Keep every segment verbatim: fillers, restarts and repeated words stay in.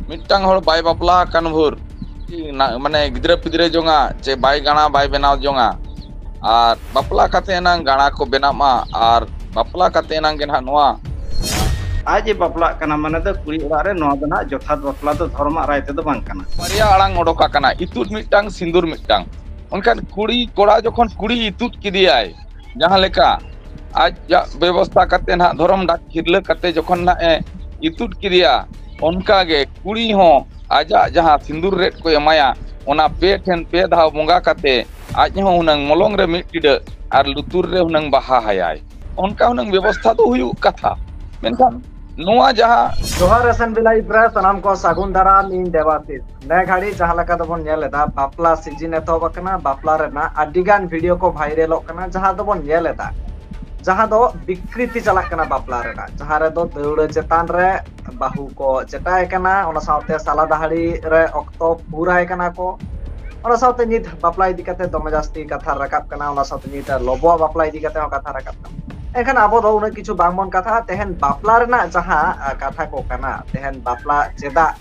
ᱢᱤᱫᱴᱟᱝ ᱦᱚᱲ ᱵᱟᱭ ᱵᱟᱯᱞᱟ ᱟᱠᱟᱱ ᱵᱷᱳᱨ ᱢᱟᱱᱮ ᱜᱤᱫᱽᱨᱟᱹ ᱯᱤᱫᱽᱨᱟᱹ ᱡᱚᱝᱟ ᱪᱮ ᱵᱟᱭ ᱜᱟᱬᱟ ᱵᱟᱭ ᱵᱮᱱᱟᱣ ᱡᱚᱝᱟ, ᱟᱨ ᱵᱟᱯᱞᱟ ᱠᱟᱛᱮ ᱮᱱᱟᱝ ᱜᱟᱬᱟ ᱠᱚ ᱵᱮᱱᱟᱜᱼᱟ, ᱟᱨ ᱵᱟᱯᱞᱟ ᱠᱟᱛᱮ ᱮᱱᱟᱝ ᱜᱮ ᱱᱟᱦᱟᱜ ᱱᱚᱣᱟ᱾ ᱟᱡ ᱮ ᱵᱟᱯᱞᱟᱜ ᱠᱟᱱᱟ ᱢᱟᱱᱮ ᱫᱚ ᱠᱩᱲᱤ ᱚᱲᱟᱜ ᱨᱮ ᱱᱚᱣᱟ ᱫᱚ ᱱᱟᱦᱟᱜ ᱡᱚᱛᱷᱟᱛ ᱵᱟᱯᱞᱟ ᱫᱚ ᱫᱷᱚᱨᱚᱢᱟᱜ ᱨᱟᱭ ᱛᱮᱫᱚ ᱵᱟᱝ ᱠᱟᱱᱟ᱾ ᱵᱟᱨᱭᱟ ᱟᱲᱟᱝ ᱚᱰᱚᱠ ᱟᱠᱟᱱᱟ, ᱤᱛᱩᱫ ᱢᱤᱫᱴᱟᱝ, ᱥᱤᱸᱫᱩᱨ ᱢᱤᱫᱴᱟᱝ᱾ ᱢᱮᱱᱠᱷᱟᱱ ᱠᱩᱲᱤ ᱠᱚᱲᱟ ᱡᱚᱠᱷᱚᱱ ᱠᱩᱲᱤ ᱤᱛᱩᱫ ᱠᱮᱫᱮᱭᱟᱭ, ᱡᱟᱦᱟᱸ ᱞᱮᱠᱟ ᱟᱡᱟᱜ ᱵᱮᱵᱚᱥᱛᱷᱟ ᱠᱟᱛᱮ ᱱᱟᱦᱟᱜ ᱫᱷᱚᱨᱚᱢ ᱰᱟᱠ ᱠᱷᱤᱨᱞᱟᱹ ᱠᱟᱛᱮ ᱡᱚᱠᱷᱚᱱ ᱱᱟᱦᱟᱜ ᱮ ᱤᱛᱩᱫ ᱠᱮᱫᱮᱭᱟ, ᱚᱱᱠᱟ ᱜᱮ ᱠᱩᱲᱤ ᱦᱚᱸ ᱟᱡᱟᱜ ᱡᱟᱦᱟᱸ ᱥᱤᱸᱫᱩᱨ ᱨᱮᱫ ᱠᱚ ᱮᱢᱟᱭᱟ, ᱚᱱᱟ ᱯᱮ ᱴᱷᱮᱱ ᱯᱮ ᱫᱷᱟᱣ ᱵᱚᱸᱜᱟ ᱠᱟᱛᱮ ᱟᱡ ᱦᱚᱸ ᱦᱩᱱᱟᱹᱝ ᱢᱚᱞᱚᱝ ᱨᱮ ᱢᱤᱫ ᱴᱤᱰᱟᱹᱜ ᱟᱨ ᱞᱩᱛᱩᱨ ᱨᱮ ᱦᱩᱱᱟᱹᱝ ᱵᱟᱦᱟ ᱦᱟᱭᱟᱭ᱾ ᱚᱱᱠᱟ ᱦᱩᱱᱟᱹᱝ ᱵᱮᱵᱚᱥᱛᱷᱟ ᱫᱚ ᱦᱩᱭᱩᱜ ᱠᱟᱛᱷᱟ, ᱢᱮᱱᱠᱷᱟᱱ ᱱᱚᱣᱟ ᱡᱟᱦᱟᱸ ᱡᱚᱦᱟᱨ ᱮᱥ ᱮᱱ ᱵᱤ ᱞᱟᱭᱤᱵᱷ ᱨᱮ ᱥᱟᱱᱟᱢ ᱠᱚ ᱥᱟᱹᱜᱩᱱ ᱫᱟᱨᱟᱢ, ᱤᱧ ᱫᱮᱵᱟᱥᱤᱥ᱾ ᱱᱮ ᱜᱷᱟᱹᱲᱤ ᱡᱟᱦᱟᱸ ᱞᱮᱠᱟ ᱫᱚᱵᱚᱱ ᱧᱮᱞ ᱮᱫᱟ, ᱵᱟᱯᱞᱟ ᱥᱤᱡᱤᱱ ᱮᱛᱚᱦᱚᱵ ᱟᱠᱟᱱᱟ, ᱵᱟᱯᱞᱟ ᱨᱮᱱᱟᱜ ᱟᱹᱰᱤ ᱜᱟᱱ ᱵᱷᱤᱰᱤᱭᱳ ᱠᱚ ᱵᱷᱟᱭᱨᱟᱞᱚᱜ ᱠᱟᱱᱟ, ᱡᱟᱦᱟᱸ ᱫᱚᱵᱚᱱ ᱧᱮᱞ ᱮᱫᱟ, ᱡᱟᱦᱟᱸ ᱫᱚ ᱵᱤᱠᱨᱤᱛᱤ ᱪᱟᱞᱟᱜ ᱠᱟᱱᱟ ᱵᱟᱯᱞᱟ ᱨᱮᱱᱟᱜ, ᱡᱟᱦᱟᱸ ᱨᱮᱫᱚ ᱫᱟᱹᱣᱲᱟᱹ ᱪᱮᱛᱟᱱ ᱨᱮ ᱵᱟᱹᱦᱩ ᱠᱚ ᱪᱮᱴᱟᱭ ᱠᱟᱱᱟ, ᱚᱱᱟ ᱥᱟᱶᱛᱮ ᱥᱟᱞᱟ ᱫᱟᱦᱲᱤ ᱨᱮ ᱚᱠᱛᱚ ᱯᱩᱨᱟᱭ ᱠᱟᱱᱟ ᱠᱚ, ᱚᱱᱟ ᱥᱟᱶᱛᱮ ᱱᱤᱛ ᱵᱟᱯᱞᱟ ᱤᱫᱤ ᱠᱟᱛᱮ ᱫᱚᱢᱮ ᱡᱟᱹᱥᱛᱤ ᱠᱟᱛᱷᱟ ᱨᱟᱠᱟᱵ ᱠᱟᱱᱟ, ᱚᱱᱟ ᱥᱟᱶᱛᱮ ᱱᱤᱛ ᱞᱚᱵᱚᱣᱟᱜ ᱵᱟᱯᱞᱟ ᱤᱫᱤ ᱠᱟᱛᱮ ᱦᱚᱸ ᱠᱟᱛᱷᱟ ᱨᱟᱠᱟᱵ ᱠᱟᱱᱟ᱾ ᱮᱱᱠᱷᱟᱱ ᱟᱵᱚ ᱫᱚ ᱩᱱᱟᱹᱜ ᱠᱤᱪᱷᱩ ᱵᱟᱝᱵᱚᱱ ᱠᱟᱛᱷᱟᱜᱼᱟ᱾ ᱛᱮᱦᱮᱧ ᱵᱟᱯᱞᱟ ᱨᱮᱱᱟᱜ ᱡᱟᱦᱟᱸ, ᱟ, ᱠᱟᱛᱷᱟ ᱠᱚ ᱠᱟᱱᱟ, ᱛᱮᱦᱮᱧ ᱵᱟᱯᱞᱟ ᱪᱮᱫᱟᱜ,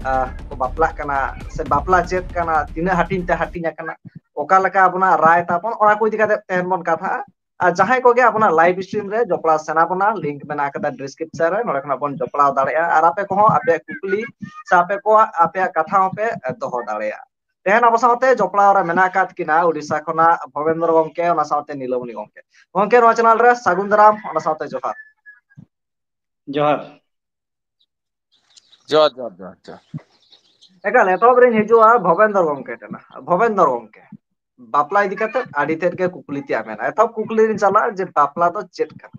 ᱟ, ᱠᱚ ᱵᱟᱯᱞᱟᱜ ᱠᱟᱱᱟ, ᱥᱮ ᱵᱟᱯᱞᱟ ᱪᱮᱫ ᱠᱟᱱᱟ, ᱛᱤᱱᱟᱹᱜ ᱦᱟᱹᱴᱤᱧ ᱛᱮ ᱦᱟᱹᱴᱤᱧ ᱟᱠᱟᱱᱟ, ᱚᱠᱟ ᱞᱮᱠᱟ ᱟᱵᱚᱱᱟᱜ ᱨᱟᱭ ᱛᱟᱵᱚᱱ, ᱚᱱᱟ ᱠᱚ ᱤᱫᱤ ᱠᱟᱛᱮ ᱛᱮᱦᱮᱧ ᱵᱚᱱ ᱠᱟᱛᱷᱟᱜᱼᱟ᱾ ᱟᱨ ᱡᱟᱦᱟᱸᱭ ᱠᱚᱜᱮ ᱟᱵᱚᱱᱟᱜ ᱞᱟᱭᱤᱵᱷ ᱥᱴᱨᱤᱢ ᱨᱮ ᱡᱚᱯᱲᱟᱣ ᱥᱟᱱᱟ ᱵᱚᱱᱟ, ᱞᱤᱝᱠ ᱢᱮᱱᱟᱜ ᱟᱠᱟᱫᱟ ᱰᱤᱥᱠᱨᱤᱯᱥᱚᱱ ᱨᱮ, ᱱᱚᱰᱮ ᱠᱷᱚᱱᱟᱜ ᱵᱚᱱ ᱡᱚᱯᱲᱟᱣ ᱫᱟᱲᱮᱭᱟᱜᱼᱟ᱾ ᱟᱨ ᱟᱯᱮ ᱠᱚᱦᱚᱸ ᱟᱯᱮᱭᱟᱜ ᱠᱩᱠᱞᱤ ᱥᱮ ᱟᱯᱮ ᱠᱚᱣᱟᱜ, ᱟᱯᱮᱭᱟᱜ ᱠᱟᱛᱷᱟ ᱦᱚᱸᱯᱮ ᱫᱚᱦᱚ ᱫᱟᱲᱮᱭᱟᱜᱼᱟ᱾ ᱛᱮᱦᱮᱧ ᱟᱵᱚ ᱥᱟᱶᱛᱮ ᱡᱚᱯᱲᱟᱣ ᱨᱮ ᱢᱮᱱᱟᱜ ᱟᱠᱟᱫ ᱠᱤᱱᱟ ᱳᱰᱤᱥᱟ ᱠᱷᱚᱱᱟᱜ ᱵᱷᱚᱵᱮᱱᱫᱨᱚ ᱜᱚᱢᱠᱮ, ᱚᱱᱟ ᱥᱟᱶᱛᱮ ᱱᱤᱞᱚᱢᱚᱱᱤ ᱜᱚᱢᱠᱮ᱾ ᱜᱚᱢᱠᱮ, ᱱᱚᱣᱟ ᱪᱮᱱᱮᱞ ᱨᱮ ᱥᱟᱹᱜᱩᱱ ᱫᱟᱨᱟᱢ, ᱚᱱᱟ ᱥᱟᱶᱛᱮ ᱡᱚᱦᱟᱨ᱾ ᱡᱚᱦᱟᱨ᱾ ᱡᱚᱦᱟᱨ, ᱡᱚᱦᱟᱨ, ᱡᱚᱦᱟᱨ, ᱡᱚᱦᱟᱨ᱾ ᱮᱠᱟᱞ, ᱮᱛᱚᱦᱚᱵ ᱨᱤᱧ ᱦᱤᱡᱩᱜᱼᱟ ᱵᱷᱚᱵᱮᱱᱫᱨᱚ ᱜᱚᱢᱠᱮ ᱴᱷᱮᱱ᱾ ᱵᱷᱚᱵᱮᱱᱫᱨᱚ ᱜᱚᱢᱠᱮ, ᱵᱟᱯᱞᱟ ᱤᱫᱤ ᱠᱟᱛᱮ ᱟᱹᱰᱤ ᱛᱮᱫ ᱜᱮ ᱠᱩᱠᱞᱤ ᱛᱮᱭᱟᱜ ᱢᱮᱱᱟᱜᱼᱟ᱾ ᱮᱛᱚᱦᱚᱵ ᱠᱩᱠᱞᱤ ᱨᱤᱧ ᱪᱟᱞᱟᱜᱼᱟ ᱡᱮ ᱵᱟᱯᱞᱟ ᱫᱚ ᱪᱮᱫ ᱠᱟᱱᱟ?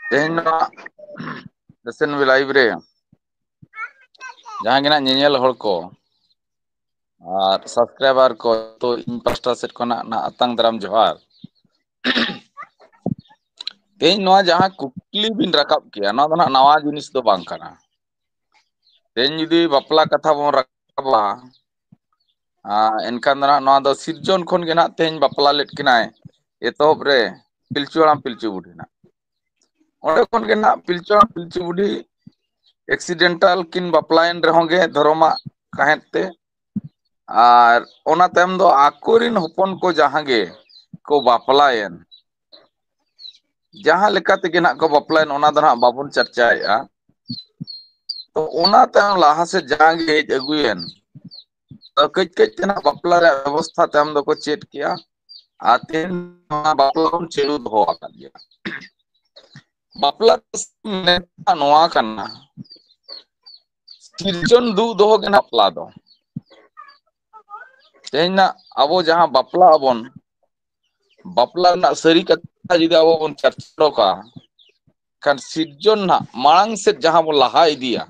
ᱛᱮᱦᱮᱧ ᱱᱚᱣᱟ ᱮᱥ ᱮᱱ ᱵᱤ ᱞᱟᱭᱤᱵᱷ ᱨᱮ ᱡᱟᱦᱟᱸ ᱜᱮ ᱱᱟᱜ ᱧᱮᱧᱮᱞ ᱦᱚᱲ ᱠᱚ ᱟᱨ ᱥᱟᱵᱥᱠᱨᱟᱭᱵᱟᱨ ᱠᱚ, ᱛᱚ ᱤᱧ ᱯᱟᱥᱴᱟ ᱥᱮᱫ ᱠᱷᱚᱱᱟᱜ ᱱᱟᱜ ᱟᱛᱟᱝ ᱫᱟᱨᱟᱢ ᱡᱚᱦᱟᱨ᱾ ᱛᱮᱦᱮᱧ ᱱᱚᱣᱟ ᱡᱟᱦᱟᱸ ᱠᱩᱠᱞᱤ ᱵᱤᱱ ᱨᱟᱠᱟᱵ ᱠᱮᱜᱼᱟ, ᱱᱚᱣᱟ ᱫᱚ ᱱᱟᱜ ᱱᱟᱣᱟ ᱡᱤᱱᱤᱥ ᱫᱚ ᱵᱟᱝ ᱠᱟᱱᱟ᱾ ᱛᱮᱦᱮᱧ ᱡᱩᱫᱤ ᱵᱟᱯᱞᱟ ᱠᱟᱛᱷᱟ ᱵᱚᱱ ᱨᱟᱠᱟᱵᱟ, ᱟᱨ ᱮᱱᱠᱷᱟᱱ ᱫᱚ ᱱᱟᱦᱟᱜ ᱱᱚᱣᱟ ᱫᱚ ᱥᱤᱨᱡᱚᱱ ᱠᱷᱚᱱ ᱜᱮ ᱱᱟᱦᱟᱜ ᱛᱮᱦᱮᱧ ᱵᱟᱯᱞᱟ ᱞᱮᱫ ᱠᱤᱱᱟᱭ ᱮᱛᱚᱦᱚᱵ ᱨᱮ ᱯᱤᱞᱪᱩ ᱦᱟᱲᱟᱢ ᱯᱤᱞᱪᱩ ᱵᱩᱰᱷᱤ ᱱᱟᱦᱟᱜ᱾ ᱚᱸᱰᱮ ᱠᱷᱚᱱ ᱜᱮ ᱱᱟᱦᱟᱜ ᱯᱤᱞᱪᱩ ᱦᱟᱲᱟᱢ ᱯᱤᱞᱪᱩ ᱵᱩᱰᱷᱤ ᱮᱠᱥᱤᱰᱮᱱᱴᱟᱞ ᱠᱤᱱ ᱵᱟᱯᱞᱟᱭᱮᱱ ᱨᱮᱦᱚᱸ ᱜᱮ ᱫᱷᱚᱨᱚᱢᱟᱜ ᱛᱟᱦᱮᱸᱫ ᱛᱮ, ᱟᱨ ᱚᱱᱟ ᱛᱟᱭᱚᱢ ᱫᱚ ᱟᱠᱚᱨᱤᱱ ᱦᱚᱯᱚᱱ ᱠᱚ ᱡᱟᱦᱟᱸ ᱜᱮ ᱠᱚ ᱵᱟᱯᱞᱟᱭᱮᱱ, ᱡᱟᱦᱟᱸ ᱞᱮᱠᱟ ᱛᱮᱜᱮ ᱱᱟᱦᱟᱜ ᱠᱚ ᱵᱟᱯᱞᱟᱭᱮᱱ, ᱚᱱᱟ ᱫᱚ ᱱᱟᱦᱟᱜ ᱵᱟᱵᱚᱱ ᱪᱟᱨᱪᱟᱭᱮᱫᱼᱟ᱾ ᱛᱚ ᱚᱱᱟ ᱛᱟᱭᱚᱢ ᱞᱟᱦᱟ ᱥᱮᱫ ᱡᱟᱦᱟᱸ ᱜᱮ ᱦᱮᱡ ᱟᱹᱜᱩᱭᱮᱱ, ᱛᱚ ᱠᱟᱹᱡ ᱠᱟᱹᱡ ᱛᱮ ᱱᱟᱦᱟᱜ ᱵᱟᱯᱞᱟ ᱨᱮᱭᱟᱜ ᱵᱮᱵᱚᱥᱛᱷᱟ ᱛᱟᱭᱚᱢ ᱫᱚᱠᱚ ᱪᱮᱫ ᱠᱮᱜᱼᱟ᱾ ᱟᱨ ᱛᱮᱦᱮᱧ ᱱᱚᱣᱟ ᱵᱟᱯᱞᱟ ᱵᱚᱱ ᱪᱟᱹᱞᱩ ᱫᱚᱦᱚ ᱟᱠᱟᱫ ᱜᱮᱭᱟ᱾ ᱵᱟᱯᱞᱟ ᱢᱮᱱ ᱱᱚᱣᱟ ᱠᱟᱱᱟ, ᱥᱤᱨᱡᱚᱱ ᱫᱩᱜ ᱫᱚᱦᱚ ᱜᱮ ᱵᱟᱯᱞᱟ ᱫᱚ᱾ ᱛᱮᱦᱮᱧ ᱱᱟᱜ ᱟᱵᱚ ᱡᱟᱦᱟᱸ ᱵᱟᱯᱞᱟ ᱟᱵᱚᱱ, ᱵᱟᱯᱞᱟ ᱨᱮᱱᱟᱜ ᱥᱟᱹᱨᱤ ᱠᱟᱛᱷᱟ ᱡᱩᱫᱤ ᱟᱵᱚ ᱵᱚᱱ ᱪᱟᱨᱪᱟ ᱚᱰᱚᱠᱟ, ᱠᱷᱟᱱ ᱥᱤᱨᱡᱚᱱ ᱱᱟᱜ ᱢᱟᱲᱟᱝ ᱥᱮᱫ ᱡᱟᱦᱟᱸ ᱵᱚᱱ ᱞᱟᱦᱟ ᱤᱫᱤᱭᱟ,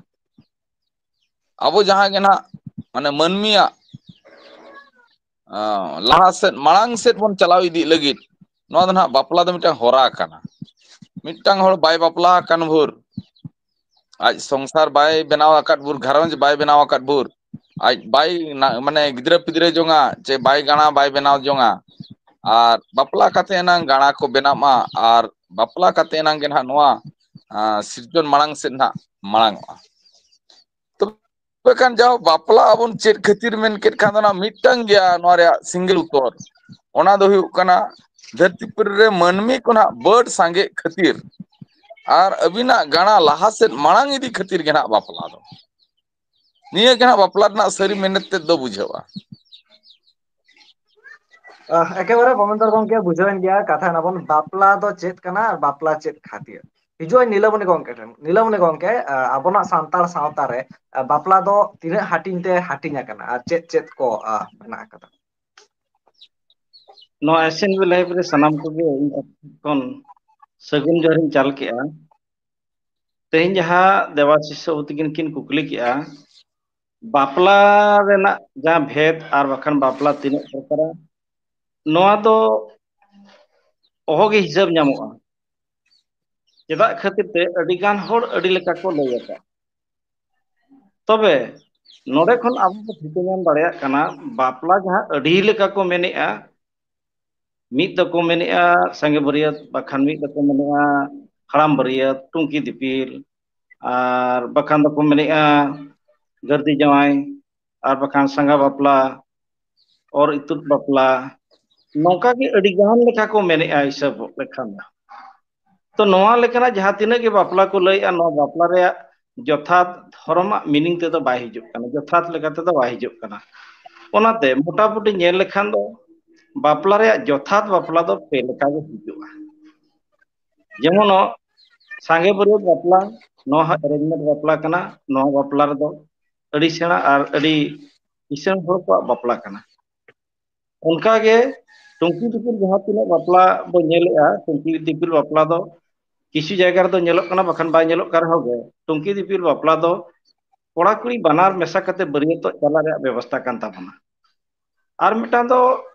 ᱟᱵᱚ ᱡᱟᱦᱟᱸ ᱜᱮ ᱱᱟᱜ ᱢᱟᱱᱮ ᱢᱟᱹᱱᱢᱤᱭᱟᱜ ᱟᱸ, ᱞᱟᱦᱟ ᱥᱮᱫ, ᱢᱟᱲᱟᱝ ᱥᱮᱫ ᱵᱚᱱ ᱪᱟᱞᱟᱣ ᱤᱫᱤᱜ ᱞᱟᱹᱜᱤᱫ, ᱱᱚᱣᱟ ᱫᱚ ᱱᱟᱦᱟᱜ ᱵᱟᱯᱞᱟ ᱫᱚ ᱢᱤᱫᱴᱟᱝ ᱦᱚᱨᱟ ᱠᱟᱱᱟ᱾ ᱢᱤᱫᱴᱟᱝ ᱦᱚᱲ ᱵᱟᱭ ᱵᱟᱯᱞᱟ ᱟᱠᱟᱱ ᱵᱷᱳᱨ, ᱟᱡ ᱥᱚᱝᱥᱟᱨ ᱵᱟᱭ ᱵᱮᱱᱟᱣ ᱟᱠᱟᱫ ᱵᱷᱳᱨ, ᱜᱷᱟᱨᱚᱸᱡᱽ ᱵᱟᱭ ᱵᱮᱱᱟᱣ ᱟᱠᱟᱫ ᱵᱷᱳᱨ, ᱟᱡ ᱵᱟᱭ ᱱᱟ-, ᱢᱟᱱᱮ ᱜᱤᱫᱽᱨᱟᱹ ᱯᱤᱫᱽᱨᱟᱹ ᱡᱚᱝᱟ, ᱪᱮ ᱵᱟᱭ ᱜᱟᱬᱟ ᱵᱟᱭ ᱵᱮᱱᱟᱣ ᱡᱚᱝᱟ᱾ ᱟᱨ ᱵᱟᱯᱞᱟ ᱠᱟᱛᱮ ᱮᱱᱟᱝ ᱜᱟᱬᱟ ᱠᱚ ᱵᱮᱱᱟᱣᱟ, ᱟᱨ ᱵᱟᱯᱞᱟ ᱠᱟᱛᱮ ᱮᱱᱟᱝ ᱜᱮ ᱱᱟᱦᱟᱜ ᱱᱚᱣᱟ, ᱟᱸ, ᱥᱤᱨᱡᱚᱱ ᱢᱟᱲᱟᱝ ᱥᱮᱫ ᱱᱟᱦᱟᱜ ᱢᱟᱲᱟᱝᱚᱜᱼᱟ᱾ ᱛᱚᱵᱮ ᱠᱷᱟᱱ ᱡᱟᱦᱟᱸ ᱵᱟᱯᱞᱟ ᱟᱵᱚᱱ ᱪᱮᱫ ᱠᱷᱟᱹᱛᱤᱨ ᱢᱮᱱ ᱠᱮᱫ ᱠᱷᱟᱱ ᱫᱚ ᱱᱟᱜ ᱢᱤᱫᱴᱟᱝ ᱜᱮᱭᱟ ᱱᱚᱣᱟ ᱨᱮᱭᱟᱜ ᱥᱤᱝᱜᱮᱞ ᱩᱛᱚᱨ᱾ ᱚᱱᱟ ᱫᱚ ᱦᱩᱭᱩᱜ ᱠᱟᱱᱟ ᱫᱷᱟᱹᱨᱛᱤ ᱯᱩᱨᱤ ᱨᱮ ᱢᱟᱹᱱᱢᱤ ᱠᱚ ᱱᱟᱜ ᱵᱟᱹᱰ ᱥᱟᱸᱜᱮᱜ ᱠᱷᱟᱹᱛᱤᱨ ᱟᱨ ᱟᱹᱵᱤᱱᱟᱜ ᱜᱟᱬᱟ ᱞᱟᱦᱟ ᱥᱮᱫ ᱢᱟᱲᱟᱝ ᱤᱫᱤ ᱠᱷᱟᱹᱛᱤᱨ ᱜᱮ ᱱᱟᱜ ᱵᱟᱯᱞᱟ ᱫᱚ᱾ ᱱᱤᱭᱟᱹ ᱜᱮ ᱱᱟᱜ ᱵᱟᱯᱞᱟ ᱨᱮᱱᱟᱜ ᱥᱟᱹᱨᱤ ᱢᱮᱱᱮᱛ ᱛᱮᱫ ᱫᱚ ᱵᱩᱡᱷᱟᱹᱜᱼᱟ᱾ ᱟᱦ, ᱮᱠᱮᱵᱟᱨᱮ ᱢᱚᱦᱮᱱᱫᱚᱨ ᱜᱚᱢᱠᱮ, ᱵᱩᱡᱷᱟᱹᱣᱮᱱ ᱜᱮᱭᱟ ᱠᱟᱛᱷᱟ᱾ ᱱᱟᱵᱚᱱ ᱵᱟᱯᱞᱟ ᱫᱚ ᱪᱮᱫ ᱠᱟᱱᱟ ᱟᱨ ᱵᱟᱯᱞᱟ ᱪᱮᱫ ᱠᱷᱟᱹᱛᱤᱨ? ᱦᱤᱡᱩᱜ ᱟᱹᱧ ᱱᱤᱞᱟᱢᱚᱱᱤ ᱜᱚᱢᱠᱮ ᱴᱷᱮᱱ᱾ ᱱᱤᱞᱟᱢᱚᱱᱤ ᱜᱚᱢᱠᱮ, ᱟᱦ, ᱟᱵᱚᱱᱟᱜ ᱥᱟᱱᱛᱟᱲ ᱥᱟᱶᱛᱟ ᱨᱮ, ᱟᱦ, ᱵᱟᱯᱞᱟ ᱫᱚ ᱛᱤᱱᱟᱹᱜ ᱦᱟᱹᱴᱤᱧ ᱛᱮ ᱦᱟᱹᱴᱤᱧ ᱟᱠᱟᱱᱟ ᱟᱨ ᱪᱮᱫ ᱪᱮᱫ ᱠᱚ, ᱟᱦ, ᱢᱮᱱᱟᱜ ᱟᱠᱟᱫᱟ? ᱱᱚᱣᱟ S N V Live ᱨᱮ ᱥᱟᱱᱟᱢ ᱠᱚᱜᱮ ᱤᱧ ᱠᱷᱚᱱ ᱥᱟᱹᱜᱩᱱ ᱡᱚᱦᱟᱨ ᱤᱧ ᱪᱟᱞ ᱠᱮᱜᱼᱟ᱾ ᱛᱮᱦᱮᱧ ᱡᱟᱦᱟᱸ ᱫᱮᱵᱟᱥᱤᱥ ᱵᱟᱹᱵᱩ ᱛᱟᱹᱠᱤᱱ ᱠᱤᱱ ᱠᱩᱠᱞᱤ ᱠᱮᱜᱼᱟ, ᱵᱟᱯᱞᱟ ᱨᱮᱱᱟᱜ ᱡᱟᱦᱟᱸ ᱵᱷᱮᱫ ᱟᱨ ᱵᱟᱠᱷᱟᱱ ᱵᱟᱯᱞᱟ ᱛᱤᱱᱟᱹᱜ ᱯᱨᱚᱠᱟᱨᱟ, ᱱᱚᱣᱟ ᱫᱚ ᱚᱦᱚᱜᱮ ᱦᱤᱥᱟᱹᱵ ᱧᱟᱢᱚᱜᱼᱟ᱾ ᱪᱮᱫᱟᱜ ᱠᱷᱟᱹᱛᱤᱨ ᱛᱮ ᱟᱹᱰᱤ ᱜᱟᱱ ᱦᱚᱲ ᱟᱹᱰᱤ ᱞᱮᱠᱟ ᱠᱚ ᱞᱟᱹᱭ ᱟᱠᱟᱫ᱾ ᱛᱚᱵᱮ ᱱᱚᱰᱮ ᱠᱷᱚᱱ ᱟᱵᱚ ᱵᱚ ᱴᱷᱤᱠᱟᱹ ᱧᱟᱢ ᱫᱟᱲᱮᱭᱟᱜ ᱠᱟᱱᱟ, ᱵᱟᱯᱞᱟ ᱡᱟᱦᱟᱸ ᱟᱹᱰᱤ ᱞᱮᱠᱟ ᱠᱚ ᱢᱮᱱᱮᱜᱼᱟ, ᱢᱤᱫ ᱫᱚᱠᱚ ᱢᱮᱱᱮᱜᱼᱟ ᱥᱟᱸᱜᱮ ᱵᱟᱹᱨᱭᱟᱹᱛ, ᱵᱟᱠᱷᱟᱱ ᱢᱤᱫ ᱫᱚᱠᱚ ᱢᱮᱱᱮᱜᱼᱟ ᱦᱟᱲᱟᱢ ᱵᱟᱹᱨᱭᱟᱹᱛ, ᱴᱩᱝᱠᱤ ᱫᱤᱯᱤᱞ, ᱟᱨ ᱵᱟᱠᱷᱟᱱ ᱫᱚᱠᱚ ᱢᱮᱱᱮᱜᱼᱟ ᱜᱟᱹᱨᱫᱤ ᱡᱟᱶᱟᱭ, ᱟᱨ ᱵᱟᱠᱷᱟᱱ ᱥᱟᱸᱜᱟ ᱵᱟᱯᱞᱟ, ᱚᱨ ᱤᱛᱩᱫ ᱵᱟᱯᱞᱟ, ᱱᱚᱝᱠᱟ ᱜᱮ ᱟᱹᱰᱤ ᱜᱟᱱ ᱞᱮᱠᱟ ᱠᱚ ᱢᱮᱱᱮᱜᱼᱟ ᱦᱤᱥᱟᱹᱵ ᱞᱮᱠᱷᱟᱱ ᱫᱚ᱾ ᱛᱚ ᱱᱚᱣᱟ ᱞᱮᱠᱟᱱᱟᱜ ᱡᱟᱦᱟᱸ ᱛᱤᱱᱟᱹᱜ ᱜᱮ ᱵᱟᱯᱞᱟ ᱠᱚ ᱞᱟᱹᱭᱮᱜᱼᱟ, ᱱᱚᱣᱟ ᱵᱟᱯᱞᱟ ᱨᱮᱭᱟᱜ ᱡᱚᱛᱷᱟᱛ ᱫᱷᱚᱨᱚᱢᱟᱜ meaning ᱛᱮᱫᱚ ᱵᱟᱭ ᱦᱤᱡᱩᱜ ᱠᱟᱱᱟ, ᱡᱚᱛᱷᱟᱛ ᱞᱮᱠᱟ ᱛᱮᱫᱚ ᱵᱟᱭ ᱦᱤᱡᱩᱜ ᱠᱟᱱᱟ᱾ ᱚᱱᱟᱛᱮ ᱢᱚᱴᱟᱢᱩᱴᱤ ᱧᱮᱞ ᱞᱮᱠᱷᱟᱱ ᱫᱚ ᱵᱟᱯᱞᱟ ᱨᱮᱭᱟᱜ ᱡᱚᱛᱷᱟᱛ ᱵᱟᱯᱞᱟ ᱫᱚ ᱯᱮ ᱞᱮᱠᱟ ᱜᱮ ᱦᱤᱡᱩᱜᱼᱟ᱾ ᱡᱮᱢᱚᱱ ᱥᱟᱸᱜᱮ ᱵᱟᱹᱨᱭᱟᱹᱛ ᱵᱟᱯᱞᱟ, ᱱᱚᱣᱟ ᱦᱚᱸ arrangement ᱵᱟᱯᱞᱟ ᱠᱟᱱᱟ᱾ ᱱᱚᱣᱟ ᱵᱟᱯᱞᱟ ᱨᱮᱫᱚ ᱟᱹᱰᱤ ᱥᱮᱬᱟ ᱟᱨ ᱟᱹᱰᱤ ᱠᱤᱥᱟᱹᱬ ᱦᱚᱲ ᱠᱚᱣᱟᱜ ᱵᱟᱯᱞᱟ ᱠᱟᱱᱟ᱾ ᱚᱱᱠᱟᱜᱮ ᱴᱩᱝᱠᱤ ᱫᱤᱯᱤᱞ ᱡᱟᱦᱟᱸ ᱛᱤᱱᱟᱹᱜ ᱵᱟᱯᱞᱟ ᱵᱚ ᱧᱮᱞᱮᱜᱼᱟ, ᱴᱩᱝᱠᱤ ᱫᱤᱯᱤᱞ ᱵᱟᱯᱞᱟ ᱫᱚ ᱠᱤᱪᱷᱩ ᱡᱟᱭᱜᱟ ᱨᱮᱫᱚ ᱧᱮᱞᱚᱜ ᱠᱟᱱᱟ, ᱵᱟᱠᱷᱟᱱ ᱵᱟᱭ ᱧᱮᱞᱚᱜ ᱠᱟᱱ ᱨᱮᱦᱚᱸ ᱜᱮ, ᱴᱩᱝᱠᱤ ᱫᱤᱯᱤᱞ ᱵᱟᱯᱞᱟ ᱫᱚ ᱠᱚᱲᱟ ᱠᱩᱲᱤ ᱵᱟᱱᱟᱨ ᱢᱮᱥᱟ ᱠᱟᱛᱮ ᱵᱟᱹᱨᱭᱟᱹᱛᱚᱜ ᱪᱟᱞᱟᱜ ᱨᱮᱭᱟᱜ ᱵᱮᱵᱚᱥᱛᱟ ᱠᱟᱱ ᱛᱟᱵᱚᱱᱟ᱾ ᱟᱨ ᱢᱤᱫᱴᱟᱝ ᱫᱚ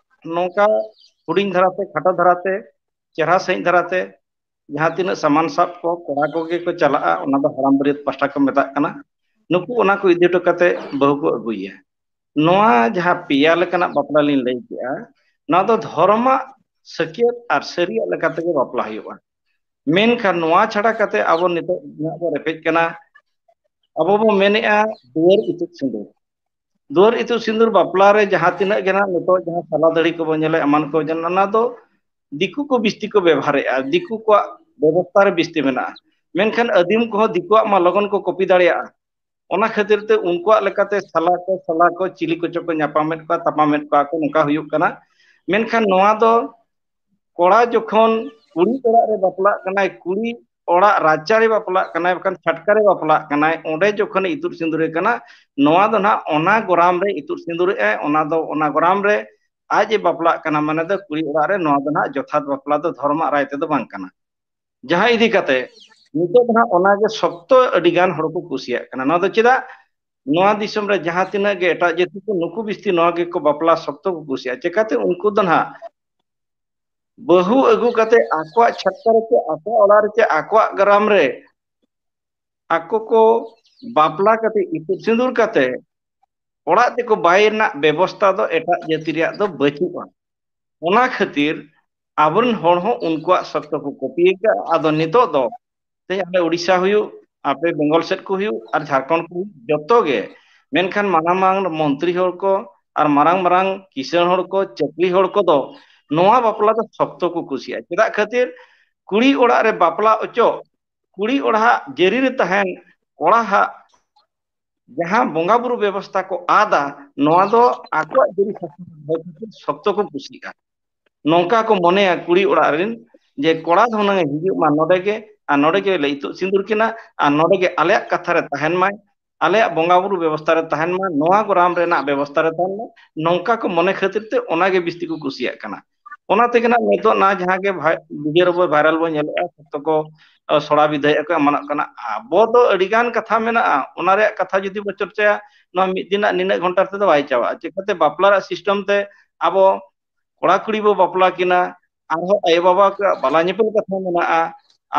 ᱱᱚᱝᱠᱟ ᱦᱩᱰᱤᱧ ᱫᱷᱟᱨᱟᱛᱮ, ᱠᱷᱟᱴᱚ ᱫᱷᱟᱨᱟᱛᱮ, ᱪᱮᱦᱨᱟ ᱥᱟᱺᱦᱤᱡ ᱫᱷᱟᱨᱟᱛᱮ ᱡᱟᱦᱟᱸ ᱛᱤᱱᱟᱹᱜ ᱥᱟᱢᱟᱱ ᱥᱟᱵ ᱠᱚ ᱠᱚᱲᱟ ᱠᱚᱜᱮ ᱠᱚ ᱪᱟᱞᱟᱜᱼᱟ, ᱚᱱᱟ ᱫᱚ ᱦᱟᱲᱟᱢ ᱵᱟᱹᱨᱭᱟᱹᱛ ᱯᱟᱦᱴᱟ ᱠᱚ ᱢᱮᱛᱟᱜ ᱠᱟᱱᱟ᱾ ᱱᱩᱠᱩ ᱚᱱᱟ ᱠᱚ ᱤᱫᱤ ᱦᱚᱴᱚ ᱠᱟᱛᱮ ᱵᱟᱹᱦᱩ ᱠᱚ ᱟᱹᱜᱩᱭᱟ᱾ ᱱᱚᱣᱟ ᱡᱟᱦᱟᱸ ᱯᱮᱭᱟ ᱞᱮᱠᱟᱱᱟᱜ ᱵᱟᱯᱞᱟ ᱞᱤᱧ ᱞᱟᱹᱭ ᱠᱮᱜᱼᱟ, ᱱᱚᱣᱟ ᱫᱚ ᱫᱷᱚᱨᱚᱢᱟᱜ ᱥᱟᱹᱠᱭᱟᱹᱛ ᱟᱨ ᱥᱟᱹᱨᱤᱭᱟᱜ ᱞᱮᱠᱟ ᱛᱮᱜᱮ ᱵᱟᱯᱞᱟ ᱦᱩᱭᱩᱜᱼᱟ᱾ ᱢᱮᱱᱠᱷᱟᱱ ᱱᱚᱣᱟ ᱪᱷᱟᱰᱟ ᱠᱟᱛᱮ ᱟᱵᱚ ᱱᱤᱛᱚᱜ ᱱᱟᱦᱟᱜ ᱵᱚ ᱨᱮᱯᱮᱡ ᱠᱟᱱᱟ, ᱟᱵᱚ ᱵᱚ ᱢᱮᱱᱮᱜᱼᱟ ᱫᱩᱣᱟᱹᱨ ᱤᱛᱩᱫ ᱥᱤᱸᱫᱩᱨ᱾ ᱫᱩᱣᱟᱹᱨ ᱤᱛᱩᱫ ᱥᱤᱸᱫᱩᱨ ᱵᱟᱯᱞᱟ ᱨᱮ ᱡᱟᱦᱟᱸ ᱛᱤᱱᱟᱹᱜ ᱜᱮ ᱱᱟᱦᱟᱜ ᱱᱤᱛᱚᱜ ᱡᱟᱦᱟᱸ ᱥᱟᱞᱟ ᱫᱟᱹᱲᱦᱤ ᱠᱚᱵᱚ ᱧᱮᱞᱮᱫ, ᱮᱢᱟᱱ ᱠᱚ ᱧᱮᱞ, ᱚᱱᱟ ᱫᱚ ᱫᱤᱠᱩ ᱠᱚ ᱵᱤᱥᱛᱤ ᱠᱚ ᱵᱮᱵᱷᱟᱨᱮᱜᱼᱟ, ᱫᱤᱠᱩ ᱠᱚᱣᱟᱜ ᱵᱮᱵᱚᱥᱛᱷᱟ ᱨᱮ ᱵᱤᱥᱛᱤ ᱢᱮᱱᱟᱜᱼᱟ᱾ ᱢᱮᱱᱠᱷᱟᱱ ᱟᱹᱫᱤᱢ ᱠᱚᱦᱚᱸ ᱫᱤᱠᱩᱣᱟᱜ ᱢᱟ ᱞᱚᱜᱚᱱ ᱠᱚ ᱠᱚᱯᱤ ᱫᱟᱲᱮᱭᱟᱜᱼᱟ᱾ ᱚᱱᱟ ᱠᱷᱟᱹᱛᱤᱨ ᱛᱮ ᱩᱱᱠᱩᱣᱟᱜ ᱞᱮᱠᱟᱛᱮ ᱥᱟᱞᱟ ᱠᱚ, ᱥᱟᱞᱟ ᱠᱚ, ᱪᱤᱞᱤ ᱠᱚᱪᱚ ᱠᱚ ᱧᱟᱯᱟᱢᱮᱫ ᱠᱚᱣᱟ, ᱛᱟᱯᱟᱢᱮᱫ ᱠᱚᱣᱟ ᱠᱚ, ᱱᱚᱝᱠᱟ ᱦᱩᱭᱩᱜ ᱠᱟᱱᱟ᱾ ᱢᱮᱱᱠᱷᱟᱱ ᱱᱚᱣᱟ ᱫᱚ ᱠᱚᱲᱟ ᱡᱚᱠᱷᱚᱱ ᱠᱩᱲᱤ ᱚᱲᱟᱜ ᱨᱮ ᱵᱟᱯᱞᱟᱜ ᱠᱟᱱᱟᱭ, ᱠᱩᱲᱤ ᱚᱲᱟᱜ ᱨᱟᱪᱟ ᱨᱮ ᱵᱟᱯᱞᱟᱜ ᱠᱟᱱᱟᱭ, ᱵᱟᱠᱷᱟᱱ ᱪᱷᱟᱴᱠᱟ ᱨᱮ ᱵᱟᱯᱞᱟᱜ ᱠᱟᱱᱟᱭ, ᱚᱸᱰᱮ ᱡᱚᱠᱷᱚᱱ ᱤᱛᱩᱫ ᱥᱤᱸᱫᱩᱨᱮ ᱠᱟᱱᱟ, ᱱᱚᱣᱟ ᱫᱚ ᱱᱟᱦᱟᱜ ᱚᱱᱟ ᱜᱚᱨᱟᱢ ᱨᱮ ᱤᱛᱩᱫ ᱥᱤᱸᱫᱩᱨᱮᱜᱼᱟᱭ, ᱚᱱᱟ ᱫᱚ ᱚᱱᱟ ᱜᱚᱨᱟᱢ ᱨᱮ ᱟᱡ ᱮ ᱵᱟᱯᱞᱟᱜ ᱠᱟᱱᱟ, ᱢᱟᱱᱮ ᱫᱚ ᱠᱩᱲᱤ ᱚᱲᱟᱜ ᱨᱮ ᱱᱚᱣᱟ ᱫᱚ ᱱᱟᱦᱟᱜ ᱡᱚᱛᱷᱟᱛ ᱵᱟᱯᱞᱟ ᱫᱚ ᱫᱷᱚᱨᱚᱢᱟᱜ ᱨᱟᱭ ᱛᱮᱫᱚ ᱵᱟᱝ ᱠᱟᱱᱟ᱾ ᱡᱟᱦᱟᱸ ᱤᱫᱤ ᱠᱟᱛᱮ ᱱᱤᱛᱚᱜ ᱫᱚ ᱱᱟᱦᱟᱜ ᱚᱱᱟᱜᱮ ᱥᱚᱠᱛᱚ ᱟᱹᱰᱤ ᱜᱟᱱ ᱦᱚᱲ ᱠᱚ ᱠᱩᱥᱤᱭᱟᱜ ᱠᱟᱱᱟ᱾ ᱱᱚᱣᱟ ᱫᱚ ᱪᱮᱫᱟᱜ? ᱱᱚᱣᱟ ᱫᱤᱥᱚᱢ ᱨᱮ ᱡᱟᱦᱟᱸ ᱛᱤᱱᱟᱹᱜ ᱜᱮ ᱮᱴᱟᱜ ᱡᱟᱹᱛᱤ ᱠᱚ, ᱱᱩᱠᱩ ᱵᱤᱥᱛᱤ ᱱᱚᱣᱟ ᱜᱮᱠᱚ ᱵᱟᱯᱞᱟ ᱥᱚᱠᱛᱚ ᱠᱚ ᱠᱩᱥᱤᱭᱟᱜᱼᱟ᱾ ᱪᱮᱠᱟᱛᱮ? ᱩᱱᱠᱩ ᱫᱚ ᱱᱟᱦᱟᱜ ᱵᱟᱹᱦᱩ ᱟᱹᱜᱩ ᱠᱟᱛᱮ ᱟᱠᱚᱣᱟᱜ ᱪᱷᱟᱴᱠᱟ ᱨᱮ ᱪᱮ ᱟᱠᱚᱣᱟᱜ ᱚᱲᱟᱜ ᱨᱮ ᱪᱮ ᱟᱠᱚᱣᱟᱜ ᱜᱨᱟᱢ ᱨᱮ ᱟᱠᱚ ᱠᱚ ᱵᱟᱯᱞᱟ ᱠᱟᱛᱮ, ᱤᱛᱩᱫ ᱥᱤᱸᱫᱩᱨ ᱠᱟᱛᱮ, ᱚᱲᱟᱜ ᱛᱮᱠᱚ ᱵᱟᱭ ᱨᱮᱱᱟᱜ ᱵᱮᱵᱚᱥᱛᱟ ᱫᱚ ᱮᱴᱟᱜ ᱡᱟᱹᱛᱤ ᱨᱮᱭᱟᱜ ᱫᱚ ᱵᱟᱹᱪᱩᱜᱼᱟ᱾ ᱚᱱᱟ ᱠᱷᱟᱹᱛᱤᱨ ᱟᱵᱚᱨᱮᱱ ᱦᱚᱲ ᱦᱚᱸ ᱩᱱᱠᱩᱣᱟᱜ ᱥᱚᱠᱛᱚ ᱠᱚ ᱠᱚᱯᱤ ᱟᱠᱟᱫᱼᱟ᱾ ᱟᱫᱚ ᱱᱤᱛᱚᱜ ᱫᱚ ᱛᱮᱦᱮᱧ ᱟᱞᱮ ᱳᱰᱤᱥᱟ ᱦᱩᱭᱩᱜ, ᱟᱯᱮ ᱵᱮᱝᱜᱚᱞ ᱥᱮᱫ ᱠᱚ ᱦᱩᱭᱩᱜ, ᱟᱨ ᱡᱷᱟᱲᱠᱷᱚᱸᱰ ᱠᱚ ᱦᱩᱭᱩᱜ, ᱡᱚᱛᱚ ᱜᱮ, ᱢᱮᱱᱠᱷᱟᱱ ᱢᱟᱨᱟᱝ ᱢᱟᱨᱟᱝ ᱢᱚᱱᱛᱨᱤ ᱦᱚᱲ ᱠᱚ ᱟᱨ ᱢᱟᱨᱟᱝ ᱢᱟᱨᱟᱝ ᱠᱤᱥᱟᱹᱬ ᱦᱚᱲ ᱠᱚ, ᱪᱟᱹᱠᱨᱤ ᱦᱚᱲ ᱠᱚᱫᱚ ᱱᱚᱣᱟ ᱵᱟᱯᱞᱟ ᱫᱚ ᱥᱚᱠᱛᱚ ᱠᱚ ᱠᱩᱥᱤᱭᱟᱜᱼᱟ᱾ ᱪᱮᱫᱟᱜ ᱠᱷᱟᱹᱛᱤᱨ? ᱠᱩᱲᱤ ᱚᱲᱟᱜ ᱨᱮ ᱵᱟᱯᱞᱟ ᱚᱪᱚᱜ, ᱠᱩᱲᱤ ᱚᱲᱟᱜ ᱡᱟᱹᱨᱤ ᱨᱮ ᱛᱟᱦᱮᱱ, ᱠᱚᱲᱟ ᱦᱟᱜ ᱡᱟᱦᱟᱸ ᱵᱚᱸᱜᱟ ᱵᱩᱨᱩ ᱵᱮᱵᱚᱥᱛᱷᱟ ᱠᱚ ᱟᱫᱟ, ᱱᱚᱣᱟ ᱫᱚ ᱟᱠᱚᱣᱟᱜ ᱡᱟᱹᱨᱤ ᱥᱟᱥᱚᱱ ᱥᱚᱠᱛᱚ ᱠᱚ ᱠᱩᱥᱤᱜᱼᱟ᱾ ᱱᱚᱝᱠᱟ ᱠᱚ ᱢᱚᱱᱮᱭᱟ ᱠᱩᱲᱤ ᱚᱲᱟᱜ ᱨᱮᱱ, ᱡᱮ ᱠᱚᱲᱟ ᱫᱚ ᱦᱩᱱᱟᱹᱝ ᱮ ᱦᱤᱡᱩᱜ ᱢᱟ ᱱᱚᱰᱮ ᱜᱮ, ᱟᱨ ᱱᱚᱰᱮ ᱜᱮ ᱞᱮ ᱤᱛᱩᱫ ᱥᱤᱸᱫᱩᱨ ᱠᱤᱱᱟ, ᱟᱨ ᱱᱚᱰᱮ ᱜᱮ ᱟᱞᱮᱭᱟᱜ ᱠᱟᱛᱷᱟ ᱨᱮ ᱛᱟᱦᱮᱱ ᱢᱟᱭ, ᱟᱞᱮᱭᱟᱜ ᱵᱚᱸᱜᱟ ᱵᱩᱨᱩ ᱵᱮᱵᱚᱥᱛᱷᱟ ᱨᱮ ᱛᱟᱦᱮᱱ ᱢᱟ, ᱱᱚᱣᱟ ᱜᱚᱨᱟᱢ ᱨᱮᱱᱟᱜ ᱵᱮᱵᱚᱥᱛᱷᱟ ᱨᱮ ᱛᱟᱦᱮᱱ ᱢᱟ, ᱱᱚᱝᱠᱟ ᱠᱚ ᱢᱚᱱᱮ ᱠᱷᱟᱹᱛᱤᱨ ᱛᱮ ᱚᱱᱟ ᱜᱮ ᱵᱤᱥᱛᱤ ᱠᱚ ᱠᱩᱥᱤᱭᱟᱜ ᱠᱟᱱᱟ᱾ ᱚᱱᱟ ᱛᱮᱜᱮ ᱱᱟᱜ ᱱᱤᱛᱚᱜ ᱱᱟ ᱡᱟᱦᱟᱸ ᱜᱮ ᱵᱷᱟᱭ-, video ᱨᱮᱵᱚ viral ᱵᱚ ᱧᱮᱞᱮᱫᱼᱟ, ᱥᱚᱠᱛᱚ ᱠᱚ, ᱟ, ᱥᱚᱲᱟ ᱵᱤᱫᱷᱟᱹᱭᱮᱫ ᱠᱚ, ᱮᱢᱟᱱᱚᱜ ᱠᱟᱱᱟ᱾ ᱟᱵᱚ ᱫᱚ ᱟᱹᱰᱤ ᱜᱟᱱ ᱠᱟᱛᱷᱟ ᱢᱮᱱᱟᱜᱼᱟ, ᱚᱱᱟ ᱨᱮᱭᱟᱜ ᱠᱟᱛᱷᱟ ᱡᱩᱫᱤ ᱵᱚ ᱪᱚᱨᱪᱟᱭᱟ, ᱱᱚᱣᱟ ᱢᱤᱫ ᱫᱤᱱᱟᱜ ᱱᱤᱱᱟᱹᱜ ᱜᱷᱚᱱᱴᱟ ᱛᱮᱫᱚ ᱵᱟᱭ ᱪᱟᱵᱟᱜᱼᱟ᱾ ᱪᱤᱠᱟᱹᱛᱮ ᱵᱟᱯᱞᱟ ᱨᱮᱭᱟᱜ system ᱛᱮ ᱟᱵᱚ ᱠᱚᱲᱟ ᱠᱩᱲᱤ ᱵᱚ ᱵᱟᱯᱞᱟ ᱠᱤᱱᱟ, ᱟᱨᱦᱚᱸ ᱟᱭᱳ ᱵᱟᱵᱟ ᱠᱚᱣᱟᱜ ᱵᱟᱞᱟ ᱧᱮᱯᱮᱞ ᱠᱟᱛᱷᱟ ᱢᱮᱱᱟᱜᱼᱟ,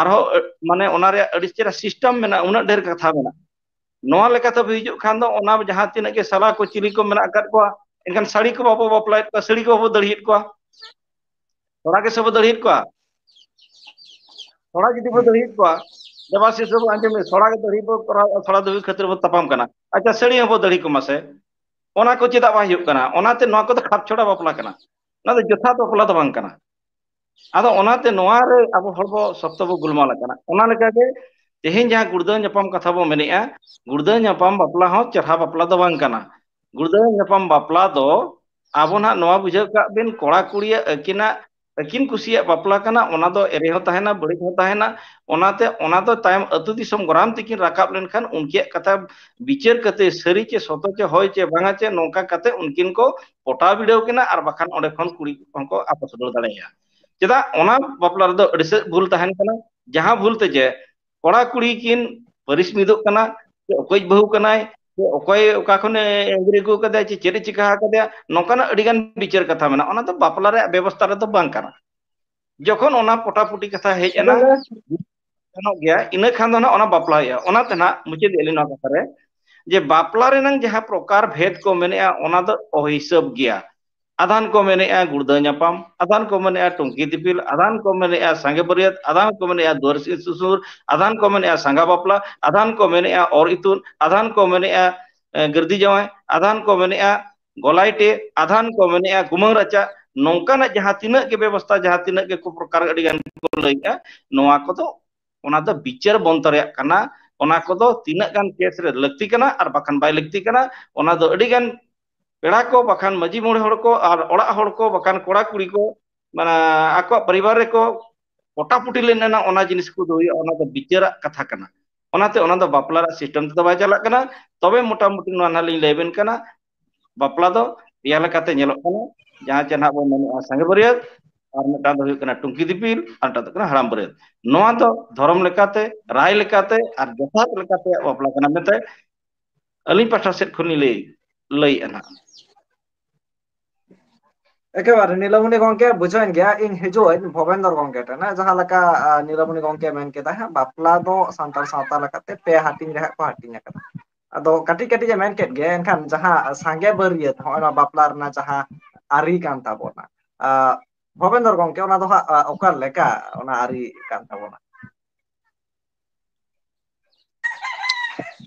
ᱟᱨᱦᱚᱸ, ᱟᱹ, ᱢᱟᱱᱮ ᱚᱱᱟ ᱨᱮᱭᱟᱜ ᱟᱹᱰᱤ ᱪᱮᱦᱨᱟ system ᱢᱮᱱᱟᱜᱼᱟ, ᱩᱱᱟᱹᱜ ᱰᱷᱮᱨ ᱠᱟᱛᱷᱟ ᱢᱮᱱᱟᱜᱼᱟ᱾ ᱱᱚᱣᱟ ᱞᱮᱠᱟᱛᱮ ᱦᱤᱡᱩᱜ ᱠᱷᱟᱱ ᱫᱚ ᱚᱱᱟ ᱡᱟᱦᱟᱸ ᱛᱤᱱᱟᱹᱜ ᱜᱮ ᱥᱟᱞᱟ ᱠᱚ ᱪᱤᱞᱤ ᱠᱚ ᱢᱮᱱᱟᱜ ᱟᱠᱟᱫ ᱠᱚᱣᱟ, ᱮᱱᱠᱷᱟᱱ ᱥᱟᱹᱲᱤ ᱠᱚ ᱵᱟᱵᱚ ᱵᱟᱯᱞᱟᱭᱮᱫ ᱠᱚᱣᱟ, ᱥᱟᱹᱲᱤ ᱠᱚ ᱵᱟᱵᱚ ᱫᱟᱹᱲᱦᱤᱭᱮᱫ ᱠᱚᱣᱟ᱾ ᱛᱷᱚᱲᱟ ᱜᱮ ᱥᱮ ᱵᱚ ᱫᱟᱹᱲᱦᱤᱭᱮᱫ ᱠᱚᱣᱟ᱾ ᱛᱷᱚᱲᱟ ᱡᱩᱫᱤ ᱵᱚ ᱫᱟᱹᱲᱦᱤᱭᱮᱫ ᱠᱚᱣᱟ, ᱫᱮᱵᱟᱥᱤᱥ ᱵᱟᱵᱩ, ᱟᱸᱡᱚᱢ ᱢᱮ, ᱛᱷᱚᱲᱟ ᱜᱮ ᱫᱟᱹᱲᱦᱤ ᱵᱚ ᱠᱚᱨᱟᱣ, ᱛᱷᱚᱲᱟ ᱫᱟᱹᱲᱦᱤ ᱠᱷᱟᱹᱛᱤᱨ ᱵᱚ ᱛᱟᱯᱟᱢ ᱠᱟᱱᱟ᱾ ᱟᱪᱪᱷᱟ, ᱥᱟᱹᱲᱤ ᱦᱚᱸ ᱵᱚ ᱫᱟᱹᱲᱦᱤ ᱠᱚᱢᱟ ᱥᱮ, ᱚᱱᱟ ᱠᱚ ᱪᱮᱫᱟᱜ ᱵᱟᱭ ᱦᱩᱭᱩᱜ ᱠᱟᱱᱟ? ᱚᱱᱟᱛᱮ ᱱᱚᱣᱟ ᱠᱚᱫᱚ ᱠᱷᱟᱯ ᱪᱷᱚᱲᱟ ᱵᱟᱯᱞᱟ ᱠᱟᱱᱟ, ᱚᱱᱟ ᱫᱚ ᱡᱚᱛᱷᱟᱛ ᱵᱟᱯᱞᱟ ᱫᱚ ᱵᱟᱝ ᱠᱟᱱᱟ᱾ ᱟᱫᱚ ᱚᱱᱟᱛᱮ ᱱᱚᱣᱟ ᱨᱮ ᱟᱵᱚ ᱦᱚᱲ ᱵᱚ ᱥᱚᱠᱛᱚ ᱵᱚ ᱜᱩᱞᱢᱟᱞ ᱟᱠᱟᱱᱟ᱾ ᱚᱱᱟ ᱞᱮᱠᱟᱜᱮ ᱛᱮᱦᱮᱧ ᱡᱟᱦᱟᱸ ᱜᱩᱲᱫᱟᱹᱣ ᱧᱟᱯᱟᱢ ᱠᱟᱛᱷᱟ ᱵᱚ ᱢᱮᱱᱮᱜᱼᱟ, ᱜᱩᱲᱫᱟᱹᱣ ᱧᱟᱯᱟᱢ ᱵᱟᱯᱞᱟ ᱦᱚᱸ ᱪᱮᱨᱦᱟ ᱵᱟᱯᱞᱟ ᱫᱚ ᱵᱟᱝ ᱠᱟᱱᱟ᱾ ᱜᱩᱲᱫᱟᱹᱣ ᱧᱟᱯᱟᱢ ᱵᱟᱯᱞᱟ ᱫᱚ ᱟᱵᱚ ᱱᱟᱦᱟᱜ ᱱᱚᱣᱟ ᱵᱩᱡᱷᱟᱹᱣ ᱠᱟᱜ ᱵᱤᱱ, ᱠᱚᱲᱟ ᱠᱩᱲᱤᱭᱟᱜ ᱟᱹᱠᱤᱱᱟᱜ, ᱟᱹᱠᱤᱱ ᱠᱩᱥᱤᱭᱟᱜ ᱵᱟᱯᱞᱟ ᱠᱟᱱᱟ, ᱚᱱᱟ ᱫᱚ ᱮᱨᱮ ᱦᱚᱸ ᱛᱟᱦᱮᱱᱟ, ᱵᱟᱹᱲᱤᱡ ᱦᱚᱸ ᱛᱟᱦᱮᱱᱟ᱾ ᱚᱱᱟᱛᱮ ᱚᱱᱟ ᱫᱚ ᱛᱟᱭᱚᱢ ᱟᱹᱛᱩ ᱫᱤᱥᱚᱢ ᱜᱚᱨᱟᱢ ᱛᱮᱠᱤᱱ ᱨᱟᱠᱟᱵ ᱞᱮᱱᱠᱷᱟᱱ ᱩᱱᱠᱤᱭᱟᱜ ᱠᱟᱛᱷᱟ ᱵᱤᱪᱟᱹᱨ ᱠᱟᱛᱮ ᱥᱟᱹᱨᱤ ᱪᱮ ᱥᱚᱛᱚ ᱪᱮ ᱦᱚᱭ ᱪᱮ ᱵᱟᱝᱟ ᱪᱮ ᱱᱚᱝᱠᱟ ᱠᱟᱛᱮ ᱩᱱᱠᱤᱱ ᱠᱚ ᱯᱚᱴᱟᱣ ᱵᱤᱰᱟᱹᱣ ᱠᱤᱱᱟ ᱟᱨ ᱵᱟᱠᱷᱟᱱ ᱚᱸᱰᱮ ᱠᱷᱚᱱ ᱠᱩᱲᱤ ᱦᱚᱸᱠᱚ ᱟᱯᱟᱥ ᱨᱩᱣᱟᱹᱲ ᱫᱟᱲᱮᱭᱟᱜᱼᱟ᱾ ᱪᱮᱫᱟᱜ? ᱚᱱᱟ ᱵᱟᱯᱞᱟ ᱨᱮᱫᱚ ᱟᱹᱰᱤ ᱥᱮᱫ ᱵᱷᱩᱞ ᱛᱟᱦᱮᱱ ᱠᱟᱱᱟ, ᱡᱟᱦᱟᱸ ᱵᱷᱩᱞ ᱛᱮ ᱡᱮ ᱠᱚᱲᱟ ᱠᱩᱲᱤ ᱠᱤᱱ ᱯᱟᱹᱨᱤᱥ ᱢᱤᱫᱚᱜ ᱠᱟᱱᱟ, ᱥᱮ ᱚᱠᱚᱭ ᱵᱟᱹᱦᱩ ᱠᱟᱱᱟᱭ, ᱥᱮ ᱚᱠᱚᱭ ᱚᱠᱟ ᱠᱷᱚᱱᱮ ᱟᱹᱜᱩ ᱟᱹᱜᱩ ᱠᱟᱫᱮᱭᱟ, ᱪᱮ ᱪᱮᱫ ᱮ ᱪᱤᱠᱟ ᱟᱠᱟᱫᱮᱭᱟ, ᱱᱚᱝᱠᱟᱱᱟᱜ ᱟᱹᱰᱤ ᱜᱟᱱ ᱵᱤᱪᱟᱹᱨ ᱠᱟᱛᱷᱟ ᱢᱮᱱᱟᱜᱼᱟ᱾ ᱚᱱᱟ ᱫᱚ ᱵᱟᱯᱞᱟ ᱨᱮᱭᱟᱜ ᱵᱮᱵᱚᱥᱛᱷᱟ ᱨᱮᱫᱚ ᱵᱟᱝ ᱠᱟᱱᱟ᱾ ᱡᱚᱠᱷᱚᱱ ᱚᱱᱟ ᱯᱚᱴᱟᱯᱩᱴᱤ ᱠᱟᱛᱷᱟ ᱦᱮᱡ ᱮᱱᱟ, ᱜᱟᱱᱚᱜ ᱜᱮᱭᱟ, ᱤᱱᱟᱹ ᱠᱷᱟᱱ ᱫᱚ ᱱᱟᱜ ᱚᱱᱟ ᱵᱟᱯᱞᱟ ᱦᱩᱭᱩᱜᱼᱟ᱾ ᱚᱱᱟᱛᱮ ᱱᱟᱜ ᱢᱩᱪᱟᱹᱫ ᱮᱫ ᱞᱤᱧ ᱱᱚᱣᱟ ᱠᱟᱛᱷᱟ ᱨᱮ, ᱡᱮ ᱵᱟᱯᱞᱟ ᱨᱮᱱᱟᱝ ᱡᱟᱦᱟᱸ ᱯᱨᱚᱠᱟᱨ ᱵᱷᱮᱫ ᱠᱚ ᱢᱮᱱᱮᱜᱼᱟ, ᱚᱱᱟ ᱫᱚ ᱚᱦᱤᱥᱟᱹᱵ ᱜᱮᱭᱟ᱾ ᱟᱫᱷᱟᱱ ᱠᱚ ᱢᱮᱱᱮᱜᱼᱟ ᱜᱩᱲᱫᱟᱹ ᱧᱟᱯᱟᱢ, ᱟᱫᱷᱟᱱ ᱠᱚ ᱢᱮᱱᱮᱜᱼᱟ ᱴᱩᱝᱠᱤ ᱫᱤᱯᱤᱞ, ᱟᱫᱷᱟᱱ ᱠᱚ ᱢᱮᱱᱮᱜᱼᱟ ᱥᱟᱸᱜᱮ ᱵᱟᱹᱨᱭᱟᱹᱛ, ᱟᱫᱷᱟᱱ ᱠᱚ ᱢᱮᱱᱮᱜᱼᱟ ᱫᱩᱣᱟᱹᱨ ᱥᱤ-, ᱥᱩᱥᱩᱨ, ᱟᱫᱷᱟᱱ ᱠᱚ ᱢᱮᱱᱮᱜᱼᱟ ᱥᱟᱸᱜᱟ ᱵᱟᱯᱞᱟ, ᱟᱫᱷᱟᱱ ᱠᱚ ᱢᱮᱱᱮᱜᱼᱟ ᱚᱨ ᱤᱛᱩᱫ, ᱟᱫᱷᱟᱱ ᱠᱚ ᱢᱮᱱᱮᱜᱼᱟ, ᱮ, ᱜᱟᱹᱨᱫᱤ ᱡᱟᱶᱟᱭ, ᱟᱫᱷᱟᱱ ᱠᱚ ᱢᱮᱱᱮᱜᱼᱟ ᱜᱚᱞᱟᱭᱴᱮ, ᱟᱫᱷᱟᱱ ᱠᱚ ᱢᱮᱱᱮᱜᱼᱟ ᱜᱩᱢᱟᱹᱝ ᱨᱟᱪᱟ᱾ ᱱᱚᱝᱠᱟᱱᱟᱜ ᱡᱟᱦᱟᱸ ᱛᱤᱱᱟᱹᱜ ᱜᱮ ᱵᱮᱵᱚᱥᱛᱷᱟ, ᱡᱟᱦᱟᱸ ᱛᱤᱱᱟᱹᱜ ᱜᱮ ᱠᱚ ᱯᱨᱚᱠᱟᱨ ᱟᱹᱰᱤ ᱜᱟᱱ ᱠᱚ ᱞᱟᱹᱭᱮᱜᱼᱟ, ᱱᱚᱣᱟ ᱠᱚᱫᱚ ᱚᱱᱟ ᱫᱚ ᱵᱤᱪᱟᱹᱨ ᱵᱚᱱᱫᱚ ᱨᱮᱭᱟᱜ ᱠᱟᱱᱟ᱾ ᱚᱱᱟ ᱠᱚᱫᱚ ᱛᱤᱱᱟᱹᱜ ᱜᱟᱱ ᱠᱮᱥ ᱨᱮ ᱞᱟᱹᱠᱛᱤ ᱠᱟᱱᱟ ᱟᱨ ᱵᱟᱠᱷᱟᱱ ᱵᱟᱭ ᱞᱟᱹᱠᱛᱤ ᱠᱟᱱᱟ, ᱚᱱᱟ ᱫᱚ ᱟᱹᱰᱤ ᱜᱟᱱ ᱯᱮᱲᱟ ᱠᱚ, ᱵᱟᱠᱷᱟᱱ ᱢᱟᱹᱡᱷᱤ ᱢᱚᱬᱮ ᱦᱚᱲ ᱠᱚ ᱟᱨ ᱚᱲᱟᱜ ᱦᱚᱲ ᱠᱚ, ᱵᱟᱠᱷᱟᱱ ᱠᱚᱲᱟ ᱠᱩᱲᱤ ᱠᱚ, ᱢᱟᱱᱮ, ᱟᱠᱚᱣᱟᱜ ᱯᱚᱨᱤᱵᱟᱨ ᱨᱮᱠᱚ ᱯᱚᱴᱟᱯᱩᱴᱤ ᱞᱮᱱ ᱮᱱᱟ, ᱚᱱᱟ ᱡᱤᱱᱤᱥ ᱠᱚᱫᱚ ᱦᱩᱭᱩᱜᱼᱟ, ᱚᱱᱟ ᱫᱚ ᱵᱤᱪᱟᱹᱨᱟᱜ ᱠᱟᱛᱷᱟ ᱠᱟᱱᱟ᱾ ᱚᱱᱟᱛᱮ ᱚᱱᱟ ᱫᱚ ᱵᱟᱯᱞᱟ ᱨᱮᱭᱟᱜ ᱥᱤᱥᱴᱮᱢ ᱛᱮᱫᱚ ᱵᱟᱭ ᱪᱟᱞᱟᱜ ᱠᱟᱱᱟ᱾ ᱛᱚᱵᱮ ᱢᱚᱴᱟᱢᱩᱴᱤ ᱱᱚᱣᱟ ᱱᱟᱦᱟᱜ ᱞᱤᱧ ᱞᱟᱹᱭ ᱟᱵᱮᱱ ᱠᱟᱱᱟ, ᱵᱟᱯᱞᱟ ᱫᱚ ᱯᱮᱭᱟ ᱞᱮᱠᱟᱛᱮ ᱧᱮᱞᱚᱜ ᱠᱟᱱᱟ᱾ ᱡᱟᱦᱟᱸ ᱪᱮ ᱱᱟᱦᱟᱜ ᱵᱚᱱ ᱢᱮᱱᱮᱜᱼᱟ ᱥᱟᱸᱜᱮ ᱵᱟᱹᱨᱭᱟᱹᱛ, ᱟᱨ ᱢᱤᱫᱴᱟᱝ ᱫᱚ ᱦᱩᱭᱩᱜ ᱠᱟᱱᱟ ᱴᱩᱝᱠᱤ ᱫᱤᱯᱤᱞ, ᱟᱨ ᱢᱤᱫᱴᱟᱝ ᱫᱚ ᱠᱟᱱᱟ ᱦᱟᱲᱟᱢ ᱵᱟᱹᱨᱭᱟᱹᱛ᱾ ᱱᱚᱣᱟ ᱫᱚ ᱫᱷᱚᱨᱚᱢ ᱞᱮᱠᱟᱛᱮ, ᱨᱟᱭ ᱞᱮᱠᱟᱛᱮ ᱟᱨ ᱡᱚᱛᱷᱟᱛ ᱞᱮᱠᱟᱛᱮ ᱵᱟᱯᱞᱟ ᱠᱟᱱᱟ ᱢᱮᱱᱛᱮ ᱟᱹᱞᱤᱧ ᱯᱟᱦᱴᱟ ᱥᱮᱫ ᱠᱷᱚᱱ ᱞᱤᱧ ᱞᱟᱹᱭ, ᱞᱟᱹᱭᱮᱜᱼᱟ ᱱᱟᱦᱟᱜ᱾ ᱮᱠᱮᱵᱟᱨᱮ ᱱᱤᱞᱟᱢᱚᱱᱤ ᱜᱚᱝᱠᱮ, ᱵᱩᱡᱷᱟᱹᱣᱮᱱ ᱜᱮᱭᱟ᱾ ᱤᱧ ᱦᱤᱡᱩᱜ ᱟᱹᱧ ᱵᱷᱚᱵᱮᱱᱫᱚᱨ ᱜᱚᱝᱠᱮ ᱴᱷᱮᱱ, ᱦᱮᱸ, ᱡᱟᱦᱟᱸ ᱞᱮᱠᱟ, ᱟ, ᱱᱤᱞᱟᱢᱚᱱᱤ ᱜᱚᱝᱠᱮ ᱢᱮᱱ ᱠᱮᱫᱟ, ᱦᱮᱸ, ᱵᱟᱯᱞᱟ ᱫᱚ ᱥᱟᱱᱛᱟᱲ ᱥᱟᱶᱛᱟ ᱞᱮᱠᱟᱛᱮ ᱯᱮ ᱦᱟᱹᱴᱤᱧ ᱨᱮ ᱦᱟᱸᱜ ᱠᱚ ᱦᱟᱹᱴᱤᱧ ᱟᱠᱟᱫᱟ᱾ ᱟᱫᱚ ᱠᱟᱹᱴᱤᱡ ᱠᱟᱹᱴᱤᱡ ᱮ ᱢᱮᱱ ᱠᱮᱫ ᱜᱮ, ᱮᱱᱠᱷᱟᱱ ᱡᱟᱦᱟᱸ ᱥᱟᱸᱜᱮ ᱵᱟᱹᱨᱭᱟᱹᱛ, ᱦᱚᱸᱜᱼᱚᱭ ᱱᱚᱣᱟ ᱵᱟᱯᱞᱟ ᱨᱮᱱᱟᱜ ᱡᱟᱦᱟᱸ ᱟᱹᱨᱤ ᱠᱟᱱ ᱛᱟᱵᱚᱱᱟ, ᱟ, ᱵᱷᱚᱵᱮᱱᱫᱚᱨ ᱜᱚᱝᱠᱮ, ᱚᱱᱟ ᱫᱚ ᱦᱟᱸᱜ, ᱟ, ᱚᱠᱟ ᱞᱮᱠᱟ ᱚᱱᱟ ᱟᱹᱨᱤ ᱠᱟᱱ ᱛᱟᱵᱚᱱᱟ?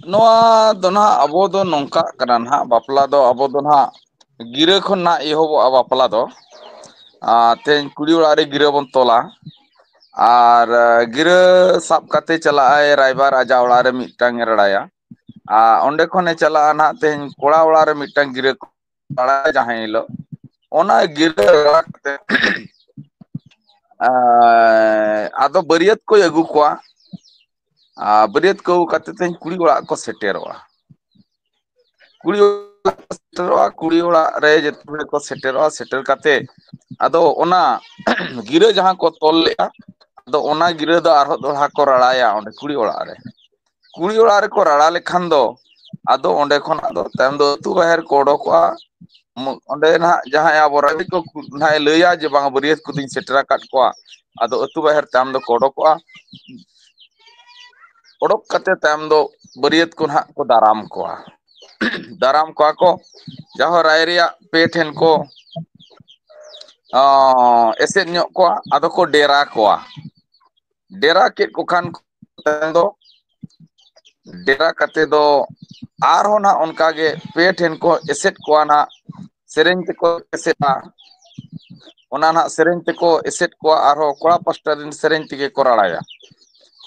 ᱱᱚᱣᱟ ᱫᱚ ᱱᱟᱦᱟᱜ ᱟᱵᱚ ᱫᱚ ᱱᱚᱝᱠᱟᱜ ᱠᱟᱱᱟ ᱱᱟᱦᱟᱜ, ᱵᱟᱯᱞᱟ ᱫᱚ ᱟᱵᱚ ᱫᱚ ᱱᱟᱦᱟᱜ ᱜᱤᱨᱟᱹ ᱠᱷᱚᱱ ᱱᱟᱦᱟᱜ ᱮᱦᱚᱵᱚᱜᱼᱟ ᱵᱟᱯᱞᱟ ᱫᱚ᱾ ᱟᱨ ᱛᱮᱦᱮᱧ ᱠᱩᱲᱤ ᱚᱲᱟᱜ ᱨᱮ ᱜᱤᱨᱟᱹ ᱵᱚᱱ ᱛᱚᱞᱟ, ᱟᱨ ᱜᱤᱨᱟᱹ ᱥᱟᱵ ᱠᱟᱛᱮ ᱪᱟᱞᱟᱜᱼᱟᱭ ᱨᱟᱭᱵᱟᱨ, ᱟᱡᱟᱜ ᱚᱲᱟᱜ ᱨᱮ ᱢᱤᱫᱴᱟᱝ ᱮ ᱨᱟᱲᱟᱭᱟ᱾ ᱟᱨ ᱚᱸᱰᱮ ᱠᱷᱚᱱᱮ ᱪᱟᱞᱟᱜᱼᱟ ᱱᱟᱦᱟᱜ ᱛᱮᱦᱮᱧ ᱠᱚᱲᱟ ᱚᱲᱟᱜ ᱨᱮ ᱢᱤᱫᱴᱟᱝ ᱜᱤᱨᱟᱹ ᱠᱚ ᱨᱟᱲᱟᱭᱟ ᱡᱟᱦᱟᱸ ᱦᱤᱞᱳᱜ, ᱚᱱᱟ ᱜᱤᱨᱟᱹ ᱨᱟᱲᱟ ᱠᱟᱛᱮ ᱟᱨ ᱟᱫᱚ ᱵᱟᱹᱨᱭᱟᱹᱛ ᱠᱚᱭ ᱟᱹᱜᱩ ᱠᱚᱣᱟ᱾ ᱟᱨ ᱵᱟᱹᱨᱭᱟᱹᱛ ᱠᱚ ᱟᱹᱜᱩ ᱠᱟᱛᱮ ᱛᱮᱦᱮᱧ ᱠᱩᱲᱤ ᱚᱲᱟᱜ ᱠᱚ ᱥᱮᱴᱮᱨᱚᱜᱼᱟ᱾ ᱠᱩᱲᱤ ᱚᱲᱟᱜ ᱠᱚ ᱥᱮᱴᱮᱨᱚᱜᱼᱟ, ᱠᱩᱲᱤ ᱚᱲᱟᱜ ᱨᱮ ᱡᱚᱛᱚ ᱦᱚᱲ ᱠᱚ ᱥᱮᱴᱮᱨᱚᱜᱼᱟ, ᱥᱮᱴᱮᱨ ᱠᱟᱛᱮ ᱟᱫᱚ ᱚᱱᱟ ᱜᱤᱨᱟᱹ ᱡᱟᱦᱟᱸ ᱠᱚ ᱛᱚᱞ ᱞᱮᱜᱼᱟ, ᱟᱫᱚ ᱚᱱᱟ ᱜᱤᱨᱟᱹ ᱫᱚ ᱟᱨᱦᱚᱸ ᱫᱚᱦᱲᱟ ᱠᱚ ᱨᱟᱲᱟᱭᱟ ᱚᱸᱰᱮ ᱠᱩᱲᱤ ᱚᱲᱟᱜ ᱨᱮ᱾ ᱠᱩᱲᱤ ᱚᱲᱟᱜ ᱨᱮᱠᱚ ᱨᱟᱲᱟ ᱞᱮᱠᱷᱟᱱ ᱫᱚ ᱟᱫᱚ ᱚᱸᱰᱮ ᱠᱷᱚᱱ ᱟᱫᱚ ᱛᱟᱭᱚᱢ ᱫᱚ ᱟᱹᱛᱩ ᱵᱟᱦᱮᱨ ᱠᱚ ᱚᱰᱚᱠᱚᱜᱼᱟ᱾ ᱢᱚ-, ᱚᱸᱰᱮ ᱱᱟᱦᱟᱜ ᱡᱟᱦᱟᱸᱭ ᱟᱵᱚ ᱨᱟᱭᱵᱟᱨᱤᱡ ᱠᱚ ᱱᱟᱦᱟᱜ ᱮ ᱞᱟᱹᱭᱟ ᱡᱮ, "ᱵᱟᱝ, ᱵᱟᱹᱨᱭᱟᱹᱛ ᱠᱚᱫᱚᱧ ᱥᱮᱴᱮᱨ ᱟᱠᱟᱫ ᱠᱚᱣᱟ", ᱟᱫᱚ ᱟᱹᱛᱩ ᱵᱟᱦᱮᱨ ᱛᱟᱭᱚᱢ ᱫᱚᱠᱚ ᱚᱰᱚᱠᱚᱜᱼᱟ᱾ ᱚᱰᱚᱠ ᱠᱟᱛᱮ ᱛᱟᱭᱚᱢ ᱫᱚ ᱵᱟᱹᱨᱭᱟᱹᱛ ᱠᱚ ᱱᱟᱦᱟᱜ ᱠᱚ ᱫᱟᱨᱟᱢ ᱠᱚᱣᱟ᱾ ᱫᱟᱨᱟᱢ ᱠᱚᱣᱟ ᱠᱚ, ᱡᱟᱦᱟᱸ ᱨᱟᱭ ᱨᱮᱭᱟᱜ ᱯᱮ ᱴᱷᱮᱱ ᱠᱚ, ᱟᱸ, ᱮᱥᱮᱫ ᱧᱚᱜ ᱠᱚᱣᱟ, ᱟᱫᱚ ᱠᱚ ᱰᱮᱨᱟ ᱠᱚᱣᱟ᱾ ᱰᱮᱨᱟ ᱠᱮᱫ ᱠᱚ ᱠᱷᱟᱱ ᱠᱚ ᱛᱟᱭᱚᱢ ᱫᱚ, ᱰᱮᱨᱟ ᱠᱟᱛᱮ ᱫᱚ ᱟᱨᱦᱚᱸ ᱱᱟᱦᱟᱜ ᱚᱱᱠᱟ ᱜᱮ ᱯᱮ ᱴᱷᱮᱱ ᱠᱚ ᱮᱥᱮᱫ ᱠᱚᱣᱟ ᱱᱟᱦᱟᱜ, ᱥᱮᱨᱮᱧ ᱛᱮᱠᱚ ᱮᱥᱮᱫᱼᱟ᱾ ᱚᱱᱟ ᱱᱟᱦᱟᱜ ᱥᱮᱨᱮᱧ ᱛᱮᱠᱚ ᱮᱥᱮᱫ ᱠᱚᱣᱟ, ᱟᱨᱦᱚᱸ ᱠᱚᱲᱟ ᱯᱟᱥᱴᱟ ᱨᱮᱱ ᱥᱮᱨᱮᱧ ᱛᱮᱜᱮ ᱠᱚ ᱨᱟᱲᱟᱭᱟ᱾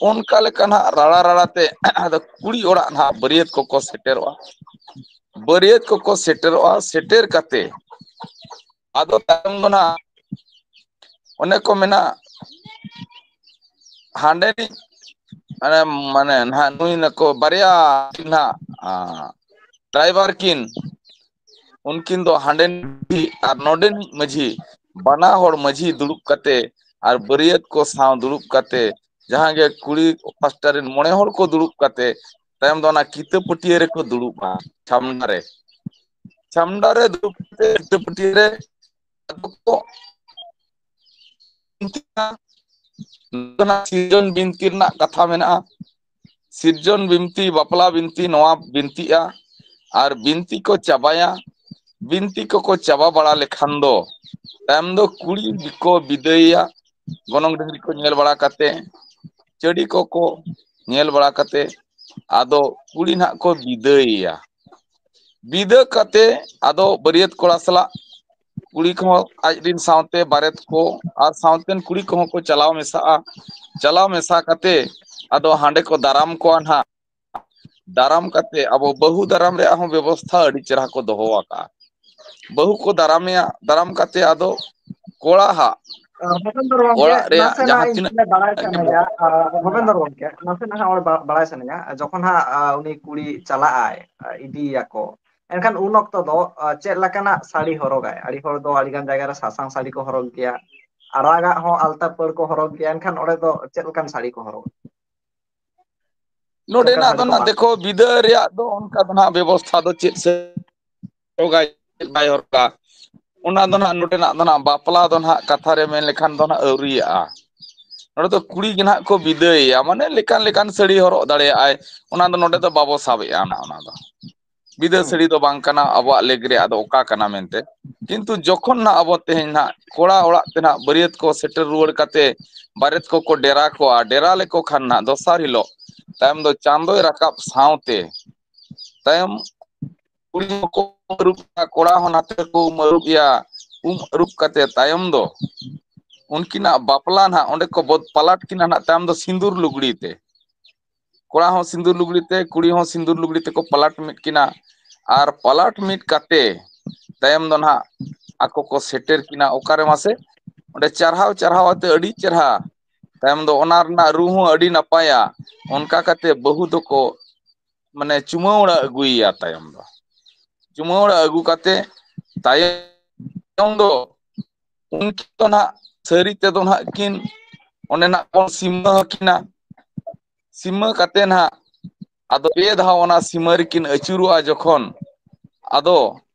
ᱚᱱᱠᱟ ᱞᱮᱠᱟ ᱱᱟᱦᱟᱜ ᱨᱟᱲᱟ ᱨᱟᱲᱟ ᱛᱮ ᱟᱫᱚ ᱠᱩᱲᱤ ᱚᱲᱟᱜ ᱱᱟᱦᱟᱜ ᱵᱟᱹᱨᱭᱟᱹᱛ ᱠᱚᱠᱚ ᱥᱮᱴᱮᱨᱚᱜᱼᱟ᱾ ᱵᱟᱹᱨᱭᱟᱹᱛ ᱠᱚᱠᱚ ᱥᱮᱴᱮᱨᱚᱜᱼᱟ, ᱥᱮᱴᱮᱨ ᱠᱟᱛᱮ ᱟᱫᱚ ᱛᱟᱭᱚᱢ ᱫᱚ ᱱᱟᱦᱟᱜ ᱚᱱᱮ ᱠᱚ ᱢᱮᱱᱟ, ᱦᱟᱸᱰᱮ ᱨᱤᱡ, ᱢᱟᱱᱮ, ᱢᱟᱱᱮ ᱱᱟᱦᱟᱜ ᱱᱩᱭ ᱱᱟᱠᱚ ᱵᱟᱨᱭᱟ ᱱᱟᱦᱟᱜ, ᱟᱸ, ᱰᱨᱟᱭᱵᱷᱟᱨ ᱠᱤᱱ, ᱩᱱᱠᱤᱱ ᱫᱚ ᱦᱟᱸᱰᱮᱱᱤᱡ ᱢᱟᱹᱡᱷᱤ ᱟᱨ ᱱᱚᱰᱮᱱᱤᱡ ᱢᱟᱹᱡᱷᱤ, ᱵᱟᱱᱟ ᱦᱚᱲ ᱢᱟᱹᱡᱷᱤ ᱫᱩᱲᱩᱵ ᱠᱟᱛᱮ ᱟᱨ ᱵᱟᱹᱨᱭᱟᱹᱛ ᱠᱚ ᱥᱟᱶ ᱫᱩᱲᱩᱵ ᱠᱟᱛᱮ, ᱡᱟᱦᱟᱸ ᱜᱮ ᱠᱩᱲᱤ ᱯᱟᱥᱴᱟ ᱨᱮᱱ ᱢᱚᱬᱮ ᱦᱚᱲ ᱠᱚ ᱫᱩᱲᱩᱵ ᱠᱟᱛᱮ, ᱛᱟᱭᱚᱢ ᱫᱚ ᱚᱱᱟ ᱠᱤᱛᱟᱹ ᱯᱟᱹᱴᱭᱟᱹ ᱨᱮᱠᱚ ᱫᱩᱲᱩᱵᱼᱟ, ᱪᱷᱟᱢᱰᱟ ᱨᱮ᱾ ᱪᱷᱟᱢᱰᱟ ᱨᱮ ᱫᱩᱲᱩᱵ ᱠᱟᱛᱮ ᱠᱤᱛᱟᱹ ᱯᱟᱹᱴᱭᱟᱹ ᱨᱮ ᱟᱫᱚ ᱠᱚ ᱵᱤᱱᱛᱤᱜᱼᱟ᱾ ᱱᱚᱣᱟ ᱥᱤᱨᱡᱚᱱ ᱵᱤᱱᱛᱤ ᱨᱮᱱᱟᱜ ᱠᱟᱛᱷᱟ ᱢᱮᱱᱟᱜᱼᱟ᱾ ᱥᱤᱨᱡᱚᱱ ᱵᱤᱱᱛᱤ, ᱵᱟᱯᱞᱟ ᱵᱤᱱᱛᱤ, ᱱᱚᱣᱟ ᱵᱤᱱᱛᱤᱜᱼᱟ᱾ ᱟᱨ ᱵᱤᱱᱛᱤ ᱠᱚ ᱪᱟᱵᱟᱭᱟ᱾ ᱵᱤᱱᱛᱤ ᱠᱚᱠᱚ ᱪᱟᱵᱟ ᱵᱟᱲᱟ ᱞᱮᱠᱷᱟᱱ ᱫᱚ, ᱛᱟᱭᱚᱢ ᱫᱚ ᱠᱩᱲᱤ ᱠᱚ ᱵᱤᱫᱟᱹᱭᱮᱭᱟ᱾ ᱜᱚᱱᱚᱝ ᱰᱟᱹᱝᱨᱤ ᱠᱚ ᱧᱮᱞ ᱵᱟᱲᱟ ᱠᱟᱛᱮ, ᱪᱟᱹᱰᱤ ᱠᱚᱠᱚ ᱧᱮᱞ ᱵᱟᱲᱟ ᱠᱟᱛᱮ, ᱟᱫᱚ ᱠᱩᱲᱤ ᱱᱟᱦᱟᱜ ᱠᱚ ᱵᱤᱫᱟᱹᱭᱮᱭᱟ᱾ ᱵᱤᱫᱟᱹ ᱠᱟᱛᱮ ᱟᱫᱚ ᱵᱟᱹᱨᱭᱟᱹᱛ ᱠᱚᱲᱟ ᱥᱟᱞᱟᱜ ᱠᱩᱲᱤ ᱠᱚᱦᱚᱸ ᱟᱡ ᱨᱤᱱ ᱥᱟᱶᱛᱮ ᱵᱟᱨᱮᱛ ᱠᱚ ᱟᱨ ᱥᱟᱶᱛᱮᱱ ᱠᱩᱲᱤ ᱠᱚᱦᱚᱸ ᱠᱚ ᱪᱟᱞᱟᱣ ᱢᱮᱥᱟᱜᱼᱟ᱾ ᱪᱟᱞᱟᱣ ᱢᱮᱥᱟ ᱠᱟᱛᱮ ᱟᱫᱚ ᱦᱟᱸᱰᱮ ᱠᱚ ᱫᱟᱨᱟᱢ ᱠᱚᱣᱟ ᱱᱟᱦᱟᱜ᱾ ᱫᱟᱨᱟᱢ ᱠᱟᱛᱮ ᱟᱵᱚ ᱵᱟᱹᱦᱩ ᱫᱟᱨᱟᱢ ᱨᱮᱭᱟᱜ ᱦᱚᱸ ᱵᱮᱵᱚᱥᱛᱷᱟ ᱟᱹᱰᱤ ᱪᱮᱦᱨᱟ ᱠᱚ ᱫᱚᱦᱚ ᱟᱠᱟᱫᱼᱟ᱾ ᱵᱟᱹᱦᱩ ᱠᱚ ᱫᱟᱨᱟᱢᱮᱭᱟ, ᱫᱟᱨᱟᱢ ᱠᱟᱛᱮ ᱟᱫᱚ ᱠᱚᱲᱟ ᱦᱟᱜ ᱵᱷᱚᱵᱮᱱᱫᱚᱨ ᱜᱚᱢᱠᱮ, ᱚᱲᱟᱜ ᱨᱮᱭᱟᱜ ᱱᱟᱥᱮᱱᱟᱜ ᱡᱟᱦᱟᱸ ᱤᱧ ᱛᱤᱱᱟᱹᱜ ᱴᱷᱮᱱ ᱵᱟᱲᱟᱭ ᱥᱟᱱᱟᱧᱟ᱾ ᱵᱚᱦᱚᱜ ᱟᱨ ᱵᱷᱚᱵᱮᱱᱫᱚᱨ ᱜᱚᱢᱠᱮ, ᱱᱟᱥᱮᱱᱟᱜ ᱦᱟᱸᱜ ᱚᱸᱰᱮ ᱵᱟ-, ᱵᱟᱲᱟᱭ ᱥᱟᱱᱟᱧᱟ, ᱡᱚᱠᱷᱚᱱ ᱦᱟᱸᱜ, ᱟ, ᱩᱱᱤ ᱠᱩᱲᱤ ᱪᱟᱞᱟᱜ ᱟᱭ, ᱟ, ᱤᱫᱤᱭᱮᱭᱟᱠᱚ, ᱮᱱᱠᱷᱟᱱ ᱩᱱ ᱚᱠᱛᱚ ᱫᱚ, ᱟ, ᱪᱮᱫ ᱞᱮᱠᱟᱱᱟᱜ ᱥᱟᱹᱲᱤ ᱦᱚᱨᱚᱜᱟᱭ? ᱟᱹᱰᱤ ᱦᱚᱲ ᱫᱚ ᱟᱹᱰᱤ ᱜᱟᱱ ᱡᱟᱭᱜᱟ ᱨᱮ ᱥᱟᱥᱟᱝ ᱥᱟᱹᱲᱤ ᱠᱚ ᱦᱚᱨᱚᱜᱽ ᱜᱮᱭᱟ, ᱟᱨᱟᱜᱟᱜ ᱦᱚᱸ ᱟᱞᱛᱟ ᱯᱟᱹᱲ ᱠᱚ ᱦᱚᱨᱚᱜᱽ ᱜᱮᱭᱟ, ᱮᱱᱠᱷᱟᱱ ᱚᱸᱰᱮ ᱫᱚ ᱪᱮᱫ ᱞᱮᱠᱟᱱ ᱥᱟᱹᱲᱤ ᱠᱚ ᱦᱚᱨᱚᱜᱟ? ᱪᱮᱫ ᱞᱮᱠᱟᱱ ᱱᱚᱰᱮᱱᱟᱜ ᱥᱟᱹᱲᱤ ᱫᱚ ᱠᱚ ᱱᱟᱜ ᱵᱟᱸᱫᱮ? ᱫᱮᱠᱷᱚ, ᱵᱤᱫᱟᱹ ᱨᱮᱭᱟᱜ ᱫᱚ ᱚᱱᱠᱟ ᱫᱚ ᱱᱟᱜ ᱵᱮᱵᱚᱥᱛᱷᱟ ᱫᱚ ᱪᱮᱫ ᱥᱮ ᱦᱚᱨᱚᱜᱟᱭ, ᱪᱮᱫ ᱵᱟᱭ ᱦᱚᱨᱚᱜᱟ, ᱚᱱᱟ ᱫᱚ ᱱᱟᱜ ᱱᱚᱰᱮᱱᱟᱜ ᱫᱚ ᱱᱟᱜ ᱵᱟᱯᱞᱟ ᱫᱚ ᱱᱟᱜ ᱠᱟᱛᱷᱟ ᱨᱮ ᱢᱮᱱ ᱞᱮᱠᱷᱟᱱ ᱫᱚ ᱱᱟᱜ ᱟᱹᱣᱨᱤᱭᱟᱜᱼᱟ᱾ ᱱᱚᱰᱮ ᱫᱚ ᱠᱩᱲᱤ ᱜᱮ ᱱᱟᱦᱟᱜ ᱠᱚ ᱵᱤᱫᱟᱹᱭᱮᱭᱟ, ᱢᱟᱱᱮ ᱞᱮᱠᱟᱱ ᱞᱮᱠᱟᱱ ᱥᱟᱹᱲᱤ ᱦᱚᱨᱚᱜ ᱫᱟᱲᱮᱭᱟᱜᱼᱟᱭ, ᱚᱱᱟ ᱫᱚ ᱱᱚᱰᱮ ᱫᱚ ᱵᱟᱵᱚ ᱥᱟᱵᱮᱜᱼᱟ ᱱᱟᱦᱟᱜ ᱚᱱᱟ ᱫᱚ᱾ ᱵᱤᱫᱟᱹ ᱦᱩᱸ᱾ ᱥᱟᱹᱲᱤ ᱫᱚ ᱵᱟᱝ ᱠᱟᱱᱟ ᱟᱵᱚᱣᱟᱜ ᱞᱮᱜᱽ ᱨᱮᱭᱟᱜ ᱫᱚ ᱚᱠᱟ ᱠᱟᱱᱟ ᱢᱮᱱᱛᱮ᱾ ᱠᱤᱱᱛᱩ ᱡᱚᱠᱷᱚᱱ ᱱᱟᱦᱟᱜ ᱟᱵᱚ ᱛᱮᱦᱮᱧ ᱱᱟᱦᱟᱜ ᱠᱚᱲᱟ ᱚᱲᱟᱜ ᱛᱮ ᱱᱟᱦᱟᱜ ᱵᱟᱹᱨᱭᱟᱹᱛ ᱠᱚ ᱥᱮᱴᱮᱨ ᱨᱩᱣᱟᱹᱲ ᱠᱟᱛᱮ ᱵᱟᱨᱮᱛ ᱠᱚᱠᱚ ᱰᱮᱨᱟ ᱠᱚᱣᱟ, ᱰᱮᱨᱟ ᱞᱮᱠᱚ ᱠᱷᱟᱱ ᱱᱟᱦᱟᱜ ᱫᱚᱥᱟᱨ ᱦᱤᱞᱳᱜ ᱛᱟᱭᱚᱢ ᱫᱚ ᱪᱟᱸᱫᱚᱭ ᱨᱟᱠᱟᱵ ᱥᱟᱶᱛᱮ ᱛᱟᱭᱚᱢ ᱠᱩᱲᱤ ᱦᱚᱸᱠᱚ ᱟᱹᱨᱩᱵ ᱮᱭᱟ, ᱠᱚᱲᱟ ᱦᱚᱸ ᱱᱟᱛᱮ ᱠᱚ ᱩᱢ ᱟᱹᱨᱩᱵ ᱮᱭᱟ᱾ ᱩᱢ ᱟᱹᱨᱩᱵ ᱠᱟᱛᱮ ᱛᱟᱭᱚᱢ ᱫᱚ ᱩᱱᱠᱤᱱᱟᱜ ᱵᱟᱯᱞᱟ ᱱᱟᱦᱟᱜ ᱚᱸᱰᱮ ᱠᱚ ᱵᱚᱫ-, ᱯᱟᱞᱟᱴ ᱠᱤᱱᱟ ᱱᱟᱦᱟᱜ ᱛᱟᱭᱚᱢ ᱫᱚ ᱥᱤᱸᱫᱩᱨ ᱞᱩᱜᱽᱲᱤ ᱛᱮ᱾ ᱠᱚᱲᱟ ᱦᱚᱸ ᱥᱤᱸᱫᱩᱨ ᱞᱩᱜᱽᱲᱤ ᱛᱮ, ᱠᱩᱲᱤ ᱦᱚᱸ ᱥᱤᱸᱫᱩᱨ ᱞᱩᱜᱽᱲᱤ ᱛᱮᱠᱚ ᱯᱟᱞᱟᱴ ᱢᱤᱫ ᱠᱤᱱᱟ᱾ ᱟᱨ ᱯᱟᱞᱟᱴ ᱢᱤᱫ ᱠᱟᱛᱮ ᱛᱟᱭᱚᱢ ᱫᱚ ᱱᱟᱦᱟᱜ ᱟᱠᱚ ᱠᱚ ᱥᱮᱴᱮᱨ ᱠᱤᱱᱟ ᱚᱠᱟᱨᱮ ᱢᱟᱥᱮ? ᱚᱸᱰᱮ ᱪᱟᱨᱦᱟᱣ ᱪᱟᱨᱦᱟᱣ ᱟᱛᱮ ᱟᱹᱰᱤ ᱪᱮᱨᱦᱟ᱾ ᱛᱟᱭᱚᱢ ᱫᱚ ᱚᱱᱟ ᱨᱮᱱᱟᱜ ᱨᱩ ᱦᱚᱸ ᱟᱹᱰᱤ ᱱᱟᱯᱟᱭᱟ᱾ ᱚᱱᱠᱟ ᱠᱟᱛᱮ ᱵᱟᱹᱦᱩ ᱫᱚᱠᱚ ᱢᱟᱱᱮ ᱪᱩᱢᱟᱹᱲᱟ ᱟᱹᱜᱩᱭᱮᱭᱟ ᱛᱟᱭᱚᱢ ᱫᱚ᱾ ᱪᱩᱢᱟᱹᱲᱟ ᱟᱹᱜᱩ ᱠᱟᱛᱮ ᱛᱟᱭᱚᱢ ᱫᱚ ᱩᱱᱠᱤᱱ ᱫᱚ ᱱᱟᱦᱟᱜ ᱥᱟᱹᱨᱤ ᱛᱮᱫᱚ ᱱᱟᱦᱟᱜ ᱠᱤᱱ ᱚᱸᱰᱮ ᱱᱟᱜ ᱵᱚᱱ ᱥᱤᱢᱟᱹ ᱟᱹᱠᱤᱱᱟ᱾ ᱥᱤᱢᱟᱹ ᱠᱟᱛᱮ ᱱᱟᱦᱟᱜ ᱟᱫᱚ ᱯᱮ ᱫᱷᱟᱣ ᱚᱱᱟ ᱥᱤᱢᱟᱹ ᱨᱮᱠᱤᱱ ᱟᱹᱪᱩᱨᱚᱜᱼᱟ ᱡᱚᱠᱷᱚᱱ, ᱟᱫᱚ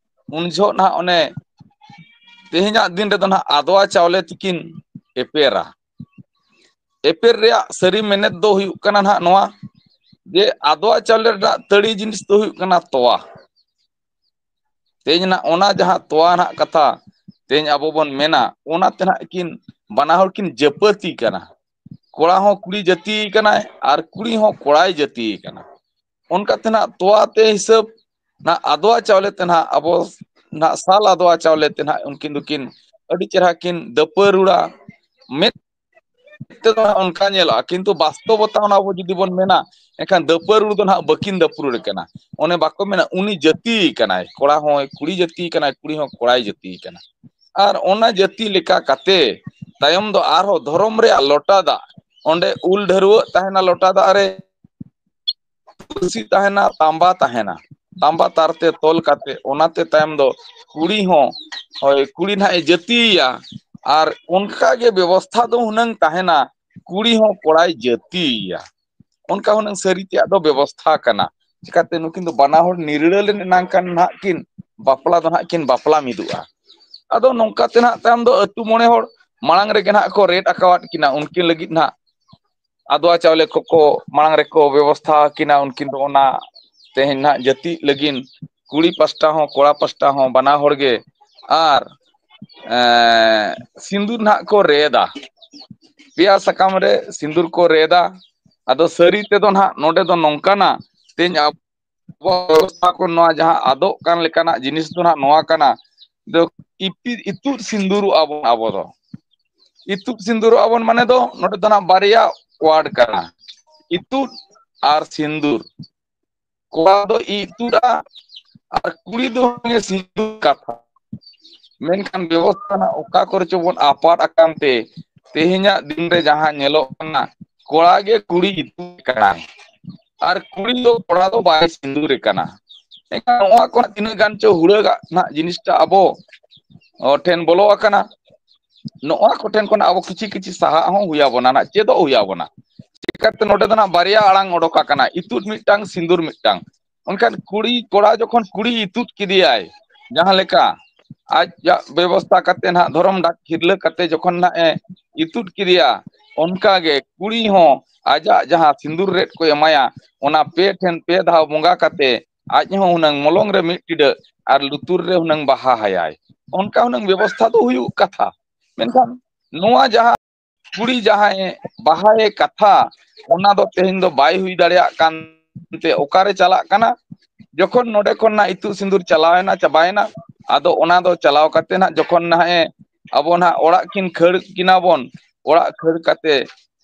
ᱩᱱ ᱡᱚᱦᱚᱜ ᱱᱟᱦᱟᱜ ᱚᱱᱮ ᱛᱮᱦᱮᱧᱟᱜ ᱫᱤᱱ ᱨᱮᱫᱚ ᱱᱟᱦᱟᱜ ᱟᱫᱽᱣᱟ ᱪᱟᱣᱞᱮ ᱛᱮᱠᱤᱱ ᱮᱯᱮᱨᱟ᱾ ᱮᱯᱮᱨ ᱨᱮᱭᱟᱜ ᱥᱟᱹᱨᱤ ᱢᱮᱱᱮᱛ ᱫᱚ ᱦᱩᱭᱩᱜ ᱠᱟᱱᱟ ᱱᱟᱦᱟᱜ ᱱᱚᱣᱟ ᱡᱮ ᱟᱫᱽᱣᱟ ᱪᱟᱣᱞᱮ ᱨᱮᱱᱟᱜ ᱛᱟᱹᱲᱤ ᱡᱤᱱᱤᱥ ᱫᱚ ᱦᱩᱭᱩᱜ ᱠᱟᱱᱟ ᱛᱚᱣᱟ᱾ ᱛᱮᱦᱮᱧ ᱱᱟᱜ ᱚᱱᱟ ᱡᱟᱦᱟᱸ ᱛᱚᱣᱟ ᱱᱟᱜ ᱠᱟᱛᱷᱟ ᱛᱮᱦᱮᱧ ᱟᱵᱚ ᱵᱚᱱ ᱢᱮᱱᱟ, ᱚᱱᱟ ᱛᱮ ᱱᱟᱜ ᱠᱤᱱ ᱵᱟᱱᱟ ᱦᱚᱲ ᱠᱤᱱ ᱡᱟᱹᱯᱟᱹᱛᱤ ᱠᱟᱱᱟ᱾ ᱠᱚᱲᱟ ᱦᱚᱸ ᱠᱩᱲᱤ ᱡᱟᱹᱛᱤ ᱠᱟᱱᱟᱭ ᱟᱨ ᱠᱩᱲᱤ ᱦᱚᱸ ᱠᱚᱲᱟᱭ ᱡᱟᱹᱛᱤ ᱠᱟᱱᱟ᱾ ᱚᱱᱠᱟ ᱛᱮ ᱱᱟᱜ ᱛᱚᱣᱟ ᱛᱮ ᱦᱤᱥᱟᱹᱵ ᱱᱟᱜ ᱟᱫᱽᱣᱟ ᱪᱟᱣᱞᱮ ᱛᱮ ᱱᱟᱜ ᱟᱵᱚ ᱱᱟᱜ ᱥᱟᱞ ᱟᱫᱽᱣᱟ ᱪᱟᱣᱞᱮ ᱛᱮ ᱱᱟᱜ ᱩᱱᱠᱤᱱ ᱫᱚᱠᱤᱱ ᱟᱹᱰᱤ ᱪᱮᱦᱨᱟ ᱠᱤᱱ ᱫᱟᱹᱯᱟᱹᱨᱩᱲᱟ᱾ ᱢᱮᱫ ᱛᱮᱫᱚ ᱱᱟᱜ ᱚᱱᱠᱟ ᱧᱮᱞᱚᱜᱼᱟ, ᱠᱤᱱᱛᱩ ᱵᱟᱥᱛᱚᱵᱚᱛᱟ ᱚᱱᱟ ᱟᱵᱚ ᱡᱩᱫᱤ ᱵᱚᱱ ᱢᱮᱱᱟ, ᱮᱱᱠᱷᱟᱱ ᱫᱟᱹᱯᱟᱹᱨᱩᱲ ᱫᱚ ᱱᱟᱜ ᱵᱟᱹᱠᱤᱱ ᱫᱟᱹᱯᱟᱹᱨᱩᱲ ᱠᱟᱱᱟ᱾ ᱚᱱᱮ ᱵᱟᱠᱚ ᱢᱮᱱᱟ, ᱩᱱᱤ ᱡᱟᱹᱛᱤ ᱠᱟᱱᱟᱭ, ᱠᱚᱲᱟ ᱦᱚᱸ ᱠᱩᱲᱤ ᱡᱟᱹᱛᱤ ᱠᱟᱱᱟᱭ, ᱠᱩᱲᱤ ᱦᱚᱸ ᱠᱚᱲᱟᱭ ᱡᱟᱹᱛᱤ ᱠᱟᱱᱟ᱾ ᱟᱨ ᱚᱱᱟ ᱡᱟᱹᱛᱤ ᱞᱮᱠᱟ ᱠᱟᱛᱮ ᱛᱟᱭᱚᱢ ᱫᱚ ᱟᱨᱦᱚᱸ ᱫᱷᱚᱨᱚᱢ ᱨᱮᱭᱟᱜ ᱞᱚᱴᱟ ᱫᱟᱜ, ᱚᱸᱰᱮ ᱩᱞ ᱰᱷᱟᱹᱨᱣᱟᱹᱜ ᱛᱟᱦᱮᱱᱟ ᱞᱚᱴᱟ ᱫᱟᱜ ᱨᱮ, ᱛᱩᱞᱥᱤ ᱛᱟᱦᱮᱱᱟ, ᱛᱟᱢᱵᱟ ᱛᱟᱦᱮᱱᱟ, ᱛᱟᱢᱵᱟ ᱛᱟᱨ ᱛᱮ ᱛᱚᱞ ᱠᱟᱛᱮ, ᱚᱱᱟᱛᱮ ᱛᱟᱭᱚᱢ ᱫᱚ ᱠᱩᱲᱤ ᱦᱚᱸ, ᱦᱳᱭ, ᱠᱩᱲᱤ ᱱᱟᱦᱟᱜ ᱮ ᱡᱟᱹᱛᱤᱭᱮᱭᱟ᱾ ᱟᱨ ᱚᱱᱠᱟ ᱜᱮ ᱵᱮᱵᱚᱥᱛᱷᱟ ᱫᱚ ᱦᱩᱱᱟᱹᱝ ᱛᱟᱦᱮᱱᱟ, ᱠᱩᱲᱤ ᱦᱚᱸ ᱠᱚᱲᱟᱭ ᱡᱟᱹᱛᱤᱭᱮᱭᱟ᱾ ᱚᱱᱠᱟ ᱦᱩᱱᱟᱹᱝ ᱥᱟᱹᱨᱤ ᱛᱮᱭᱟᱜ ᱫᱚ ᱵᱮᱵᱚᱥᱛᱷᱟ ᱠᱟᱱᱟ᱾ ᱪᱤᱠᱟᱹᱛᱮ ᱱᱩᱠᱤᱱ ᱫᱚ ᱵᱟᱱᱟ ᱦᱚᱲ ᱱᱤᱨᱲᱟᱹ ᱞᱮᱱ ᱮᱱᱟᱝ ᱠᱷᱟᱱ ᱱᱟᱦᱟᱜ ᱠᱤᱱ ᱵᱟᱯᱞᱟ ᱫᱚ ᱱᱟᱦᱟᱜ ᱠᱤᱱ ᱵᱟᱯᱞᱟ ᱢᱤᱫᱚᱜᱼᱟ᱾ ᱟᱫᱚ ᱱᱚᱝᱠᱟ ᱛᱮ ᱱᱟᱦᱟᱜ ᱛᱟᱭᱚᱢ ᱫᱚ ᱟᱹᱛᱩ ᱢᱚᱬᱮ ᱦᱚᱲ ᱢᱟᱲᱟᱝ ᱨᱮᱜᱮ ᱱᱟᱦᱟᱜ ᱠᱚ ᱨᱮᱫ ᱟᱠᱟᱣᱟᱫ ᱠᱤᱱᱟ, ᱩᱱᱠᱤᱱ ᱞᱟᱹᱜᱤᱫ ᱱᱟᱦᱟᱜ ᱟᱫᱽᱣᱟ ᱪᱟᱣᱞᱮ ᱠᱚᱠᱚ ᱢᱟᱲᱟᱝ ᱨᱮᱠᱚ ᱵᱮᱵᱚᱥᱛᱷᱟ ᱟᱹᱠᱤᱱᱟ᱾ ᱩᱱᱠᱤᱱ ᱫᱚ ᱚᱱᱟ ᱛᱮᱦᱮᱧ ᱱᱟᱦᱟᱜ ᱡᱟᱹᱛᱤ ᱞᱟᱹᱜᱤᱫ ᱠᱩᱲᱤ ᱯᱟᱥᱴᱟ ᱦᱚᱸ ᱠᱚᱲᱟ ᱯᱟᱥᱴᱟ ᱦᱚᱸ ᱵᱟᱱᱟ ᱦᱚᱲ ᱜᱮ ᱟᱨ ᱮᱸ, ᱥᱤᱸᱫᱩᱨ ᱱᱟᱦᱟᱜ ᱠᱚ ᱨᱮᱫᱟ᱾ ᱯᱮᱭᱟ ᱥᱟᱠᱟᱢ ᱨᱮ ᱥᱤᱸᱫᱩᱨ ᱠᱚ ᱨᱮᱫᱟ᱾ ᱟᱫᱚ ᱥᱟᱹᱨᱤ ᱛᱮᱫᱚ ᱱᱟᱦᱟᱜ ᱱᱚᱰᱮ ᱫᱚ ᱱᱚᱝᱠᱟᱱᱟ, ᱛᱮᱦᱮᱧ ᱟᱵᱚᱣᱟᱜ ᱵᱮᱵᱚᱥᱛᱷᱟ ᱠᱚ ᱱᱚᱣᱟ ᱡᱟᱦᱟᱸ ᱟᱫᱚᱜ ᱠᱟᱱ ᱞᱮᱠᱟᱱᱟᱜ ᱡᱤᱱᱤᱥ ᱫᱚ ᱱᱟᱦᱟᱜ ᱱᱚᱣᱟ ᱠᱟᱱᱟ, ᱫᱚ ᱤᱯᱤ-, ᱤᱛᱩᱫ ᱥᱤᱸᱫᱩᱨᱚᱜᱼᱟ ᱵᱚᱱ ᱟᱵᱚ ᱫᱚ᱾ ᱤᱛᱩᱫ ᱥᱤᱸᱫᱩᱨᱚᱜᱼᱟ ᱵᱚᱱ ᱢᱟᱱᱮ ᱫᱚ ᱱᱚᱰᱮ ᱫᱚ ᱱᱟᱦᱟᱜ ᱵᱟᱨᱭᱟ word ᱠᱟᱱᱟ, ᱤᱛᱩᱫ ᱟᱨ ᱥᱤᱸᱫᱩᱨ᱾ ᱠᱚᱲᱟ ᱫᱚ ᱤᱛᱩᱫᱟ ᱟᱨ ᱠᱩᱲᱤ ᱫᱚ ᱥᱤᱸᱫᱩᱨ ᱠᱟᱛᱷᱟ᱾ ᱢᱮᱱᱠᱷᱟᱱ ᱵᱮᱵᱚᱥᱛᱷᱟ ᱨᱮᱱᱟᱜ ᱚᱠᱟ ᱠᱚᱨᱮ ᱪᱚ ᱵᱚᱱ ᱟᱯᱟᱫ ᱟᱠᱟᱱ ᱛᱮ ᱛᱮᱦᱮᱧᱟᱜ ᱫᱤᱱ ᱨᱮ ᱡᱟᱦᱟᱸ ᱧᱮᱞᱚᱜ ᱠᱟᱱᱟ, ᱠᱚᱲᱟ ᱜᱮ ᱠᱩᱲᱤ ᱤᱛᱩᱫ ᱠᱟᱱᱟᱭ ᱟᱨ ᱠᱩᱲᱤ ᱫᱚ ᱠᱚᱲᱟ ᱫᱚ ᱵᱟᱭ ᱥᱤᱸᱫᱩᱨ ᱠᱟᱱᱟ᱾ ᱮᱱᱠᱷᱟᱱ ᱱᱚᱣᱟ ᱠᱚ ᱛᱤᱱᱟᱹᱜ ᱜᱟᱱ ᱪᱚ ᱦᱩᱲᱟᱹᱜᱟᱜ ᱱᱟᱜ ᱡᱤᱱᱤᱥᱴᱟ ᱟᱵᱚ ᱴᱷᱮᱱ ᱵᱚᱞᱚ ᱟᱠᱟᱱᱟ᱾ ᱱᱚᱣᱟ ᱠᱚᱴᱷᱮᱱ ᱠᱷᱚᱱ ᱟᱵᱚ ᱠᱤᱪᱷᱤ ᱠᱤᱪᱷᱤ ᱥᱟᱦᱟᱜ ᱦᱚᱸ ᱦᱩᱭ ᱟᱵᱚᱱᱟ, ᱱᱟᱜ ᱪᱮᱫᱚᱜ ᱦᱩᱭ ᱟᱵᱚᱱᱟ᱾ ᱪᱤᱠᱟᱹᱛᱮ ᱱᱚᱰᱮ ᱫᱚ ᱱᱟᱜ ᱵᱟᱨᱭᱟ ᱟᱲᱟᱝ ᱚᱰᱚᱠ ᱟᱠᱟᱱᱟ, ᱤᱛᱩᱫ ᱢᱤᱫᱴᱟᱝ, ᱥᱤᱸᱫᱩᱨ ᱢᱤᱫᱴᱟᱝ᱾ ᱢᱮᱱᱠᱷᱟᱱ ᱠᱩᱲᱤ, ᱠᱚᱲᱟ ᱡᱚᱠᱷᱚᱱ ᱠᱩᱲᱤ ᱤᱛᱩᱫ ᱠᱮᱫᱮᱭᱟᱭ, ᱡᱟᱦᱟᱸ ᱞᱮᱠᱟ ᱟᱡᱟᱜ ᱵᱮᱵᱚᱥᱛᱷᱟ ᱠᱟᱛᱮ ᱱᱟᱜ ᱫᱷᱚᱨᱚᱢ ᱰᱟᱠ ᱦᱤᱨᱞᱟᱹ ᱠᱟᱛᱮ ᱡᱚᱠᱷᱚᱱ ᱱᱟᱜ ᱮ ᱤᱛᱩᱫ ᱠᱮᱫᱮᱭᱟ, ᱚᱱᱠᱟ ᱜᱮ ᱠᱩᱲᱤ ᱦᱚᱸ ᱟᱡᱟᱜ ᱡᱟᱦᱟᱸ ᱥᱤᱸᱫᱩᱨ ᱨᱮᱫ ᱠᱚ ᱮᱢᱟᱭᱟ, ᱚᱱᱟ ᱯᱮ ᱴᱷᱮᱱ ᱯᱮ ᱫᱷᱟᱣ ᱵᱚᱸᱜᱟ ᱠᱟᱛᱮ ᱟᱡ ᱦᱚᱸ ᱦᱩᱱᱟᱹᱝ ᱢᱚᱞᱚᱝ ᱨᱮ ᱢᱤᱫ ᱴᱤᱰᱟᱹᱜ ᱟᱨ ᱞᱩᱛᱩᱨ ᱨᱮ ᱦᱩᱱᱟᱹᱝ ᱵᱟᱦᱟ ᱦᱟᱭᱟᱭ᱾ ᱚᱱᱠᱟ ᱦᱩᱱᱟᱹᱝ ᱵᱮᱵᱚᱥᱛᱷᱟ ᱫᱚ ᱦᱩᱭᱩᱜ ᱠᱟᱛᱷᱟ᱾ ᱢᱮᱱᱠᱷᱟᱱ ᱱᱚᱣᱟ ᱡᱟᱦᱟᱸ ᱠᱩᱲᱤ ᱡᱟᱦᱟᱸᱭ ᱵᱟᱦᱟᱭᱮ ᱠᱟᱛᱷᱟ, ᱚᱱᱟ ᱫᱚ ᱛᱮᱦᱮᱧ ᱫᱚ ᱵᱟᱭ ᱦᱩᱭ ᱫᱟᱲᱮᱭᱟᱜ ᱠᱟᱱ ᱛᱮ ᱚᱠᱟᱨᱮ ᱪᱟᱞᱟᱜ ᱠᱟᱱᱟ? ᱡᱚᱠᱷᱚᱱ ᱱᱚᱰᱮ ᱠᱷᱚᱱ ᱱᱟᱜ ᱤᱛᱩᱫ ᱥᱤᱸᱫᱩᱨ ᱪᱟᱞᱟᱣᱮᱱᱟ, ᱪᱟᱵᱟᱭᱮᱱᱟ, ᱟᱫᱚ ᱚᱱᱟ ᱫᱚ ᱪᱟᱞᱟᱣ ᱠᱟᱛᱮ ᱱᱟᱜ ᱡᱚᱠᱷᱚᱱ ᱱᱟᱜ ᱮ, ᱟᱵᱚ ᱱᱟᱜ ᱚᱲᱟᱜ ᱠᱤᱱ ᱠᱷᱟᱹᱲ ᱠᱤᱱᱟ ᱵᱚᱱ, ᱚᱲᱟᱜ ᱠᱷᱟᱹᱲ ᱠᱟᱛᱮ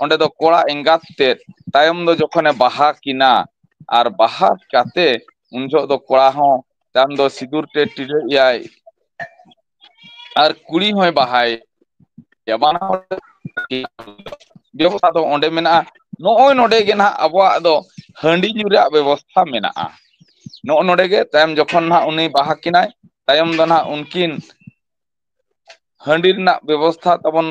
ᱚᱸᱰᱮ ᱫᱚ ᱠᱚᱲᱟ ᱮᱸᱜᱟᱛ ᱛᱮᱫ ᱛᱟᱭᱚᱢ ᱫᱚ ᱡᱚᱠᱷᱚᱱᱮ ᱵᱟᱦᱟ ᱠᱤᱱᱟ, ᱟᱨ ᱵᱟᱦᱟ ᱠᱟᱛᱮ ᱩᱱ ᱡᱚᱦᱚᱜ ᱫᱚ ᱠᱚᱲᱟ ᱦᱚᱸ ᱛᱟᱭᱚᱢ ᱫᱚ ᱥᱤᱸᱫᱩᱨ ᱛᱮ ᱴᱤᱰᱟᱹᱜ ᱮᱭᱟᱭ, ᱟᱨ ᱠᱩᱲᱤ ᱦᱚᱸᱭ ᱵᱟᱦᱟᱭ ᱭᱟ᱾ ᱵᱟᱱᱟ ᱦᱚᱲ ᱵᱮᱵᱚᱥᱛᱷᱟ ᱫᱚ ᱚᱸᱰᱮ ᱢᱮᱱᱟᱜᱼᱟ᱾ ᱱᱚᱜᱼᱚᱭ ᱱᱚᱰᱮ ᱜᱮ ᱱᱟᱦᱟᱜ ᱟᱵᱚᱣᱟᱜ ᱫᱚ ᱦᱟᱺᱰᱤ ᱧᱩ ᱨᱮᱭᱟᱜ ᱵᱮᱵᱚᱥᱛᱷᱟ ᱢᱮᱱᱟᱜᱼᱟ᱾ ᱱᱚᱜᱼᱚ ᱱᱚᱰᱮ ᱜᱮ ᱛᱟᱭᱚᱢ ᱡᱚᱠᱷᱚᱱ ᱱᱟᱦᱟᱜ ᱩᱱᱤ ᱵᱟᱦᱟ ᱠᱤᱱᱟᱭ, ᱛᱟᱭᱚᱢ ᱫᱚ ᱱᱟᱦᱟᱜ ᱩᱱᱠᱤᱱ ᱦᱟᱺᱰᱤ ᱨᱮᱱᱟᱜ ᱵᱮᱵᱚᱥᱛᱷᱟ ᱛᱟᱵᱚᱱ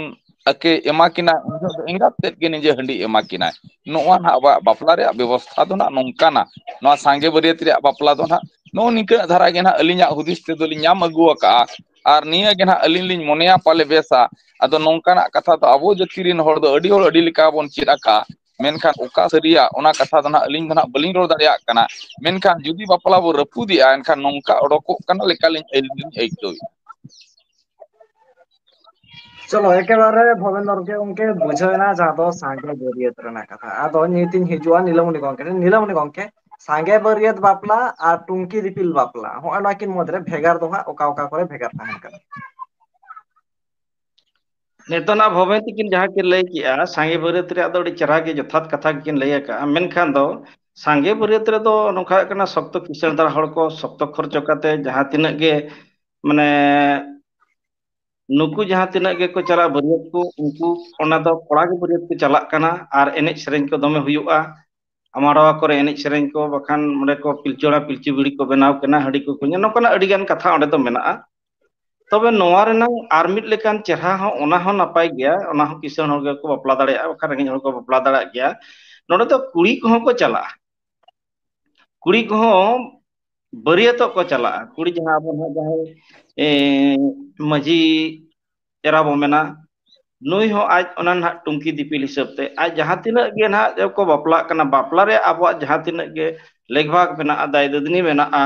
ᱟᱹᱠᱮ ᱮᱢᱟ ᱠᱤᱱᱟ, ᱩᱱ ᱡᱚᱦᱚᱜ ᱫᱚ ᱮᱸᱜᱟᱛ ᱛᱮᱫ ᱜᱮ ᱱᱤᱡᱮ ᱦᱟᱺᱰᱤ ᱮᱢᱟ ᱠᱤᱱᱟᱭ᱾ ᱱᱚᱜᱼᱚ ᱱᱟᱦᱟᱜ ᱟᱵᱚᱣᱟᱜ ᱵᱟᱯᱞᱟ ᱨᱮᱭᱟᱜ ᱵᱮᱵᱚᱥᱛᱷᱟ ᱫᱚ ᱱᱟᱦᱟᱜ ᱱᱚᱝᱠᱟᱱᱟ᱾ ᱱᱚᱣᱟ ᱥᱟᱸᱜᱮ ᱵᱟᱹᱨᱭᱟᱹᱛ ᱨᱮᱭᱟᱜ ᱵᱟᱯᱞᱟ ᱫᱚ ᱱᱟᱦᱟᱜ ᱱᱚᱜᱼᱚ ᱱᱤᱝᱠᱟᱹ ᱫᱷᱟᱨᱟ ᱜᱮ ᱱᱟᱦᱟᱜ ᱟᱹᱞᱤᱧᱟᱜ ᱦᱩᱫᱤᱥ ᱛᱮᱫᱚ ᱞᱤᱧ ᱧᱟᱢ ᱟᱹᱜᱩ ᱟᱠᱟᱜᱼᱟ᱾ ᱟᱨ ᱱᱤᱭᱟᱹ ᱜᱮ ᱱᱟᱦᱟᱜ ᱟᱹᱞᱤᱧ ᱞᱤᱧ ᱢᱚᱱᱮᱭᱟ ᱯᱟᱞᱮ ᱵᱮᱥᱟ᱾ ᱟᱫᱚ ᱱᱚᱝᱠᱟᱱᱟᱜ ᱠᱟᱛᱷᱟ ᱫᱚ ᱟᱵᱚ ᱡᱟᱹᱛᱤ ᱨᱮᱱ ᱦᱚᱲ ᱫᱚ ᱟᱹᱰᱤ ᱦᱚᱲ ᱟᱹᱰᱤ ᱞᱮᱠᱟ ᱵᱚᱱ ᱪᱮᱫ ᱟᱠᱟᱫ, ᱢᱮᱱᱠᱷᱟᱱ ᱚᱠᱟ ᱥᱟᱹᱨᱤᱭᱟ ᱚᱱᱟ ᱠᱟᱛᱷᱟ ᱫᱚ ᱱᱟᱦᱟᱜ ᱟᱹᱞᱤᱧ ᱫᱚ ᱱᱟᱦᱟᱜ ᱵᱟᱹᱞᱤᱧ ᱨᱚᱲ ᱫᱟᱲᱮᱭᱟᱜ ᱠᱟᱱᱟ᱾ ᱢᱮᱱᱠᱷᱟᱱ ᱡᱩᱫᱤ ᱵᱟᱯᱞᱟ ᱵᱚ ᱨᱟᱹᱯᱩᱫᱮᱜᱼᱟ, ᱮᱱᱠᱷᱟᱱ ᱱᱚᱝᱠᱟ ᱚᱰᱚᱠᱚᱜ ᱠᱟᱱᱟ ᱞᱮᱠᱟᱞᱤᱧ ᱟᱹᱞᱤᱧ ᱞᱤᱧ ᱟᱹᱭᱠᱟᱹᱣᱮᱫᱼᱟ᱾ ᱪᱚᱞᱚ, ᱮᱠᱮᱵᱟᱨᱮ ᱵᱷᱚᱵᱮᱱᱫᱚᱨ ᱜᱮ ᱜᱚᱝᱠᱮ ᱵᱩᱡᱷᱟᱹᱣ ᱮᱱᱟ, ᱡᱟᱦᱟᱸ ᱫᱚ ᱥᱟᱸᱜᱮ ᱵᱟᱹᱨᱭᱟᱹᱛ ᱨᱮᱱᱟᱜ ᱠᱟᱛᱷᱟ᱾ ᱟᱫᱚ ᱱᱤᱛᱤᱧ ᱦᱤᱡᱩᱜᱼᱟ ᱱᱤᱞᱟᱢᱚᱱᱤ ᱜᱚᱝᱠᱮ ᱴᱷᱮᱱ᱾ ᱱᱤᱞᱟᱢᱚᱱᱤ ᱜᱚᱝᱠᱮ, ᱥᱟᱸᱜᱮ ᱵᱟᱹᱨᱭᱟᱹᱛ ᱵᱟᱯᱞᱟ ᱟᱨ ᱴᱩᱝᱠᱤ ᱫᱤᱯᱤᱞ ᱵᱟᱯᱞᱟ, ᱦᱚᱸᱜᱼᱚ ᱱᱚᱣᱟ ᱠᱤᱱ ᱢᱩᱫᱽᱨᱮ ᱵᱷᱮᱜᱟᱨ ᱫᱚ ᱦᱟᱸᱜ ᱚᱠᱟ ᱚᱠᱟ ᱠᱚᱨᱮ ᱵᱷᱮᱜᱟᱨ ᱛᱟᱦᱮᱱ ᱠᱟᱱᱟ? ᱱᱤᱛᱚᱜ ᱱᱟᱜ ᱵᱷᱚᱵᱮᱱ ᱛᱤᱠᱤᱱ ᱡᱟᱦᱟᱸ ᱠᱤᱱ ᱞᱟᱹᱭ ᱠᱮᱜᱼᱟ, ᱥᱟᱸᱜᱮ ᱵᱟᱹᱨᱭᱟᱹᱛ ᱨᱮᱭᱟᱜ ᱫᱚ ᱟᱹᱰᱤ ᱪᱮᱦᱨᱟ ᱜᱮ ᱡᱚᱛᱷᱟᱛ ᱠᱟᱛᱷᱟ ᱜᱮᱠᱤᱱ ᱞᱟᱹᱭ ᱟᱠᱟᱜᱼᱟ᱾ ᱢᱮᱱᱠᱷᱟᱱ ᱫᱚ ᱥᱟᱸᱜᱮ ᱵᱟᱹᱨᱭᱟᱹᱛ ᱨᱮᱫᱚ ᱱᱚᱝᱠᱟ ᱠᱟᱱᱟ, ᱥᱚᱠᱛᱚ ᱠᱤᱥᱟᱹᱬ ᱫᱷᱟᱨᱟ ᱦᱚᱲ ᱠᱚ ᱥᱚᱠᱛᱚ ᱠᱷᱚᱨᱪᱚ ᱠᱟᱛᱮ ᱡᱟᱦᱟᱸ ᱛᱤᱱᱟᱹᱜ ᱜᱮ, ᱢᱟᱱᱮ, ᱱᱩᱠᱩ ᱡᱟᱦᱟᱸ ᱛᱤᱱᱟᱹᱜ ᱜᱮᱠᱚ ᱪᱟᱞᱟᱜ ᱵᱟᱹᱨᱭᱟᱹᱛ ᱠᱚ, ᱩᱱᱠᱩ ᱚᱱᱟ ᱫᱚ ᱠᱚᱲᱟ ᱜᱮ ᱵᱟᱹᱨᱭᱟᱹᱛ ᱠᱚ ᱪᱟᱞᱟᱜ ᱠᱟᱱᱟ ᱟᱨ ᱮᱱᱮᱡ ᱥᱮᱨᱮᱧ ᱠᱚ ᱫᱚᱢᱮ ᱦᱩᱭᱩᱜᱼᱟ᱾ ᱟᱢᱟᱲᱟᱣᱟ ᱠᱚᱨᱮ ᱮᱱᱮᱡ ᱥᱮᱨᱮᱧ ᱠᱚ, ᱵᱟᱠᱷᱟᱱ ᱚᱸᱰᱮ ᱠᱚ ᱯᱤᱞᱪᱩ ᱦᱟᱲᱟᱢ ᱯᱤᱞᱪᱩ ᱵᱩᱲᱦᱤ ᱠᱚ ᱵᱮᱱᱟᱣ ᱠᱟᱱᱟ, ᱦᱟᱺᱰᱤ ᱠᱚᱠᱚ ᱧᱩ, ᱱᱚᱝᱠᱟᱱᱟᱜ ᱟᱹᱰᱤ ᱜᱟᱱ ᱠᱟᱛᱷᱟ ᱚᱸᱰᱮ ᱫᱚ ᱢᱮᱱᱟᱜᱼᱟ᱾ ᱛᱚᱵᱮ ᱱᱚᱣᱟ ᱨᱮᱱᱟᱝ ᱟᱨ ᱢᱤᱫ ᱞᱮᱠᱟᱱ ᱪᱮᱦᱨᱟ ᱦᱚᱸ, ᱚᱱᱟ ᱦᱚᱸ ᱱᱟᱯᱟᱭ ᱜᱮᱭᱟ, ᱚᱱᱟ ᱦᱚᱸ ᱠᱤᱥᱟᱹᱬ ᱦᱚᱲ ᱜᱮᱠᱚ ᱵᱟᱯᱞᱟ ᱫᱟᱲᱮᱭᱟᱜᱼᱟ, ᱵᱟᱠᱷᱟᱱ ᱨᱮᱸᱜᱮᱡ ᱦᱚᱲ ᱠᱚ ᱵᱟᱯᱞᱟ ᱫᱟᱲᱮᱭᱟᱜ ᱜᱮᱭᱟ᱾ ᱱᱚᱰᱮ ᱫᱚ ᱠᱩᱲᱤ ᱠᱚᱦᱚᱸ ᱠᱚ ᱪᱟᱞᱟᱜᱼᱟ, ᱠᱩᱲᱤ ᱠᱚᱦᱚᱸ ᱵᱟᱹᱨᱭᱟᱹᱛᱚᱜ ᱠᱚ ᱪᱟᱞᱟᱜᱼᱟ᱾ ᱠᱩᱲᱤ ᱡᱟᱦᱟᱸ ᱟᱵᱚ ᱱᱟᱦᱟᱜ ᱡᱟᱦᱟᱸᱭ, ᱮ, ᱢᱟᱹᱡᱷᱤ ᱮᱨᱟ ᱵᱚ ᱢᱮᱱᱟ, ᱱᱩᱭ ᱦᱚᱸ ᱟᱡ ᱚᱱᱟ ᱱᱟᱦᱟᱜ ᱴᱩᱝᱠᱤ ᱫᱤᱯᱤᱞ ᱦᱤᱥᱟᱹᱵ ᱛᱮ ᱟᱡ ᱡᱟᱦᱟᱸ ᱛᱤᱱᱟᱹᱜ ᱜᱮ ᱱᱟᱦᱟᱜ ᱠᱚ ᱵᱟᱯᱞᱟᱜ ᱠᱟᱱᱟ, ᱵᱟᱯᱞᱟ ᱨᱮ ᱟᱵᱚᱣᱟᱜ ᱡᱟᱦᱟᱸ ᱛᱤᱱᱟᱹᱜ ᱜᱮ ᱞᱮᱠᱵᱷᱟᱜᱽ ᱢᱮᱱᱟᱜᱼᱟ, ᱫᱟᱭ ᱫᱟᱹᱫᱽᱱᱤ ᱢᱮᱱᱟᱜᱼᱟ,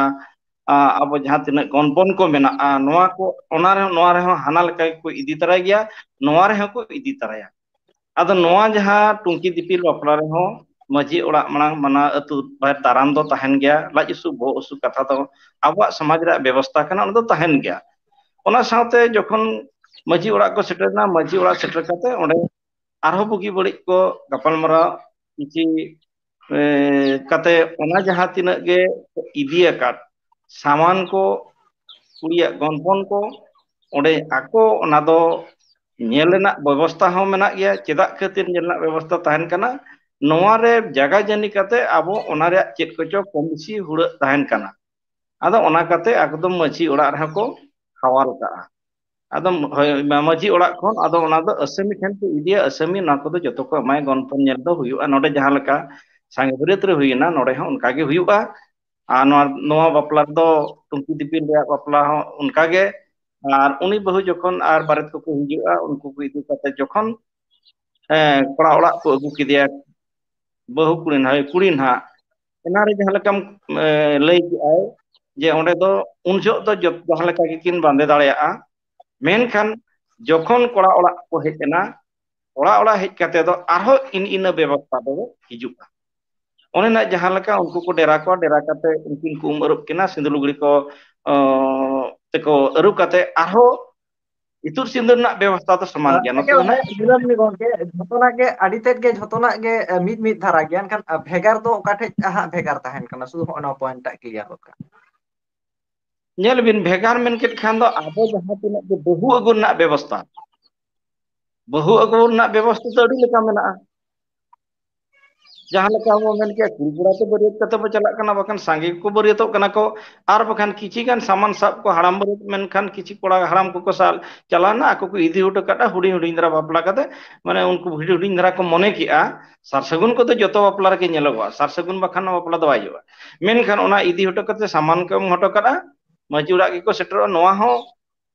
ᱟ, ᱟᱵᱚ ᱡᱟᱦᱟᱸ ᱛᱤᱱᱟᱹᱜ ᱜᱚᱱᱯᱚᱱ ᱠᱚ ᱢᱮᱱᱟᱜᱼᱟ, ᱱᱚᱣᱟ ᱠᱚ, ᱚᱱᱟ ᱨᱮᱦᱚᱸ, ᱱᱚᱣᱟ ᱨᱮᱦᱚᱸ ᱦᱟᱱᱟ ᱞᱮᱠᱟ ᱜᱮᱠᱚ ᱤᱫᱤ ᱛᱟᱨᱟᱭ ᱜᱮᱭᱟ, ᱱᱚᱣᱟ ᱨᱮᱦᱚᱸ ᱠᱚ ᱤᱫᱤ ᱛᱟᱨᱟᱭᱟ᱾ ᱟᱫᱚ ᱱᱚᱣᱟ ᱡᱟᱦᱟᱸ ᱴᱩᱝᱠᱤ ᱫᱤᱯᱤᱞ ᱵᱟᱯᱞᱟ ᱨᱮᱦᱚᱸ ᱢᱟᱹᱡᱷᱤ ᱚᱲᱟᱜ ᱢᱟᱲᱟᱝ ᱢᱟᱱᱟ ᱟᱹᱛᱩ ᱵᱟᱦᱮᱨ ᱫᱟᱨᱟᱢ ᱫᱚ ᱛᱟᱦᱮᱱ ᱜᱮᱭᱟ, ᱞᱟᱡ ᱩᱥᱩ ᱵᱚᱦᱚᱜ ᱩᱥᱩ ᱠᱟᱛᱷᱟ ᱫᱚ ᱟᱵᱚᱣᱟᱜ ᱥᱚᱢᱟᱡᱽ ᱨᱮᱭᱟᱜ ᱵᱮᱵᱚᱥᱛᱷᱟ ᱠᱟᱱᱟ, ᱚᱱᱟ ᱫᱚ ᱛᱟᱦᱮᱱ ᱜᱮᱭᱟ᱾ ᱚᱱᱟ ᱥᱟᱶᱛᱮ ᱡᱚᱠᱷᱚᱱ ᱢᱟᱹᱡᱷᱤ ᱚᱲᱟᱜ ᱠᱚ ᱥᱮᱴᱮᱨᱱᱟ, ᱢᱟᱹᱡᱷᱤ ᱚᱲᱟᱜ ᱥᱮᱴᱮᱨ ᱠᱟᱛᱮ ᱚᱸᱰᱮ ᱟᱨᱦᱚᱸ ᱵᱩᱜᱤ ᱵᱟᱹᱲᱤᱡ ᱠᱚ ᱜᱟᱯᱟᱞᱢᱟᱨᱟᱣ ᱠᱤᱪᱷᱤ, ᱮ, ᱠᱟᱛᱮ ᱚᱱᱟ ᱡᱟᱦᱟᱸ ᱛᱤᱱᱟᱹᱜ ᱜᱮ ᱤᱫᱤ ᱟᱠᱟᱫ ᱥᱟᱢᱟᱱ ᱠᱚ, ᱠᱩᱲᱤᱭᱟᱜ ᱜᱚᱱᱯᱚᱱ ᱠᱚ, ᱚᱸᱰᱮ ᱟᱠᱚ ᱚᱱᱟ ᱫᱚ ᱧᱮᱞ ᱨᱮᱱᱟᱜ ᱵᱮᱵᱚᱥᱛᱷᱟ ᱦᱚᱸ ᱢᱮᱱᱟᱜ ᱜᱮᱭᱟ᱾ ᱪᱮᱫᱟᱜ ᱠᱷᱟᱹᱛᱤᱨ ᱧᱮᱞ ᱨᱮᱱᱟᱜ ᱵᱮᱵᱚᱥᱛᱷᱟ ᱛᱟᱦᱮᱱ ᱠᱟᱱᱟ? ᱱᱚᱣᱟ ᱨᱮ ᱡᱟᱭᱜᱟ ᱡᱟᱹᱱᱤ ᱠᱟᱛᱮ ᱟᱵᱚ ᱚᱱᱟ ᱨᱮᱭᱟᱜ ᱪᱮᱫ ᱠᱚᱪᱚ ᱠᱚᱢ ᱵᱮᱥᱤ ᱦᱩᱲᱟᱹᱜ ᱛᱟᱦᱮᱱ ᱠᱟᱱᱟ᱾ ᱟᱫᱚ ᱚᱱᱟ ᱠᱟᱛᱮ ᱮᱠᱫᱚᱢ ᱢᱟᱹᱡᱷᱤ ᱚᱲᱟᱜ ᱨᱮᱦᱚᱸ ᱠᱚ ᱦᱟᱣᱟᱞ ᱠᱟᱜᱼᱟ᱾ ᱟᱫᱚ ᱦᱳᱭ, ᱢᱟ-, ᱢᱟᱹᱡᱷᱤ ᱚᱲᱟᱜ ᱠᱷᱚᱱ ᱟᱫᱚ ᱚᱱᱟ ᱫᱚ ᱟᱹᱥᱟᱹᱢᱤ ᱴᱷᱮᱱ ᱠᱚ ᱤᱫᱤᱭᱟ, ᱟᱹᱥᱟᱹᱢᱤ ᱱᱚᱣᱟ ᱠᱚᱫᱚ ᱡᱚᱛᱚ ᱠᱚ ᱮᱢᱟᱭᱟ, ᱜᱚᱱᱯᱚᱱ ᱧᱮᱞ ᱫᱚ ᱦᱩᱭᱩᱜᱼᱟ᱾ ᱱᱚᱰᱮ ᱡᱟᱦᱟᱸ ᱞᱮᱠᱟ ᱥᱟᱸᱜᱮ ᱵᱟᱹᱨᱭᱟᱹᱛ ᱨᱮ ᱦᱩᱭᱮᱱᱟ, ᱱᱚᱰᱮ ᱦᱚᱸ ᱚᱱᱠᱟ ᱜᱮ ᱦᱩᱭᱩᱜᱼᱟ᱾ ᱟᱨ ᱱᱚᱣᱟ, ᱱᱚᱣᱟ ᱵᱟᱯᱞᱟ ᱨᱮᱫᱚ ᱴᱩᱝᱠᱤ ᱫᱤᱯᱤᱞ ᱨᱮᱭᱟᱜ ᱵᱟᱯᱞᱟ ᱦᱚᱸ ᱚᱱᱠᱟ ᱜᱮ, ᱟᱨ ᱩᱱᱤ ᱵᱟᱹᱦᱩ ᱡᱚᱠᱷᱚᱱ ᱟᱨ ᱵᱟᱨᱮᱛ ᱠᱚᱠᱚ ᱦᱤᱡᱩᱜᱼᱟ, ᱩᱱᱠᱩ ᱠᱚ ᱤᱫᱤ ᱠᱟᱛᱮ ᱡᱚᱠᱷᱚᱱ, ᱮᱸ, ᱠᱚᱲᱟ ᱚᱲᱟᱜ ᱠᱚ ᱟᱹᱜᱩ ᱠᱮᱫᱮᱭᱟ, ᱵᱟᱹᱦᱩ ᱠᱩᱲᱤ ᱱᱟᱦᱟᱜ, ᱠᱩᱲᱤ ᱱᱟᱦᱟᱜ, ᱮᱱᱟᱨᱮ ᱡᱟᱦᱟᱸ ᱞᱮᱠᱟᱢ, ᱮᱸ, ᱞᱟᱹᱭ ᱠᱮᱜᱼᱟᱭ ᱡᱮ ᱚᱸᱰᱮ ᱫᱚ ᱩᱱ ᱡᱚᱦᱚᱜ ᱫᱚ ᱡᱚᱛ-, ᱡᱟᱦᱟᱸ ᱞᱮᱠᱟ ᱜᱮᱠᱤᱱ ᱵᱟᱸᱫᱮ ᱫᱟᱲᱮᱭᱟᱜᱼᱟ, ᱢᱮᱱᱠᱷᱟᱱ ᱡᱚᱠᱷᱚᱱ ᱠᱚᱲᱟ ᱚᱲᱟᱜ ᱠᱚ ᱦᱮᱡ ᱮᱱᱟ, ᱚᱲᱟᱜ ᱚᱲᱟᱜ ᱦᱮᱡ ᱠᱟᱛᱮ ᱫᱚ ᱟᱨᱦᱚᱸ ᱤᱱ ᱤᱱᱟᱹ ᱵᱮᱵᱚᱥᱛᱷᱟ ᱫᱚ ᱦᱤᱡᱩᱜᱼᱟ᱾ ᱚᱱᱮ ᱱᱟᱜ ᱡᱟᱦᱟᱸ ᱞᱮᱠᱟ ᱩᱱᱠᱩ ᱠᱚ ᱰᱮᱨᱟ ᱠᱚᱣᱟ, ᱰᱮᱨᱟ ᱠᱟᱛᱮ ᱩᱱᱠᱤᱱ ᱠᱚ ᱩᱢ ᱟᱹᱨᱩᱵ ᱠᱤᱱᱟ, ᱥᱤᱸᱫᱩᱨ ᱞᱩᱜᱽᱲᱤ ᱠᱚ, ᱚᱸ, ᱛᱮᱠᱚ ᱟᱹᱨᱩᱵ ᱠᱟᱛᱮ ᱟᱨᱦᱚᱸ ᱤᱛᱩᱫ ᱥᱤᱸᱫᱩᱨ ᱨᱮᱱᱟᱜ ᱵᱮᱵᱚᱥᱛᱷᱟ ᱫᱚ ᱥᱚᱢᱟᱱ ᱜᱮᱭᱟ᱾ ᱱᱚᱛᱮ ᱫᱚ ᱱᱟᱜ ᱜᱚᱝᱠᱮ, ᱡᱷᱚᱛᱚᱱᱟᱜ ᱜᱮ, ᱟᱹᱰᱤ ᱛᱮᱫ ᱜᱮ ᱡᱷᱚᱛᱚᱱᱟᱜ ᱜᱮ, ᱮ, ᱢᱤᱫ ᱢᱤᱫ ᱫᱷᱟᱨᱟ ᱜᱮᱭᱟ, ᱮᱱᱠᱷᱟᱱ, ᱮ, ᱵᱷᱮᱜᱟᱨ ᱫᱚ ᱚᱠᱟ ᱴᱷᱮᱡ ᱦᱟᱸᱜ ᱵᱷᱮᱜᱟᱨ ᱛᱟᱦᱮᱱ ᱠᱟᱱᱟ? ᱥᱩᱫᱷᱩ ᱦᱚᱸᱜᱼᱚ ᱱᱚᱣᱟ point ᱴᱟᱜ clear ᱜᱚᱫ ᱠᱟᱜ᱾ ᱧᱮᱞ ᱵᱤᱱ, ᱵᱷᱮᱜᱟᱨ ᱢᱮᱱ ᱠᱮᱫ ᱠᱷᱟᱱ ᱫᱚ ᱟᱵᱚ ᱡᱟᱦᱟᱸ ᱛᱤᱱᱟᱹᱜ ᱜᱮ ᱵᱟᱹᱦᱩ ᱟᱹᱜᱩ ᱨᱮᱱᱟᱜ ᱵᱮᱵᱚᱥᱛᱷᱟ, ᱵᱟᱹᱦᱩ ᱟᱹᱜᱩ ᱨᱮᱱᱟᱜ ᱵᱮᱵᱚᱥᱛᱷᱟ ᱫᱚ ᱟᱹᱰᱤ ᱞᱮᱠᱟ ᱢᱮᱱᱟᱜᱼᱟ᱾ ᱡᱟᱦᱟᱸ ᱞᱮᱠᱟ ᱵᱚ ᱢᱮᱱ ᱠᱮᱭᱟ, ᱠᱩᱲᱤ ᱠᱚᱲᱟ ᱛᱮ ᱵᱟᱹᱨᱭᱟᱹᱛ ᱠᱟᱛᱮ ᱵᱚ ᱪᱟᱞᱟᱜ ᱠᱟᱱᱟ, ᱵᱟᱠᱷᱟᱱ ᱥᱟᱸᱜᱮ ᱠᱚ ᱵᱟᱹᱨᱭᱟᱹᱛᱚᱜ ᱠᱟᱱᱟ ᱠᱚ, ᱟᱨ ᱵᱟᱠᱷᱟᱱ ᱠᱤᱪᱷᱤ ᱜᱟᱱ ᱥᱟᱢᱟᱱ ᱥᱟᱵ ᱠᱚ ᱦᱟᱲᱟᱢ ᱵᱟᱹᱨᱭᱟᱹᱛ, ᱢᱮᱱᱠᱷᱟᱱ ᱠᱤᱪᱷᱤ ᱠᱚᱲᱟ ᱦᱟᱲᱟᱢ ᱠᱚᱠᱚ ᱥᱟᱞ ᱪᱟᱞᱟᱣᱱᱟ, ᱟᱠᱚ ᱠᱚ ᱤᱫᱤ ᱦᱚᱴᱚ ᱠᱟᱫᱟ ᱦᱩᱰᱤᱧ ᱦᱩᱰᱤᱧ ᱫᱷᱟᱨᱟ ᱵᱟᱯᱞᱟ ᱠᱟᱛᱮ, ᱢᱟᱱᱮ ᱩᱱᱠᱩ ᱦᱩᱰᱤᱧ ᱦᱩᱰᱤᱧ ᱫᱷᱟᱨᱟ ᱠᱚ ᱢᱚᱱᱮ ᱠᱮᱜᱼᱟ᱾ ᱥᱟᱨ ᱥᱟᱹᱜᱩᱱ ᱠᱚᱫᱚ ᱡᱚᱛᱚ ᱵᱟᱯᱞᱟ ᱨᱮᱜᱮ ᱧᱮᱞᱚᱜᱚᱜᱼᱟ, ᱥᱟᱨ ᱥᱟᱹᱜᱩᱱ ᱵᱟᱠᱷᱟᱱ ᱵᱟᱯᱞᱟ ᱫᱚ ᱵᱟᱭ ᱦᱩᱭᱩᱜᱼᱟ᱾ ᱢᱮᱱᱠᱷᱟᱱ ᱚᱱᱟ ᱤᱫᱤ ᱦᱚᱴᱚ ᱠᱟᱛᱮ ᱥᱟᱢᱟᱱ ᱠᱚ ᱮᱢ ᱦᱚᱴᱚ ᱠᱟᱫᱟ, ᱢᱟᱹᱡᱷᱤ ᱚᱲᱟᱜ ᱜᱮᱠᱚ ᱥᱮᱴᱮᱨᱚᱜᱼᱟ, ᱱᱚᱣᱟ ᱦᱚᱸ᱾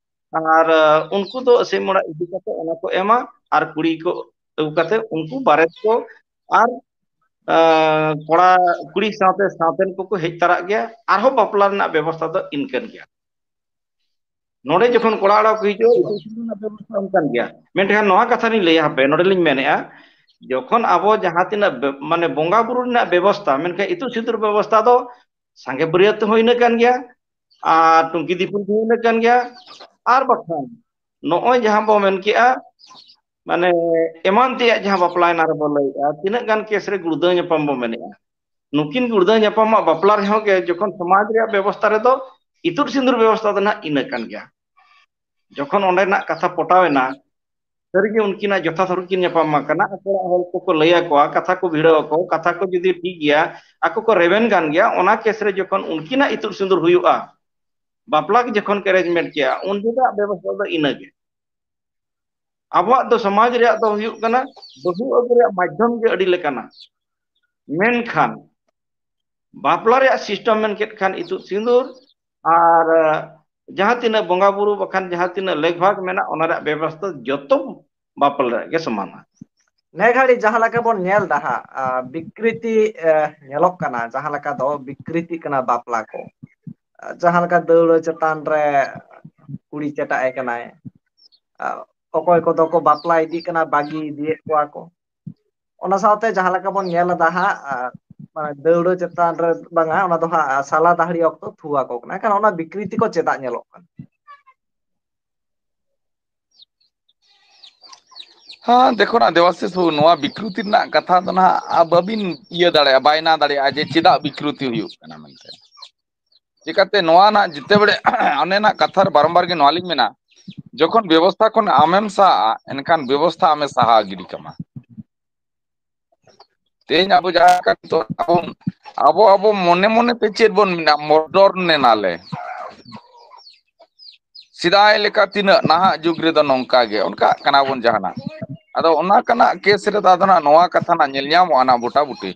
ᱟᱨ, ᱟᱸ, ᱩᱱᱠᱩ ᱫᱚ ᱥᱤᱢ ᱚᱲᱟᱜ ᱤᱫᱤ ᱠᱟᱛᱮ ᱚᱱᱟ ᱠᱚ ᱮᱢᱟ, ᱟᱨ ᱠᱩᱲᱤ ᱠᱚ ᱟᱹᱜᱩ ᱠᱟᱛᱮ ᱩᱱᱠᱩ ᱵᱟᱨᱮᱛ ᱠᱚ ᱟᱨ, ᱟᱸ, ᱠᱚᱲᱟ ᱠᱩᱲᱤ ᱥᱟᱶᱛᱮ ᱥᱟᱶᱛᱮᱱ ᱠᱚᱠᱚ ᱦᱮᱡ ᱛᱟᱨᱟᱜ ᱜᱮᱭᱟ᱾ ᱟᱨᱦᱚᱸ ᱵᱟᱯᱞᱟ ᱨᱮᱱᱟᱜ ᱵᱮᱵᱚᱥᱛᱷᱟ ᱫᱚ ᱤᱱᱠᱟᱹᱱ ᱜᱮᱭᱟ᱾ ᱱᱚᱰᱮ ᱡᱚᱠᱷᱚᱱ ᱠᱚᱲᱟ ᱚᱲᱟᱜ ᱠᱚ ᱦᱤᱡᱩᱜᱼᱟ, ᱤᱛᱩᱫ ᱥᱤᱸᱫᱩᱨ ᱨᱮᱱᱟᱜ ᱵᱮᱵᱚᱥᱛᱷᱟ ᱚᱱᱠᱟᱱ ᱜᱮᱭᱟ᱾ ᱢᱮᱱᱠᱷᱟᱱ ᱱᱚᱣᱟ ᱠᱟᱛᱷᱟ ᱞᱤᱧ ᱞᱟᱹᱭᱟ, ᱦᱟᱯᱮ, ᱱᱚᱰᱮ ᱞᱤᱧ ᱢᱮᱱᱮᱫᱼᱟ, ᱡᱚᱠᱷᱚᱱ ᱟᱵᱚ ᱡᱟᱦᱟᱸ ᱛᱤᱱᱟᱹᱜ ᱵᱮ-, ᱢᱟᱱᱮ ᱵᱚᱸᱜᱟ ᱵᱩᱨᱩ ᱨᱮᱱᱟᱜ ᱵᱮᱵᱚᱥᱛᱷᱟ, ᱢᱮᱱᱠᱷᱟᱱ ᱤᱛᱩᱫ ᱥᱤᱸᱫᱩᱨ ᱵᱮᱵᱚᱥᱛᱷᱟ ᱫᱚ ᱥᱟᱸᱜᱮ ᱵᱟᱹᱨᱭᱟᱹᱛ ᱦᱚᱸ ᱤᱱᱟᱹ ᱠᱟᱱ ᱜᱮᱭᱟ, ᱟᱨ ᱴᱩᱝᱠᱤ ᱫᱤᱯᱤᱞ ᱦᱚᱸ ᱤᱱᱟᱹ ᱠᱟᱱ ᱜᱮᱭᱟ, ᱟᱨ ᱵᱟᱠᱷᱟᱱ ᱱᱚᱜᱼᱚᱭ ᱡᱟᱦᱟᱸ ᱵᱚ ᱢᱮᱱ ᱠᱮᱜᱼᱟ, ᱢᱟᱱᱮ ᱮᱢᱟᱱ ᱛᱮᱭᱟᱜ ᱡᱟᱦᱟᱸ ᱵᱟᱯᱞᱟᱭᱮᱱᱟ ᱨᱮᱵᱚ ᱞᱟᱹᱭᱮᱜᱼᱟ, ᱛᱤᱱᱟᱹᱜ ᱜᱟᱱ ᱠᱮᱥ ᱨᱮ ᱜᱩᱲᱫᱟᱹᱣ ᱧᱟᱯᱟᱢ ᱵᱚ ᱢᱮᱱᱮᱜᱼᱟ᱾ ᱱᱩᱠᱤᱱ ᱜᱩᱲᱫᱟᱹᱣ ᱧᱟᱯᱟᱢᱟᱜ ᱵᱟᱯᱞᱟ ᱨᱮᱦᱚᱸ ᱜᱮ ᱡᱚᱠᱷᱚᱱ ᱥᱚᱢᱟᱡᱽ ᱨᱮᱭᱟᱜ ᱵᱮᱵᱚᱥᱛᱷᱟ ᱨᱮᱫᱚ ᱤᱛᱩᱫ ᱥᱤᱸᱫᱩᱨ ᱵᱮᱵᱚᱥᱛᱷᱟ ᱫᱚ ᱱᱟᱦᱟᱜ ᱤᱱᱟᱹ ᱠᱟᱱ ᱜᱮᱭᱟ᱾ ᱡᱚᱠᱷᱚᱱ ᱚᱸᱰᱮᱱᱟᱜ ᱠᱟᱛᱷᱟ ᱯᱚᱴᱟᱣ ᱮᱱᱟ, ᱥᱟᱹᱨᱤᱜᱮ ᱩᱱᱠᱤᱱᱟᱜ ᱡᱚᱛᱷᱟᱛ ᱦᱚᱨ ᱠᱤᱱ ᱧᱟᱯᱟᱢ ᱟᱠᱟᱱᱟ᱾ ᱟᱠᱚ ᱚᱲᱟᱜ ᱦᱚᱲ ᱠᱚᱠᱚ ᱞᱟᱹᱭ ᱟᱠᱚᱣᱟ, ᱠᱟᱛᱷᱟ ᱠᱚ ᱵᱷᱤᱲᱟᱹᱣ ᱟᱠᱚ, ᱠᱟᱛᱷᱟ ᱠᱚ ᱡᱩᱫᱤ ᱴᱷᱤᱠ ᱜᱮᱭᱟ, ᱟᱠᱚ ᱠᱚ ᱨᱮᱵᱮᱱ ᱠᱟᱱ ᱜᱮᱭᱟ᱾ ᱚᱱᱟ ᱠᱮᱥ ᱨᱮ ᱡᱚᱠᱷᱚᱱ ᱩᱱᱠᱤᱱᱟᱜ ᱤᱛᱩᱫ ᱥᱤᱸᱫᱩᱨ ᱦᱩᱭᱩᱜᱼᱟ, ᱵᱟᱯᱞᱟ ᱜᱮ ᱡᱚᱠᱷᱚᱱ ᱠᱚ arrangement ᱠᱮᱭᱟ, ᱩᱱ ᱡᱚᱦᱚᱜᱟᱜ ᱵᱮᱵᱚᱥᱛᱷᱟ ᱫᱚ ᱤᱱᱟᱹᱜᱮ᱾ ᱟᱵᱚᱣᱟᱜ ᱫᱚ ᱥᱚᱢᱟᱡᱽ ᱨᱮᱭᱟᱜ ᱫᱚ ᱦᱩᱭᱩᱜ ᱠᱟᱱᱟ, ᱵᱟᱹᱦᱩ ᱟᱹᱜᱩ ᱨᱮᱭᱟᱜ ᱢᱟᱫᱽᱫᱷᱚᱢ ᱜᱮ ᱟᱹᱰᱤ ᱞᱮᱠᱟᱱᱟ᱾ ᱢᱮᱱᱠᱷᱟᱱ ᱵᱟᱯᱞᱟ ᱨᱮᱭᱟᱜ system ᱢᱮᱱ ᱠᱮᱫ ᱠᱷᱟᱱ ᱤᱛᱩᱫ ᱥᱤᱸᱫᱩᱨ ᱟᱨ, ᱡᱟᱦᱟᱸ ᱛᱤᱱᱟᱹᱜ ᱵᱚᱸᱜᱟ ᱵᱩᱨᱩ ᱵᱟᱠᱷᱟᱱ ᱡᱟᱦᱟᱸ ᱛᱤᱱᱟᱹᱜ ᱞᱮᱠ ᱵᱷᱟᱜᱽ ᱢᱮᱱᱟᱜ, ᱚᱱᱟ ᱨᱮᱭᱟᱜ ᱵᱮᱵᱚᱥᱛᱷᱟ ᱡᱚᱛᱚ ᱵᱟᱯᱞᱟ ᱨᱮᱭᱟᱜ ᱜᱮ ᱥᱚᱢᱟᱱᱟ᱾ ᱱᱮ ᱜᱷᱟᱹᱲᱤ ᱡᱟᱦᱟᱸ ᱞᱮᱠᱟ ᱵᱚᱱ ᱧᱮᱞ ᱮᱫᱟ ᱦᱟᱸᱜ, ᱟ, ᱵᱤᱠᱨᱤᱛᱤ, ᱮ, ᱧᱮᱞᱚᱜ ᱠᱟᱱᱟ, ᱡᱟᱦᱟᱸ ᱞᱮᱠᱟ ᱫᱚ ᱵᱤᱠᱨᱤᱛᱤᱜ ᱠᱟᱱᱟ ᱵᱟᱯᱞᱟ ᱠᱚ, ᱟ, ᱡᱟᱦᱟᱸ ᱞᱮᱠᱟ ᱫᱟᱹᱣᱲᱟᱹ ᱪᱮᱛᱟᱱ ᱨᱮ ᱠᱩᱲᱤ ᱪᱮᱴᱟᱜ ᱮ ᱠᱟᱱᱟᱭ, ᱟ, ᱚᱠᱚᱭ ᱠᱚᱫᱚ ᱠᱚ ᱵᱟᱯᱞᱟ ᱤᱫᱤᱜ ᱠᱟᱱᱟ, ᱵᱟᱹᱜᱤ ᱤᱫᱤᱭᱮᱫ ᱠᱚᱣᱟ ᱠᱚ᱾ ᱚᱱᱟ ᱥᱟᱶᱛᱮ ᱡᱟᱦᱟᱸ ᱞᱮᱠᱟ ᱵᱚᱱ ᱧᱮᱞ ᱮᱫᱟ ᱦᱟᱸᱜ, ᱟ, ᱢᱟᱱᱮ ᱫᱟᱹᱣᱲᱟᱹ ᱪᱮᱛᱟᱱ ᱨᱮ ᱵᱟᱝᱟ, ᱚᱱᱟ ᱫᱚ ᱦᱟᱸᱜ ᱥᱟᱞᱟ ᱫᱟᱦᱲᱤ ᱚᱠᱛᱚ ᱛᱷᱩ ᱟᱠᱚ ᱠᱟᱱᱟ᱾ ᱮᱱᱠᱷᱟᱱ ᱚᱱᱟ ᱵᱤᱠᱨᱤᱛᱤ ᱠᱚ ᱪᱮᱫᱟᱜ ᱧᱮᱞᱚᱜ ᱠᱟᱱᱟ? ᱦᱮᱸ, ᱫᱮᱠᱷᱚ ᱱᱟ ᱫᱮᱵᱟᱥᱤᱥ ᱵᱟᱹᱵᱩ, ᱱᱚᱣᱟ ᱵᱤᱠᱨᱤᱛᱤ ᱨᱮᱱᱟᱜ ᱠᱟᱛᱷᱟ ᱫᱚ ᱱᱟᱦᱟᱜ ᱵᱟᱹᱵᱤᱱ ᱤᱭᱟᱹ ᱫᱟᱲᱮᱭᱟᱜᱼᱟ, ᱵᱟᱭᱱᱟ ᱫᱟᱲᱮᱭᱟᱜᱼᱟ ᱡᱮ ᱪᱮᱫᱟᱜ ᱵᱤᱠᱨᱤᱛᱤ ᱦᱩᱭᱩᱜ ᱠᱟᱱᱟ ᱢᱮᱱᱛᱮ᱾ ᱪᱤᱠᱟᱹᱛᱮ ᱱᱚᱣᱟ ᱱᱟᱜ ᱡᱮᱛᱮ ᱵᱮᱲᱮ ᱚᱱᱮ ᱱᱟᱜ ᱠᱟᱛᱷᱟ ᱨᱮ ᱵᱟᱨᱚᱢᱵᱟᱨ ᱜᱮ ᱱᱚᱣᱟ ᱞᱤᱧ ᱢᱮᱱᱟ, ᱡᱚᱠᱷᱚᱱ ᱵᱮᱵᱚᱥᱛᱷᱟ ᱠᱷᱚᱱ ᱟᱢᱮᱢ ᱥᱟᱦᱟᱜᱼᱟ, ᱮᱱᱠᱷᱟᱱ ᱵᱮᱵᱚᱥᱛᱷᱟ ᱟᱢᱮ ᱥᱟᱦᱟ ᱜᱤᱰᱤ ᱠᱟᱢᱟ᱾ ᱛᱮᱦᱮᱧ ᱟᱵᱚ ᱡᱟᱦᱟᱸ ᱞᱮᱠᱟ ᱱᱤᱛᱚᱜ ᱟᱵᱚ, ᱟᱵᱚ, ᱟᱵᱚ ᱢᱚᱱᱮ ᱢᱚᱱᱮ ᱛᱮ ᱪᱮᱫ ᱵᱚᱱ ᱢᱮᱱᱟ, ᱢᱚᱰᱚᱨᱱ ᱮᱱᱟᱞᱮ᱾ ᱥᱮᱫᱟᱭ ᱞᱮᱠᱟ ᱛᱤᱱᱟᱹᱜ, ᱱᱟᱦᱟᱜ ᱡᱩᱜᱽ ᱨᱮᱫᱚ ᱱᱚᱝᱠᱟ ᱜᱮ, ᱚᱱᱠᱟᱜ ᱠᱟᱱᱟ ᱵᱚᱱ ᱡᱟᱦᱟᱱᱟᱜ᱾ ᱟᱫᱚ ᱚᱱᱟ ᱠᱟᱱᱟᱜ ᱠᱮᱥ ᱨᱮᱫᱚ ᱟᱫᱚ ᱱᱟᱜ ᱱᱚᱣᱟ ᱠᱟᱛᱷᱟ ᱱᱟᱜ ᱧᱮᱞ ᱧᱟᱢᱚᱜᱼᱟ ᱱᱟᱜ ᱵᱚᱴᱟ ᱵᱩᱴᱤ᱾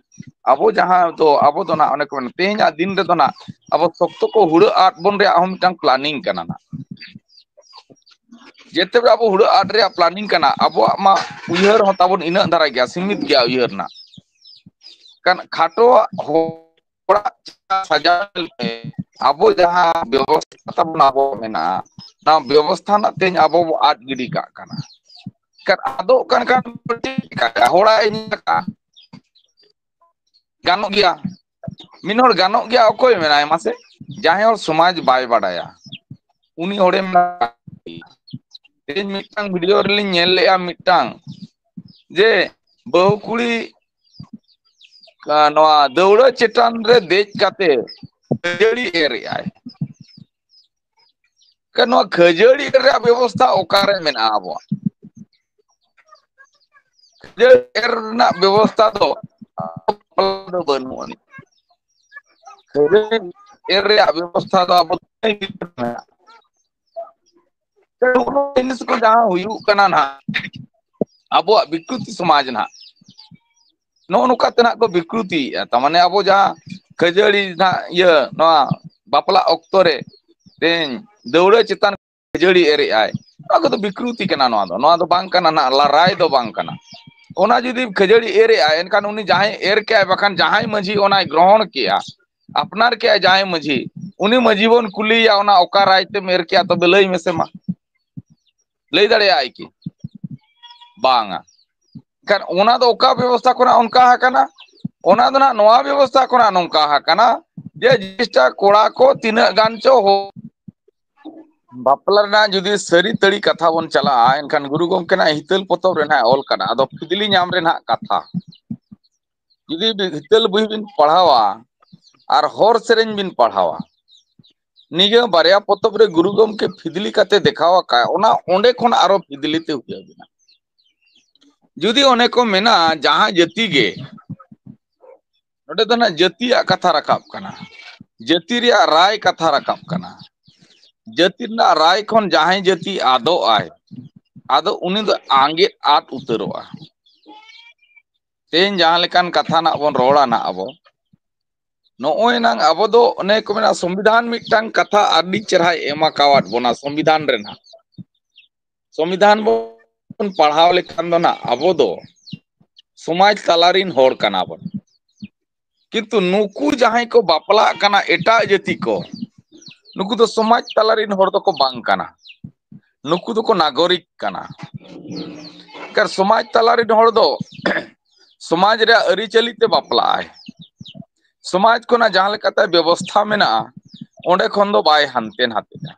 ᱟᱵᱚ ᱡᱟᱦᱟᱸ ᱫᱚ, ᱟᱵᱚ ᱫᱚ ᱱᱟᱜ ᱚᱱᱮ ᱠᱚ ᱢᱮᱱᱟ, ᱛᱮᱦᱮᱧᱟᱜ ᱫᱤᱱ ᱨᱮᱫᱚ ᱱᱟᱜ ᱟᱵᱚ ᱥᱚᱠᱛᱚ ᱠᱚ ᱦᱩᱲᱟᱹ ᱟᱫ ᱵᱚᱱ ᱨᱮᱭᱟᱜ ᱦᱚᱸ ᱢᱤᱫᱴᱟᱝ ᱯᱞᱟᱱᱤᱝ ᱠᱟᱱᱟ ᱱᱟᱜ᱾ ᱡᱮᱛᱮ ᱵᱮᱲᱟ ᱟᱵᱚ ᱦᱩᱲᱟᱹ ᱟᱫ ᱨᱮᱭᱟᱜ ᱯᱞᱟᱱᱤᱝ ᱠᱟᱱᱟ, ᱟᱵᱚᱣᱟᱜ ᱢᱟ ᱩᱭᱦᱟᱹᱨ ᱦᱚᱸ ᱛᱟᱵᱚᱱ ᱤᱱᱟᱹᱜ ᱫᱷᱟᱨᱟ ᱜᱮᱭᱟ, ᱥᱤᱢᱤᱛ ᱜᱮᱭᱟ ᱩᱭᱦᱟᱹᱨ ᱨᱮᱱᱟᱜ᱾ ᱠᱟᱱ ᱠᱷᱟᱴᱚ ᱦᱚᱲᱟᱜ ᱪᱮᱛᱟᱱ ᱥᱟᱡᱟᱣ ᱧᱮᱞ ᱯᱮ, ᱟᱵᱚ ᱡᱟᱦᱟᱸ ᱵᱮᱵᱚᱥᱛᱷᱟ ᱛᱟᱵᱚᱱ ᱟᱵᱚᱣᱟᱜ ᱢᱮᱱᱟᱜᱼᱟ, ᱱᱚᱣᱟ ᱵᱮᱵᱚᱥᱛᱷᱟ ᱨᱮᱱᱟᱜ ᱛᱮᱦᱮᱧ ᱟᱵᱚ ᱵᱚ ᱟᱫ ᱜᱤᱰᱤ ᱠᱟᱜ ᱠᱟᱱᱟ᱾ ᱠᱟᱱ ᱟᱫᱚᱜ ᱠᱟᱱ ᱠᱷᱟᱱ ᱪᱮᱫ ᱪᱤᱠᱟᱹᱭᱟ? ᱦᱚᱲᱟᱜ ᱤᱧ ᱧᱮᱞ ᱟᱠᱟᱫᱼᱟ, ᱜᱟᱱᱚᱜ ᱜᱮᱭᱟ᱾ ᱢᱤᱫ ᱦᱚᱲ ᱜᱟᱱᱚᱜ ᱜᱮᱭᱟ ᱚᱠᱚᱭ ᱢᱮᱱᱟᱭ ᱢᱟᱥᱮ? ᱡᱟᱦᱟᱸᱭ ᱦᱚᱲ ᱥᱚᱢᱟᱡᱽ ᱵᱟᱭ ᱵᱟᱰᱟᱭᱟ, ᱩᱱᱤ ᱦᱚᱲᱮ ᱢᱮᱱᱟ᱾ ᱛᱮᱦᱮᱧ ᱢᱤᱫᱴᱟᱝ ᱵᱷᱤᱰᱤᱭᱳ ᱨᱮᱞᱤᱧ ᱧᱮᱞ ᱞᱮᱜᱼᱟ ᱢᱤᱫᱴᱟᱝ, ᱡᱮ ᱵᱟᱹᱦᱩ ᱠᱩᱲᱤ, ᱟ, ᱱᱚᱣᱟ ᱫᱟᱹᱣᱲᱟᱹ ᱪᱮᱛᱟᱱ ᱨᱮ ᱫᱮᱡ ᱠᱟᱛᱮ ᱠᱷᱟᱹᱡᱟᱹᱲᱤ ᱮᱨᱮᱜᱼᱟᱭ᱾ ᱠᱟ-, ᱱᱚᱣᱟ ᱠᱷᱟᱹᱡᱟᱹᱲᱤ ᱮᱨ ᱨᱮᱭᱟᱜ ᱵᱮᱵᱚᱥᱛᱷᱟ ᱚᱠᱟᱨᱮ ᱢᱮᱱᱟᱜᱼᱟ ᱟᱵᱚᱣᱟᱜ? ᱠᱷᱟᱹᱡᱟᱹᱲᱤ ᱮᱨ ᱨᱮᱱᱟᱜ ᱵᱮᱵᱚᱥᱛᱷᱟ ᱫᱚ, ᱫᱚ ᱵᱟᱹᱱᱩᱜ ᱟᱹᱱᱤᱡ᱾ ᱠᱷᱟᱹᱡᱟᱹᱲᱤ ᱮᱨ ᱨᱮᱭᱟᱜ ᱵᱮᱵᱚᱥᱛᱷᱟ ᱫᱚ ᱟᱵᱚ ᱢᱮᱱᱟᱜᱼᱟ᱾ ᱱᱚᱜᱼᱚ ᱱᱚᱣᱟ ᱡᱤᱱᱤᱥ ᱠᱚ ᱡᱟᱦᱟᱸ ᱦᱩᱭᱩᱜ ᱠᱟᱱᱟ ᱱᱟᱦᱟᱜ, ᱟᱵᱚᱣᱟᱜ ᱵᱤᱠᱨᱩᱛᱤ ᱥᱚᱢᱟᱡᱽ ᱱᱟᱦᱟᱜ, ᱱᱚᱜᱼᱚ ᱱᱚᱝᱠᱟ ᱛᱮᱱᱟᱜ ᱠᱚ ᱵᱤᱠᱨᱩᱛᱤᱭᱮᱫᱼᱟ᱾ ᱛᱟᱨ ᱢᱟᱱᱮ ᱟᱵᱚ ᱡᱟᱦᱟᱸ ᱠᱷᱟᱹᱡᱟᱹᱲᱤ ᱱᱟᱦᱟᱜ ᱤᱭᱟᱹ, ᱱᱚᱣᱟ ᱵᱟᱯᱞᱟ ᱚᱠᱛᱚ ᱨᱮ ᱛᱮᱦᱮᱧ ᱫᱟᱹᱣᱲᱟᱹ ᱪᱮᱛᱟᱱ ᱠᱷᱟᱹᱡᱟᱹᱲᱤ ᱮᱨᱮᱜ ᱟᱭ, ᱱᱚᱣᱟ ᱠᱚᱫᱚ ᱵᱤᱠᱨᱩᱛᱤ ᱠᱟᱱᱟ᱾ ᱱᱚᱣᱟ ᱫᱚ, ᱱᱚᱣᱟ ᱫᱚ ᱵᱟᱝ ᱠᱟᱱᱟ ᱱᱟᱜ, ᱞᱟᱨᱟᱭ ᱫᱚ ᱵᱟᱝ ᱠᱟᱱᱟ᱾ ᱚᱱᱟ ᱡᱩᱫᱤ ᱠᱷᱟᱹᱡᱟᱹᱲᱤ ᱮᱨᱮᱜ ᱟᱭ, ᱮᱱᱠᱷᱟᱱ ᱩᱱᱤ ᱡᱟᱦᱟᱸᱭ ᱮᱨ ᱠᱮᱜᱼᱟᱭ, ᱵᱟᱠᱷᱟᱱ ᱡᱟᱦᱟᱸᱭ ᱢᱟᱹᱡᱷᱤ ᱚᱱᱟᱭ ᱜᱨᱚᱦᱚᱬ ᱠᱮᱜᱼᱟ, ᱟᱯᱱᱟᱨ ᱠᱮᱜᱼᱟ ᱡᱟᱦᱟᱸᱭ ᱢᱟᱹᱡᱷᱤ, ᱩᱱᱤ ᱢᱟᱹᱡᱷᱤ ᱵᱚᱱ ᱠᱩᱞᱤᱭᱮᱭᱟ, "ᱚᱱᱟ ᱚᱠᱟ ᱨᱟᱭ ᱛᱮᱢ ᱮᱨ ᱠᱮᱜᱼᱟ, ᱛᱚᱵᱮ ᱞᱟᱹᱭ ᱢᱮᱥᱮ ᱢᱟ?" ᱞᱟᱹᱭ ᱫᱟᱲᱮᱭᱟᱜᱼᱟᱭ ᱠᱤ? ᱵᱟᱝᱟ᱾ ᱠᱷᱟᱱ ᱚᱱᱟ ᱫᱚ ᱚᱠᱟ ᱵᱮᱵᱚᱥᱛᱷᱟ ᱠᱷᱚᱱᱟᱜ ᱚᱱᱠᱟ ᱟᱠᱟᱱᱟ? ᱚᱱᱟ ᱫᱚ ᱱᱟᱜ ᱱᱚᱣᱟ ᱵᱮᱵᱚᱥᱛᱷᱟ ᱠᱷᱚᱱᱟᱜ ᱱᱚᱝᱠᱟ ᱟᱠᱟᱱᱟ ᱡᱮ ᱡᱤᱱᱤᱥᱴᱟ ᱠᱚᱲᱟ ᱠᱚ ᱛᱤᱱᱟᱹᱜ ᱜᱟᱱ ᱪᱚ ᱦᱚ-, ᱵᱟᱯᱞᱟ ᱨᱮᱱᱟᱜ ᱡᱩᱫᱤ ᱥᱟᱹᱨᱤ ᱛᱟᱹᱲᱤ ᱠᱟᱛᱷᱟ ᱵᱚᱱ ᱪᱟᱞᱟᱜᱼᱟ, ᱮᱱᱠᱷᱟᱱ ᱜᱩᱨᱩ ᱜᱚᱢᱠᱮ ᱱᱟᱜ ᱦᱤᱛᱟᱹᱞ ᱯᱚᱛᱚᱵ ᱨᱮ ᱱᱟᱜ ᱚᱞ ᱠᱟᱱᱟ᱾ ᱟᱫᱚ ᱯᱷᱤᱫᱽᱞᱤ ᱧᱟᱢ ᱨᱮ ᱱᱟᱜ ᱠᱟᱛᱷᱟ, ᱡᱩᱫᱤ ᱵᱤ-, ᱦᱤᱛᱟᱹᱞ ᱵᱳᱭ ᱵᱤᱱ ᱯᱟᱲᱦᱟᱣᱟ ᱟᱨ ᱦᱚᱨ ᱥᱮᱨᱮᱧ ᱵᱤᱱ ᱯᱟᱲᱦᱟᱣᱟ, ᱱᱤᱭᱟᱹ ᱵᱟᱨᱭᱟ ᱯᱚᱛᱚᱵ ᱨᱮ ᱜᱩᱨᱩ ᱜᱚᱢᱠᱮ ᱯᱷᱤᱫᱽᱞᱤ ᱠᱟᱛᱮ ᱫᱮᱠᱷᱟᱣ ᱟᱠᱟᱫ, ᱚᱱᱟ ᱚᱸᱰᱮ ᱠᱷᱚᱱ ᱟᱨᱚ ᱯᱷᱤᱫᱽᱞᱤ ᱛᱮ ᱦᱩᱭ ᱟᱵᱤᱱᱟ᱾ ᱡᱩᱫᱤ ᱚᱱᱮ ᱠᱚ ᱢᱮᱱᱟ, ᱡᱟᱦᱟᱸ ᱡᱟᱹᱛᱤ ᱜᱮ, ᱱᱚᱰᱮ ᱫᱚ ᱱᱟᱜ ᱡᱟᱹᱛᱤᱭᱟᱜ ᱠᱟᱛᱷᱟ ᱨᱟᱠᱟᱵ ᱠᱟᱱᱟ, ᱡᱟᱹᱛᱤ ᱨᱮᱭᱟᱜ ᱨᱟᱭ ᱠᱟᱛᱷᱟ ᱨᱟᱠᱟᱵ ᱠᱟᱱᱟ᱾ ᱡᱟᱹᱛᱤ ᱨᱮᱱᱟᱜ ᱨᱟᱭ ᱠᱷᱚᱱ ᱡᱟᱦᱟᱸᱭ ᱡᱟᱹᱛᱤ ᱟᱫᱚᱜ ᱟᱭ, ᱟᱫᱚ ᱩᱱᱤ ᱫᱚ ᱟᱸᱜᱮᱫ ᱟᱫ ᱩᱛᱟᱹᱨᱚᱜᱼᱟ᱾ ᱛᱮᱦᱮᱧ ᱡᱟᱦᱟᱸ ᱞᱮᱠᱟᱱ ᱠᱟᱛᱷᱟ ᱱᱟᱜ ᱵᱚᱱ ᱨᱚᱲᱟ ᱱᱟᱜ ᱟᱵᱚ, ᱱᱚᱜᱼᱚᱭ ᱱᱟᱝ ᱟᱵᱚ ᱫᱚ ᱚᱱᱮ ᱠᱚ ᱢᱮᱱᱟ, ᱥᱚᱝᱵᱤᱫᱷᱟᱱ ᱢᱤᱫᱴᱟᱝ ᱠᱟᱛᱷᱟ ᱟᱹᱰᱤ ᱪᱮᱨᱦᱟᱭ ᱮᱢ ᱟᱠᱟᱣᱟᱫ ᱵᱚᱱᱟ᱾ ᱥᱚᱝᱵᱤᱫᱷᱟᱱ ᱨᱮᱱᱟᱜ, ᱥᱚᱝᱵᱤᱫᱷᱟᱱ ᱵᱚᱱ ᱯᱟᱲᱦᱟᱣ ᱞᱮᱠᱷᱟᱱ ᱫᱚ ᱱᱟᱜ ᱟᱵᱚ ᱫᱚ ᱥᱚᱢᱟᱡᱽ ᱛᱟᱞᱟ ᱨᱤᱱ ᱦᱚᱲ ᱠᱟᱱᱟ ᱵᱚᱱ᱾ ᱠᱤᱱᱛᱩ ᱱᱩᱠᱩ ᱡᱟᱦᱟᱸᱭ ᱠᱚ ᱵᱟᱯᱞᱟᱜ ᱠᱟᱱᱟ ᱮᱴᱟᱜ ᱡᱟᱹᱛᱤ ᱠᱚ, ᱱᱩᱠᱩ ᱫᱚ ᱥᱚᱢᱟᱡᱽ ᱛᱟᱞᱟ ᱨᱤᱱ ᱦᱚᱲ ᱫᱚᱠᱚ ᱵᱟᱝ ᱠᱟᱱᱟ, ᱱᱩᱠᱩ ᱫᱚᱠᱚ ᱱᱟᱜᱚᱨᱤᱠ ᱠᱟᱱᱟ᱾ ᱠᱟᱨ ᱥᱚᱢᱟᱡᱽ ᱛᱟᱞᱟ ᱨᱤᱱ ᱦᱚᱲ ᱫᱚ ᱥᱚᱢᱟᱡᱽ ᱨᱮᱭᱟᱜ ᱟᱹᱨᱤᱪᱟᱹᱞᱤ ᱛᱮ ᱵᱟᱯᱞᱟᱜ ᱟᱭ, ᱥᱚᱢᱟᱡᱽ ᱠᱷᱚᱱᱟᱜ ᱡᱟᱦᱟᱸ ᱞᱮᱠᱟᱛᱮ ᱵᱮᱵᱚᱥᱛᱷᱟ ᱢᱮᱱᱟᱜᱼᱟ, ᱚᱸᱰᱮ ᱠᱷᱚᱱ ᱫᱚ ᱵᱟᱭ ᱦᱟᱱᱛᱮ ᱱᱟᱛᱮᱜᱼᱟ᱾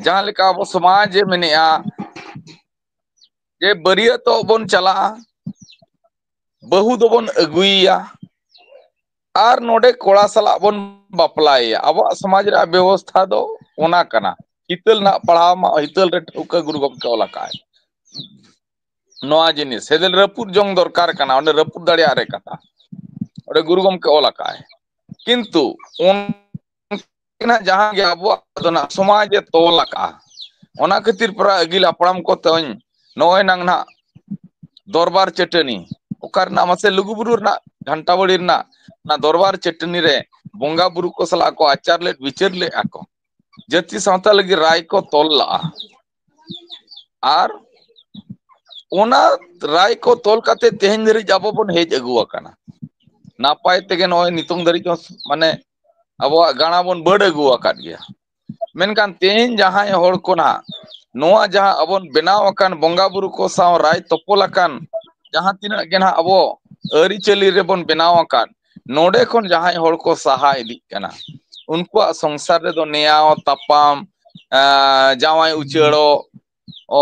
ᱡᱟᱦᱟᱸ ᱞᱮᱠᱟ ᱟᱵᱚ ᱥᱚᱢᱟᱡᱽ ᱮ ᱢᱮᱱᱮᱜᱼᱟ ᱡᱮ ᱵᱟᱹᱨᱭᱟᱹᱛᱚᱜ ᱵᱚᱱ ᱪᱟᱞᱟᱜᱼᱟ, ᱵᱟᱹᱦᱩ ᱫᱚᱵᱚᱱ ᱟᱹᱜᱩᱭᱮᱭᱟ, ᱟᱨ ᱱᱚᱰᱮ ᱠᱚᱲᱟ ᱥᱟᱞᱟᱜ ᱵᱚᱱ ᱵᱟᱯᱞᱟᱭᱮᱭᱟ᱾ ᱟᱵᱚᱣᱟᱜ ᱥᱚᱢᱟᱡᱽ ᱨᱮᱭᱟᱜ ᱵᱮᱵᱚᱥᱛᱷᱟ ᱫᱚ ᱚᱱᱟ ᱠᱟᱱᱟ᱾ ᱦᱤᱛᱟᱹᱞ ᱱᱟᱜ ᱯᱟᱲᱦᱟᱣ ᱢᱟ, ᱦᱤᱛᱟᱹᱞ ᱨᱮ ᱴᱷᱟᱹᱣᱠᱟᱹ ᱜᱩᱨᱩ ᱜᱚᱢᱠᱮ ᱚᱞ ᱟᱠᱟᱫᱼᱟᱭ᱾ ᱱᱚᱣᱟ ᱡᱤᱱᱤᱥ ᱦᱮᱫᱮᱞ ᱨᱟᱹᱯᱩᱫ ᱡᱚᱝ ᱫᱚᱨᱠᱟᱨ ᱠᱟᱱᱟ, ᱚᱸᱰᱮ ᱨᱟᱹᱯᱩᱫ ᱫᱟᱲᱮᱭᱟᱜ ᱨᱮ ᱠᱟᱛᱷᱟ, ᱚᱸᱰᱮ ᱜᱩᱨᱩ ᱜᱚᱢᱠᱮ ᱚᱞ ᱟᱠᱟᱫᱼᱟᱭ᱾ ᱠᱤᱱᱛᱩ ᱚᱱ-, ᱡᱟᱦᱟᱸ ᱜᱮ ᱟᱵᱚᱣᱟᱜ ᱫᱚ ᱱᱟᱜ ᱥᱚᱢᱟᱡᱽ ᱮ ᱛᱚᱞ ᱟᱠᱟᱫᱼᱟ, ᱚᱱᱟ ᱠᱷᱟᱹᱛᱤᱨ ᱯᱟᱨᱟ ᱟᱹᱜᱤᱞ ᱦᱟᱯᱲᱟᱢ ᱠᱚ ᱛᱮᱦᱮᱧ ᱱᱚᱜᱼᱚᱭ ᱱᱟᱝ ᱱᱟᱜ ᱫᱚᱨᱵᱟᱨ ᱪᱟᱹᱴᱟᱹᱱᱤ, ᱚᱠᱟ ᱨᱮᱱᱟᱜ ᱢᱟᱥᱮ ᱞᱩᱜᱩᱵᱩᱨᱩ ᱨᱮᱱᱟᱜ ᱜᱷᱟᱱᱴᱟᱵᱟᱲᱤ ᱨᱮᱱᱟᱜ ᱚᱱᱟ ᱫᱚᱨᱵᱟᱨ ᱪᱟᱹᱴᱟᱹᱱᱤ ᱨᱮ ᱵᱚᱸᱜᱟ ᱵᱩᱨᱩ ᱠᱚ ᱥᱟᱞᱟᱜ ᱠᱚ ᱟᱪᱟᱨ ᱞᱮᱫ ᱵᱤᱪᱟᱹᱨ ᱞᱮᱫᱼᱟ ᱠᱚ᱾ ᱡᱟᱹᱛᱤ ᱥᱟᱶᱛᱟ ᱞᱟᱹᱜᱤᱫ ᱨᱟᱭ ᱠᱚ ᱛᱚᱞ ᱞᱟᱜᱼᱟ᱾ ᱟᱨ ᱚᱱᱟ ᱨᱟᱭ ᱠᱚ ᱛᱚᱞ ᱠᱟᱛᱮ ᱛᱮᱦᱮᱧ ᱫᱷᱟᱹᱨᱤᱡ ᱟᱵᱚ ᱵᱚᱱ ᱦᱮᱡ ᱟᱹᱜᱩ ᱟᱠᱟᱱᱟ, ᱱᱟᱯᱟᱭ ᱛᱮᱜᱮ ᱱᱚᱜᱼᱚᱭ ᱱᱤᱛᱚᱝ ᱫᱷᱟᱹᱨᱤᱡ ᱦᱚᱸ ᱢᱟᱱᱮ ᱟᱵᱚᱣᱟᱜ ᱜᱟᱲᱟ ᱵᱚᱱ ᱵᱟᱹᱰ ᱟᱹᱜᱩ ᱟᱠᱟᱫ ᱜᱮᱭᱟ᱾ ᱢᱮᱱᱠᱷᱟᱱ ᱛᱮᱦᱮᱧ ᱡᱟᱦᱟᱸᱭ ᱦᱚᱲ ᱠᱚ ᱱᱟᱦᱟᱜ ᱱᱚᱣᱟ ᱡᱟᱦᱟᱸ ᱟᱵᱚᱱ ᱵᱮᱱᱟᱣ ᱟᱠᱟᱱ ᱵᱚᱸᱜᱟ ᱵᱩᱨᱩ ᱠᱚ ᱥᱟᱶ ᱨᱟᱭ ᱛᱚᱯᱚᱞ ᱟᱠᱟᱱ ᱡᱟᱦᱟᱸ ᱛᱤᱱᱟᱹᱜ ᱜᱮ ᱱᱟᱦᱟᱜ ᱟᱵᱚ ᱟᱹᱨᱤᱪᱟᱹᱞᱤ ᱨᱮᱵᱚᱱ ᱵᱮᱱᱟᱣ ᱟᱠᱟᱫ, ᱱᱚᱰᱮ ᱠᱷᱚᱱ ᱡᱟᱦᱟᱸᱭ ᱦᱚᱲ ᱠᱚ ᱥᱟᱦᱟ ᱤᱫᱤᱜ ᱠᱟᱱᱟ, ᱩᱱᱠᱩᱣᱟᱜ ᱥᱚᱝᱥᱟᱨ ᱨᱮᱫᱚ ᱱᱮᱭᱟᱣ ᱛᱟᱯᱟᱢ, ᱟᱸ, ᱡᱟᱶᱟᱭ ᱩᱪᱟᱹᱲᱚᱜ, ᱚ,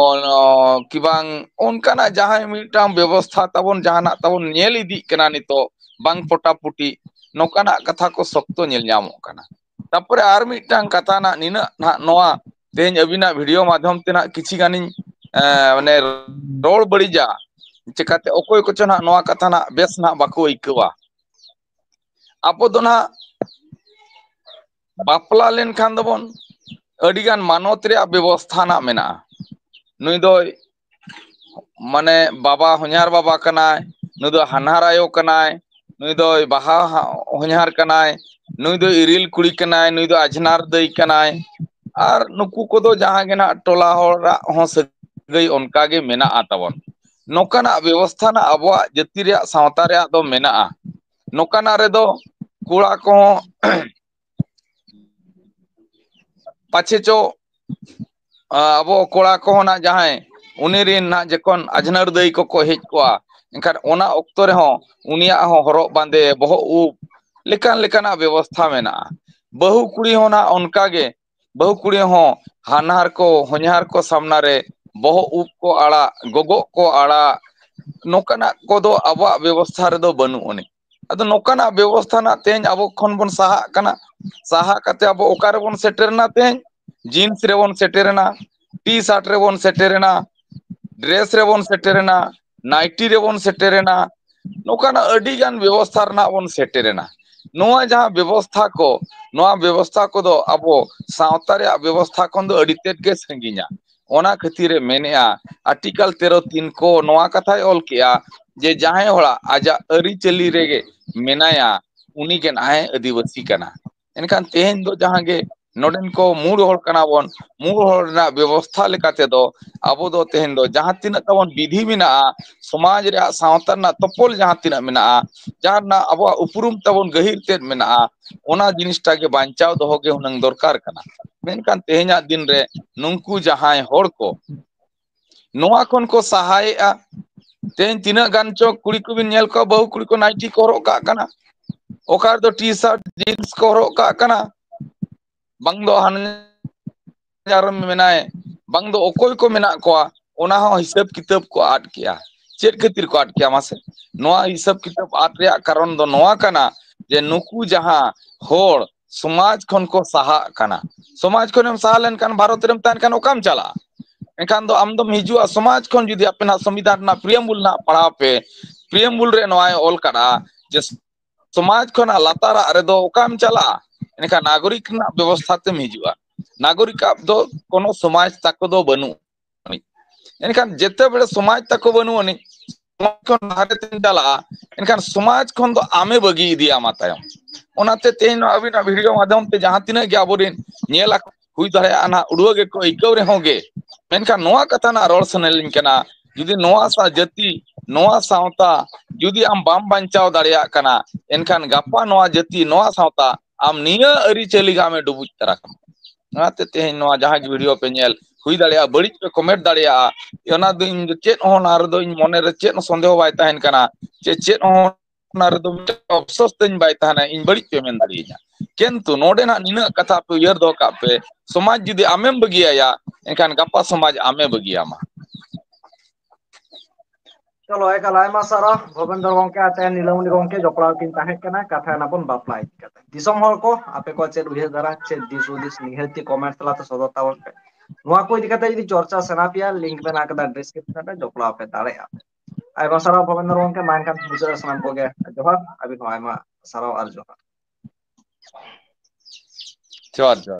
ᱠᱤ ᱵᱟᱝ ᱚᱱᱠᱟᱱᱟᱜ ᱡᱟᱦᱟᱸᱭ ᱢᱤᱫᱴᱟᱝ ᱵᱮᱵᱚᱥᱛᱷᱟ ᱛᱟᱵᱚᱱ, ᱡᱟᱦᱟᱱᱟᱜ ᱛᱟᱵᱚᱱ ᱧᱮᱞ ᱤᱫᱤᱜ ᱠᱟᱱᱟ ᱱᱤᱛᱚᱜ, ᱵᱟᱝ ᱯᱚᱴᱟᱯᱩᱴᱤ, ᱱᱚᱝᱠᱟᱱᱟᱜ ᱠᱟᱛᱷᱟ ᱠᱚ ᱥᱚᱠᱛᱚ ᱧᱮᱞ ᱧᱟᱢᱚᱜ ᱠᱟᱱᱟ᱾ ᱛᱟᱯᱚᱨᱮ ᱟᱨ ᱢᱤᱫᱴᱟᱝ ᱠᱟᱛᱷᱟ ᱱᱟᱜ ᱱᱤᱱᱟᱹᱜ ᱱᱟᱜ ᱱᱚᱣᱟ ᱛᱮᱦᱮᱧ ᱟᱹᱵᱤᱱᱟᱜ ᱵᱷᱤᱰᱤᱭᱳ ᱢᱟᱫᱽᱫᱷᱚᱢ ᱛᱮ ᱱᱟᱜ ᱠᱤᱪᱷᱤ ᱜᱟᱱᱤᱧ, ᱮ, ᱢᱟᱱᱮ ᱨᱚᱲ ᱵᱟᱹᱲᱤᱡᱟ, ᱪᱤᱠᱟᱹᱛᱮ ᱚᱠᱚᱭ ᱠᱚᱪᱚ ᱱᱟᱜ ᱱᱚᱣᱟ ᱠᱟᱛᱷᱟ ᱱᱟᱜ ᱵᱮᱥ ᱱᱟᱜ ᱵᱟᱠᱚ ᱟᱹᱭᱠᱟᱹᱣᱟ᱾ ᱟᱵᱚ ᱫᱚ ᱱᱟᱜ ᱵᱟᱯᱞᱟ ᱞᱮᱱᱠᱷᱟᱱ ᱫᱚᱵᱚᱱ ᱟᱹᱰᱤᱜᱟᱱ ᱢᱟᱱᱚᱛ ᱨᱮᱭᱟᱜ ᱵᱮᱵᱚᱥᱛᱷᱟ ᱱᱟᱜ ᱢᱮᱱᱟᱜᱼᱟ᱾ ᱱᱩᱭ ᱫᱚᱭ ᱢᱟᱱᱮ ᱵᱟᱵᱟ, ᱦᱚᱧᱦᱟᱨ ᱵᱟᱵᱟ ᱠᱟᱱᱟᱭ, ᱱᱩᱭ ᱫᱚ ᱦᱟᱱᱦᱟᱨ ᱟᱭᱳ ᱠᱟᱱᱟᱭ, ᱱᱩᱭ ᱫᱚᱭ ᱵᱟᱦᱟ ᱦᱟ-, ᱦᱚᱧᱦᱟᱨ ᱠᱟᱱᱟᱭ, ᱱᱩᱭ ᱫᱚ ᱤᱨᱤᱞ ᱠᱩᱲᱤ ᱠᱟᱱᱟᱭ, ᱱᱩᱭ ᱫᱚ ᱟᱡᱷᱱᱟᱨ ᱫᱟᱹᱭ ᱠᱟᱱᱟᱭ᱾ ᱟᱨ ᱱᱩᱠᱩ ᱠᱚᱫᱚ ᱡᱟᱦᱟᱸ ᱜᱮ ᱱᱟᱜ ᱴᱚᱞᱟ ᱦᱚᱲᱟᱜ ᱦᱚᱸ ᱥᱟᱹᱜᱟᱹᱭ ᱚᱱᱠᱟ ᱜᱮ ᱢᱮᱱᱟᱜᱼᱟ ᱛᱟᱵᱚᱱ᱾ ᱱᱚᱝᱠᱟᱱᱟᱜ ᱵᱮᱵᱚᱥᱛᱷᱟ ᱱᱟᱜ ᱟᱵᱚᱣᱟᱜ ᱡᱟᱹᱛᱤ ᱨᱮᱭᱟᱜ, ᱥᱟᱶᱛᱟ ᱨᱮᱭᱟᱜ ᱫᱚ ᱢᱮᱱᱟᱜᱼᱟ᱾ ᱱᱚᱝᱠᱟᱱᱟᱜ ᱨᱮᱫᱚ ᱠᱚᱲᱟ ᱠᱚᱦᱚᱸ ᱯᱟᱪᱷᱮ ᱪᱚ, ᱟ, ᱟᱵᱚ ᱠᱚᱲᱟ ᱠᱚᱦᱚᱸ ᱱᱟᱜ ᱡᱟᱦᱟᱸᱭ ᱩᱱᱤ ᱨᱤᱱ ᱱᱟᱜ ᱡᱚᱠᱷᱚᱱ ᱟᱡᱷᱱᱟᱨ ᱫᱟᱹᱭ ᱠᱚᱠᱚ ᱦᱮᱡ ᱠᱚᱜᱼᱟ, ᱮᱱᱠᱷᱟᱱ ᱚᱱᱟ ᱚᱠᱛᱚ ᱨᱮᱦᱚᱸ ᱩᱱᱤᱭᱟᱜ ᱦᱚᱸ ᱦᱚᱨᱚᱜ ᱵᱟᱸᱫᱮ, ᱵᱚᱦᱚᱜ ᱩᱵ, ᱞᱮᱠᱟᱱ ᱞᱮᱠᱟᱱᱟᱜ ᱵᱮᱵᱚᱥᱛᱷᱟ ᱢᱮᱱᱟᱜᱼᱟ᱾ ᱵᱟᱹᱦᱩ ᱠᱩᱲᱤ ᱦᱚᱸ ᱱᱟᱜ ᱚᱱᱠᱟ ᱜᱮ, ᱵᱟᱹᱦᱩ ᱠᱩᱲᱤ ᱦᱚᱸ ᱦᱟᱱᱦᱟᱨ ᱠᱚ, ᱦᱚᱧᱦᱟᱨ ᱠᱚ ᱥᱟᱢᱱᱟ ᱨᱮ ᱵᱚᱦᱚᱜ ᱩᱵ ᱠᱚ ᱟᱲᱟᱜ, ᱜᱚᱜᱚᱜ ᱠᱚ ᱟᱲᱟᱜ, ᱱᱚᱝᱠᱟᱱᱟᱜ ᱠᱚᱫᱚ ᱟᱵᱚᱣᱟᱜ ᱵᱮᱵᱚᱥᱛᱷᱟ ᱨᱮᱫᱚ ᱵᱟᱹᱱᱩᱜ ᱟᱹᱱᱤᱡ᱾ ᱟᱫᱚ ᱱᱚᱝᱠᱟᱱᱟᱜ ᱵᱮᱵᱚᱥᱛᱷᱟ ᱱᱟᱜ ᱛᱮᱦᱮᱧ ᱟᱵᱚ ᱠᱷᱚᱱ ᱵᱚᱱ ᱥᱟᱦᱟᱜ ᱠᱟᱱᱟ᱾ ᱥᱟᱦᱟ ᱠᱟᱛᱮ ᱟᱵᱚ ᱚᱠᱟ ᱨᱮᱵᱚᱱ ᱥᱮᱴᱮᱨᱮᱱᱟ ᱛᱮᱦᱮᱧ? ᱡᱤᱱᱥ ᱨᱮᱵᱚᱱ ᱥᱮᱴᱮᱨᱮᱱᱟ, ᱴᱤ ᱥᱟᱨᱴ ᱨᱮᱵᱚᱱ ᱥᱮᱴᱮᱨᱮᱱᱟ, ᱰᱨᱮᱥ ᱨᱮᱵᱚᱱ ᱥᱮᱴᱮᱨᱮᱱᱟ, ᱱᱟᱭᱴᱤ ᱨᱮᱵᱚᱱ ᱥᱮᱴᱮᱨᱮᱱᱟ, ᱱᱚᱝᱠᱟᱱᱟᱜ ᱟᱹᱰᱤ ᱜᱟᱱ ᱵᱮᱵᱚᱥᱛᱷᱟ ᱨᱮᱱᱟᱜ ᱵᱚᱱ ᱥᱮᱴᱮᱨᱮᱱᱟ᱾ ᱱᱚᱣᱟ ᱡᱟᱦᱟᱸ ᱵᱮᱵᱚᱥᱛᱷᱟ ᱠᱚ, ᱱᱚᱣᱟ ᱵᱮᱵᱚᱥᱛᱷᱟ ᱠᱚᱫᱚ ᱟᱵᱚ ᱥᱟᱶᱛᱟ ᱨᱮᱭᱟᱜ ᱵᱮᱵᱚᱥᱛᱷᱟ ᱠᱷᱚᱱ ᱫᱚ ᱟᱹᱰᱤ ᱛᱮᱫ ᱜᱮ ᱥᱟᱺᱜᱤᱧᱟ᱾ ᱚᱱᱟ ᱠᱷᱟᱹᱛᱤᱨ ᱮ ᱢᱮᱱᱮᱜᱼᱟ, ᱟᱨᱴᱤᱠᱟᱞ ᱛᱮᱨᱚ ᱛᱤᱱ ᱠᱚ ᱱᱚᱣᱟ ᱠᱟᱛᱷᱟᱭ ᱚᱞ ᱠᱮᱜᱼᱟ ᱡᱮ ᱡᱟᱦᱟᱸᱭ ᱦᱚᱲᱟᱜ ᱟᱡᱟᱜ ᱟᱹᱨᱤᱪᱟᱹᱞᱤ ᱨᱮᱜᱮ ᱢᱮᱱᱟᱭᱟ, ᱩᱱᱤ ᱜᱮ ᱱᱟᱦᱟᱜ ᱮ ᱟᱹᱫᱤᱵᱟᱹᱥᱤ ᱠᱟᱱᱟ᱾ ᱮᱱᱠᱷᱟᱱ ᱛᱮᱦᱮᱧ ᱫᱚ ᱡᱟᱦᱟᱸ ᱜᱮ ᱱᱚᱰᱮᱱ ᱠᱚ ᱢᱩᱬ ᱦᱚᱲ ᱠᱟᱱᱟ ᱵᱚᱱ᱾ ᱢᱩᱬ ᱦᱚᱲ ᱨᱮᱱᱟᱜ ᱵᱮᱵᱚᱥᱛᱷᱟ ᱞᱮᱠᱟ ᱛᱮᱫᱚ ᱟᱵᱚ ᱫᱚ ᱛᱮᱦᱮᱧ ᱫᱚ ᱡᱟᱦᱟᱸ ᱛᱤᱱᱟᱹᱜ ᱛᱟᱵᱚᱱ ᱵᱤᱫᱷᱤ ᱢᱮᱱᱟᱜᱼᱟ, ᱥᱚᱢᱟᱡᱽ ᱨᱮᱭᱟᱜ, ᱥᱟᱶᱛᱟ ᱨᱮᱱᱟᱜ ᱛᱚᱯᱚᱞ ᱡᱟᱦᱟᱸ ᱛᱤᱱᱟᱹᱜ ᱢᱮᱱᱟᱜᱼᱟ, ᱡᱟᱦᱟᱸ ᱨᱮᱱᱟᱜ ᱟᱵᱚᱣᱟᱜ ᱩᱯᱨᱩᱢ ᱛᱟᱵᱚᱱ ᱜᱟᱹᱦᱤᱨ ᱛᱮᱫ ᱢᱮᱱᱟᱜᱼᱟ, ᱚᱱᱟ ᱡᱤᱱᱤᱥᱴᱟ ᱜᱮ ᱵᱟᱧᱪᱟᱣ ᱫᱚᱦᱚ ᱜᱮ ᱦᱩᱱᱟᱹᱝ ᱫᱚᱨᱠᱟᱨ ᱠᱟᱱᱟ᱾ ᱢᱮᱱᱠᱷᱟᱱ ᱛᱮᱦᱮᱧᱟᱜ ᱫᱤᱱ ᱨᱮ ᱱᱩᱝᱠᱩ ᱡᱟᱦᱟᱸᱭ ᱦᱚᱲ ᱠᱚ ᱱᱚᱣᱟ ᱠᱷᱚᱱ ᱠᱚ ᱥᱟᱦᱟᱭᱮᱜᱼᱟ, ᱛᱮᱦᱮᱧ ᱛᱤᱱᱟᱹᱜ ᱜᱟᱱ ᱪᱚ ᱠᱩᱲᱤ ᱠᱚᱵᱤᱱ ᱧᱮᱞ ᱠᱚᱣᱟ, ᱵᱟᱹᱦᱩ ᱠᱩᱲᱤ ᱠᱚ ᱱᱟᱭᱴᱤ ᱠᱚ ᱦᱚᱨᱚᱜ ᱠᱟᱜ ᱠᱟᱱᱟ, ᱚᱠᱟ ᱨᱮᱫᱚ ᱴᱤ ᱥᱟᱨᱴ ᱡᱤᱱᱥ ᱠᱚ ᱦᱚᱨᱚᱜ ᱠᱟᱜ ᱠᱟᱱᱟ, ᱵᱟᱝ ᱫᱚ ᱦᱟᱱ ᱟᱨ ᱢᱮᱱᱟᱭ, ᱵᱟᱝ ᱫᱚ ᱚᱠᱚᱭ ᱠᱚ ᱢᱮᱱᱟᱜ ᱠᱚᱣᱟ, ᱚᱱᱟ ᱦᱚᱸ ᱦᱤᱥᱟᱹᱵ ᱠᱤᱛᱟᱹᱵ ᱠᱚ ᱟᱫ ᱠᱮᱜᱼᱟ᱾ ᱪᱮᱫ ᱠᱷᱟᱹᱛᱤᱨ ᱠᱚ ᱟᱫ ᱠᱮᱜᱼᱟ ᱢᱟᱥᱮ? ᱱᱚᱣᱟ ᱦᱤᱥᱟᱹᱵ ᱠᱤᱛᱟᱹᱵ ᱟᱫ ᱨᱮᱭᱟᱜ ᱠᱟᱨᱚᱱ ᱫᱚ ᱱᱚᱣᱟ ᱠᱟᱱᱟ ᱡᱮ ᱱᱩᱠᱩ ᱡᱟᱦᱟᱸ ᱦᱚᱲ ᱥᱚᱢᱟᱡᱽ ᱠᱷᱚᱱ ᱠᱚ ᱥᱟᱦᱟᱜ ᱠᱟᱱᱟ, ᱥᱚᱢᱟᱡᱽ ᱠᱷᱚᱱᱮᱢ ᱥᱟᱦᱟ ᱞᱮᱱᱠᱷᱟᱱ ᱵᱷᱟᱨᱚᱛ ᱨᱮᱢ ᱛᱟᱦᱮᱱ ᱠᱷᱟᱱ ᱚᱠᱟᱢ ᱪᱟᱞᱟᱜᱼᱟ? ᱮᱱᱠᱷᱟᱱ ᱫᱚ ᱟᱢ ᱫᱚᱢ ᱦᱤᱡᱩᱜᱼᱟ ᱥᱚᱢᱟᱡᱽ ᱠᱷᱚᱱ᱾ ᱡᱩᱫᱤ ᱟᱯᱮ ᱱᱟᱜ ᱥᱚᱝᱵᱤᱫᱷᱟᱱ ᱨᱮᱱᱟᱜ ᱯᱨᱤᱭᱮᱢᱵᱩᱞ ᱱᱟᱜ ᱯᱟᱲᱦᱟᱣ ᱯᱮ, ᱯᱨᱤᱭᱮᱢᱵᱩᱞ ᱨᱮ ᱱᱚᱣᱟᱭ ᱚᱞ ᱠᱟᱫᱟ ᱡᱮ ᱥᱚᱢᱟᱡᱽ ᱠᱷᱚᱱᱟᱜ ᱞᱟᱛᱟᱨᱟᱜ ᱨᱮᱫᱚ ᱚᱠᱟᱢ ᱪᱟᱞᱟᱜᱼᱟ? ᱮᱱᱠᱷᱟᱱ ᱱᱟᱜᱚᱨᱤᱠ ᱨᱮᱱᱟᱜ ᱵᱮᱵᱚᱥᱛᱷᱟ ᱛᱮᱢ ᱦᱤᱡᱩᱜᱼᱟ᱾ ᱱᱟᱜᱚᱨᱤᱠᱟᱜ ᱫᱚ ᱠᱳᱱᱳ ᱥᱚᱢᱟᱡᱽ ᱛᱟᱠᱚ ᱫᱚ ᱵᱟᱹᱱᱩᱜ ᱟᱹᱱᱤᱡ᱾ ᱮᱱᱠᱷᱟᱱ ᱡᱮᱛᱮ ᱵᱮᱲᱮ ᱥᱚᱢᱟᱡᱽ ᱛᱟᱠᱚ ᱵᱟᱹᱱᱩᱜ ᱟᱹᱱᱤᱡ, ᱥᱚᱢᱟᱡᱽ ᱠᱷᱚᱱ ᱵᱟᱦᱨᱮ ᱛᱮᱢ ᱪᱟᱞᱟᱜᱼᱟ, ᱮᱱᱠᱷᱟᱱ ᱥᱚᱢᱟᱡᱽ ᱠᱷᱚᱱ ᱫᱚ ᱟᱢᱮ ᱵᱟᱹᱜᱤ ᱤᱫᱤᱭᱟ ᱟᱢᱟ ᱛᱟᱭᱚᱢ᱾ ᱚᱱᱟᱛᱮ ᱛᱮᱦᱮᱧ ᱱᱚᱣᱟ ᱟᱹᱵᱤᱱᱟᱜ ᱵᱷᱤᱰᱤᱭᱳ ᱢᱟᱫᱽᱫᱷᱚᱢ ᱛᱮ ᱡᱟᱦᱟᱸ ᱛᱤᱱᱟᱹᱜ ᱜᱮ ᱟᱵᱚᱨᱮᱱ ᱧᱮᱞ ᱟᱠᱚ ᱦᱩᱭ ᱫᱟᱲᱮᱭᱟᱜᱼᱟ ᱱᱟᱦᱟᱜ ᱩᱲᱣᱟᱹ ᱜᱮᱠᱚ ᱟᱹᱭᱠᱟᱹᱣ ᱨᱮᱦᱚᱸ ᱜᱮ, ᱢᱮᱱᱠᱷᱟᱱ ᱱᱚᱣᱟ ᱠᱟᱛᱷᱟ ᱱᱟᱜ ᱨᱚᱲ ᱥᱟᱱᱟᱞᱤᱧ ᱠᱟᱱᱟ, ᱡᱩᱫᱤ ᱱᱚᱣᱟ ᱥᱟ-, ᱡᱟᱹᱛᱤ, ᱱᱚᱣᱟ ᱥᱟᱶᱛᱟ ᱡᱩᱫᱤ ᱟᱢ ᱵᱟᱢ ᱵᱟᱧᱪᱟᱣ ᱫᱟᱲᱮᱭᱟᱜ ᱠᱟᱱᱟ, ᱮᱱᱠᱷᱟᱱ ᱜᱟᱯᱟ ᱱᱚᱣᱟ ᱡᱟᱹᱛᱤ, ᱱᱚᱣᱟ ᱥᱟᱶᱛᱟ ᱟᱢ ᱱᱤᱭᱟᱹ ᱟᱹᱨᱤᱪᱟᱹᱞᱤ ᱜᱮ ᱟᱢᱮ ᱰᱩᱵᱩᱡ ᱛᱟᱨᱟ ᱠᱟᱢᱟ᱾ ᱚᱱᱟᱛᱮ ᱛᱮᱦᱮᱧ ᱱᱚᱣᱟ ᱡᱟᱦᱟᱸ ᱜᱮ ᱵᱷᱤᱰᱤᱭᱳ ᱯᱮ ᱧᱮᱞ ᱦᱩᱭ ᱫᱟᱲᱮᱭᱟᱜᱼᱟ, ᱵᱟᱹᱲᱤᱡ ᱯᱮ ᱠᱚᱢᱮᱱᱴ ᱫᱟᱲᱮᱭᱟᱜᱼᱟ, ᱚᱱᱟ ᱫᱚ ᱤᱧ ᱫᱚ ᱪᱮᱫ ᱦᱚᱸ ᱚᱱᱟ ᱨᱮᱫᱚ ᱤᱧ ᱢᱚᱱᱮ ᱨᱮ ᱪᱮᱫ ᱦᱚᱸ ᱥᱚᱱᱫᱮᱦᱚ ᱵᱟᱭ ᱛᱟᱦᱮᱱ ᱠᱟᱱᱟ ᱡᱮ ᱪᱮᱫ ᱦᱚᱸ ᱚᱱᱟ ᱨᱮᱫᱚ ᱢᱤᱫᱴᱟᱝ ᱚᱯᱥᱚᱥ ᱛᱤᱧ ᱵᱟᱭ ᱛᱟᱦᱮᱱᱟ, ᱤᱧ ᱵᱟᱹᱲᱤᱡ ᱯᱮ ᱢᱮᱱ ᱫᱟᱲᱮᱭᱟᱹᱧᱟ᱾ ᱠᱤᱱᱛᱩ ᱱᱚᱰᱮ ᱱᱟᱜ ᱱᱤᱱᱟᱹᱜ ᱠᱟᱛᱷᱟ ᱯᱮ ᱩᱭᱦᱟᱹᱨ ᱫᱚᱦᱚ ᱠᱟᱜ ᱯᱮ, ᱥᱚᱢᱟᱡᱽ ᱡᱩᱫᱤ ᱟᱢᱮᱢ ᱵᱟᱹᱜᱤᱭᱟᱭᱟ, ᱮᱱᱠᱷᱟᱱ ᱜᱟᱯᱟ ᱥᱚᱢᱟᱡᱽ ᱟᱢᱮ ᱵᱟᱹᱜᱤᱭᱟᱢᱟ᱾ ᱪᱚᱞᱚ, ᱮᱠᱟᱞ ᱟᱭᱢᱟ ᱥᱟᱨᱦᱟᱣ ᱵᱷᱚᱵᱮᱱᱫᱨᱚ ᱜᱚᱝᱠᱮ ᱟᱨ ᱛᱮᱦᱮᱧ ᱱᱤᱞᱟᱢᱚᱱᱤ ᱜᱚᱝᱠᱮ ᱡᱚᱯᱲᱟᱣ ᱠᱤᱱ ᱛᱟᱦᱮᱸ ᱠᱟᱱᱟ ᱠᱟᱛᱷᱟ ᱮᱱᱟ ᱵᱚᱱ ᱵᱟᱯᱞᱟ ᱤᱫᱤ ᱠᱟᱛᱮ᱾ ᱫᱤᱥᱚᱢ ᱦᱚᱲ ᱠᱚ, ᱟᱯᱮ ᱠᱚ ᱪᱮᱫ ᱩᱭᱦᱟᱹᱨ ᱫᱷᱟᱨᱟ, ᱪᱮᱫ ᱫᱤᱥ ᱦᱩᱫᱤᱥ, ᱱᱤᱦᱟᱹᱛ ᱜᱮ ᱠᱚᱢᱮᱱᱴ ᱛᱟᱞᱟᱛᱮ ᱥᱚᱫᱚᱨ ᱛᱟᱵᱚᱱ ᱯᱮ᱾ ᱱᱚᱣᱟ ᱠᱚ ᱤᱫᱤ ᱠᱟᱛᱮ ᱡᱩᱫᱤ ᱪᱚᱨᱪᱟ ᱥᱟᱱᱟ ᱯᱮᱭᱟ, ᱞᱤᱝᱠ ᱢᱮᱱᱟᱜ ᱟᱠᱟᱫᱟ ᱰᱤᱥᱠᱨᱤᱯᱥᱚᱱ ᱨᱮ, ᱡᱚᱯᱲᱟᱣ ᱯᱮ ᱫᱟᱲᱮᱭᱟᱜᱼᱟ ᱯᱮ᱾ ᱟᱭᱢᱟ ᱥᱟᱨᱦᱟᱣ ᱵᱷᱚᱵᱮᱱᱫᱨᱚ ᱜᱚᱝᱠᱮ, ᱢᱟ ᱮᱱᱠᱷᱟᱱ ᱢᱩᱪᱟᱹᱫ ᱨᱮ ᱥᱟᱱᱟᱢ ᱠᱚᱜᱮ ᱡᱚᱦᱟᱨ, ᱟᱹᱵᱤᱱ ᱦᱚᱸ ᱟᱭᱢᱟ ᱥᱟᱨᱦᱟᱣ ᱟᱨ ᱡᱚᱦᱟᱨ᱾ ᱡᱚᱦᱟᱨ, ᱡᱚᱦᱟᱨ᱾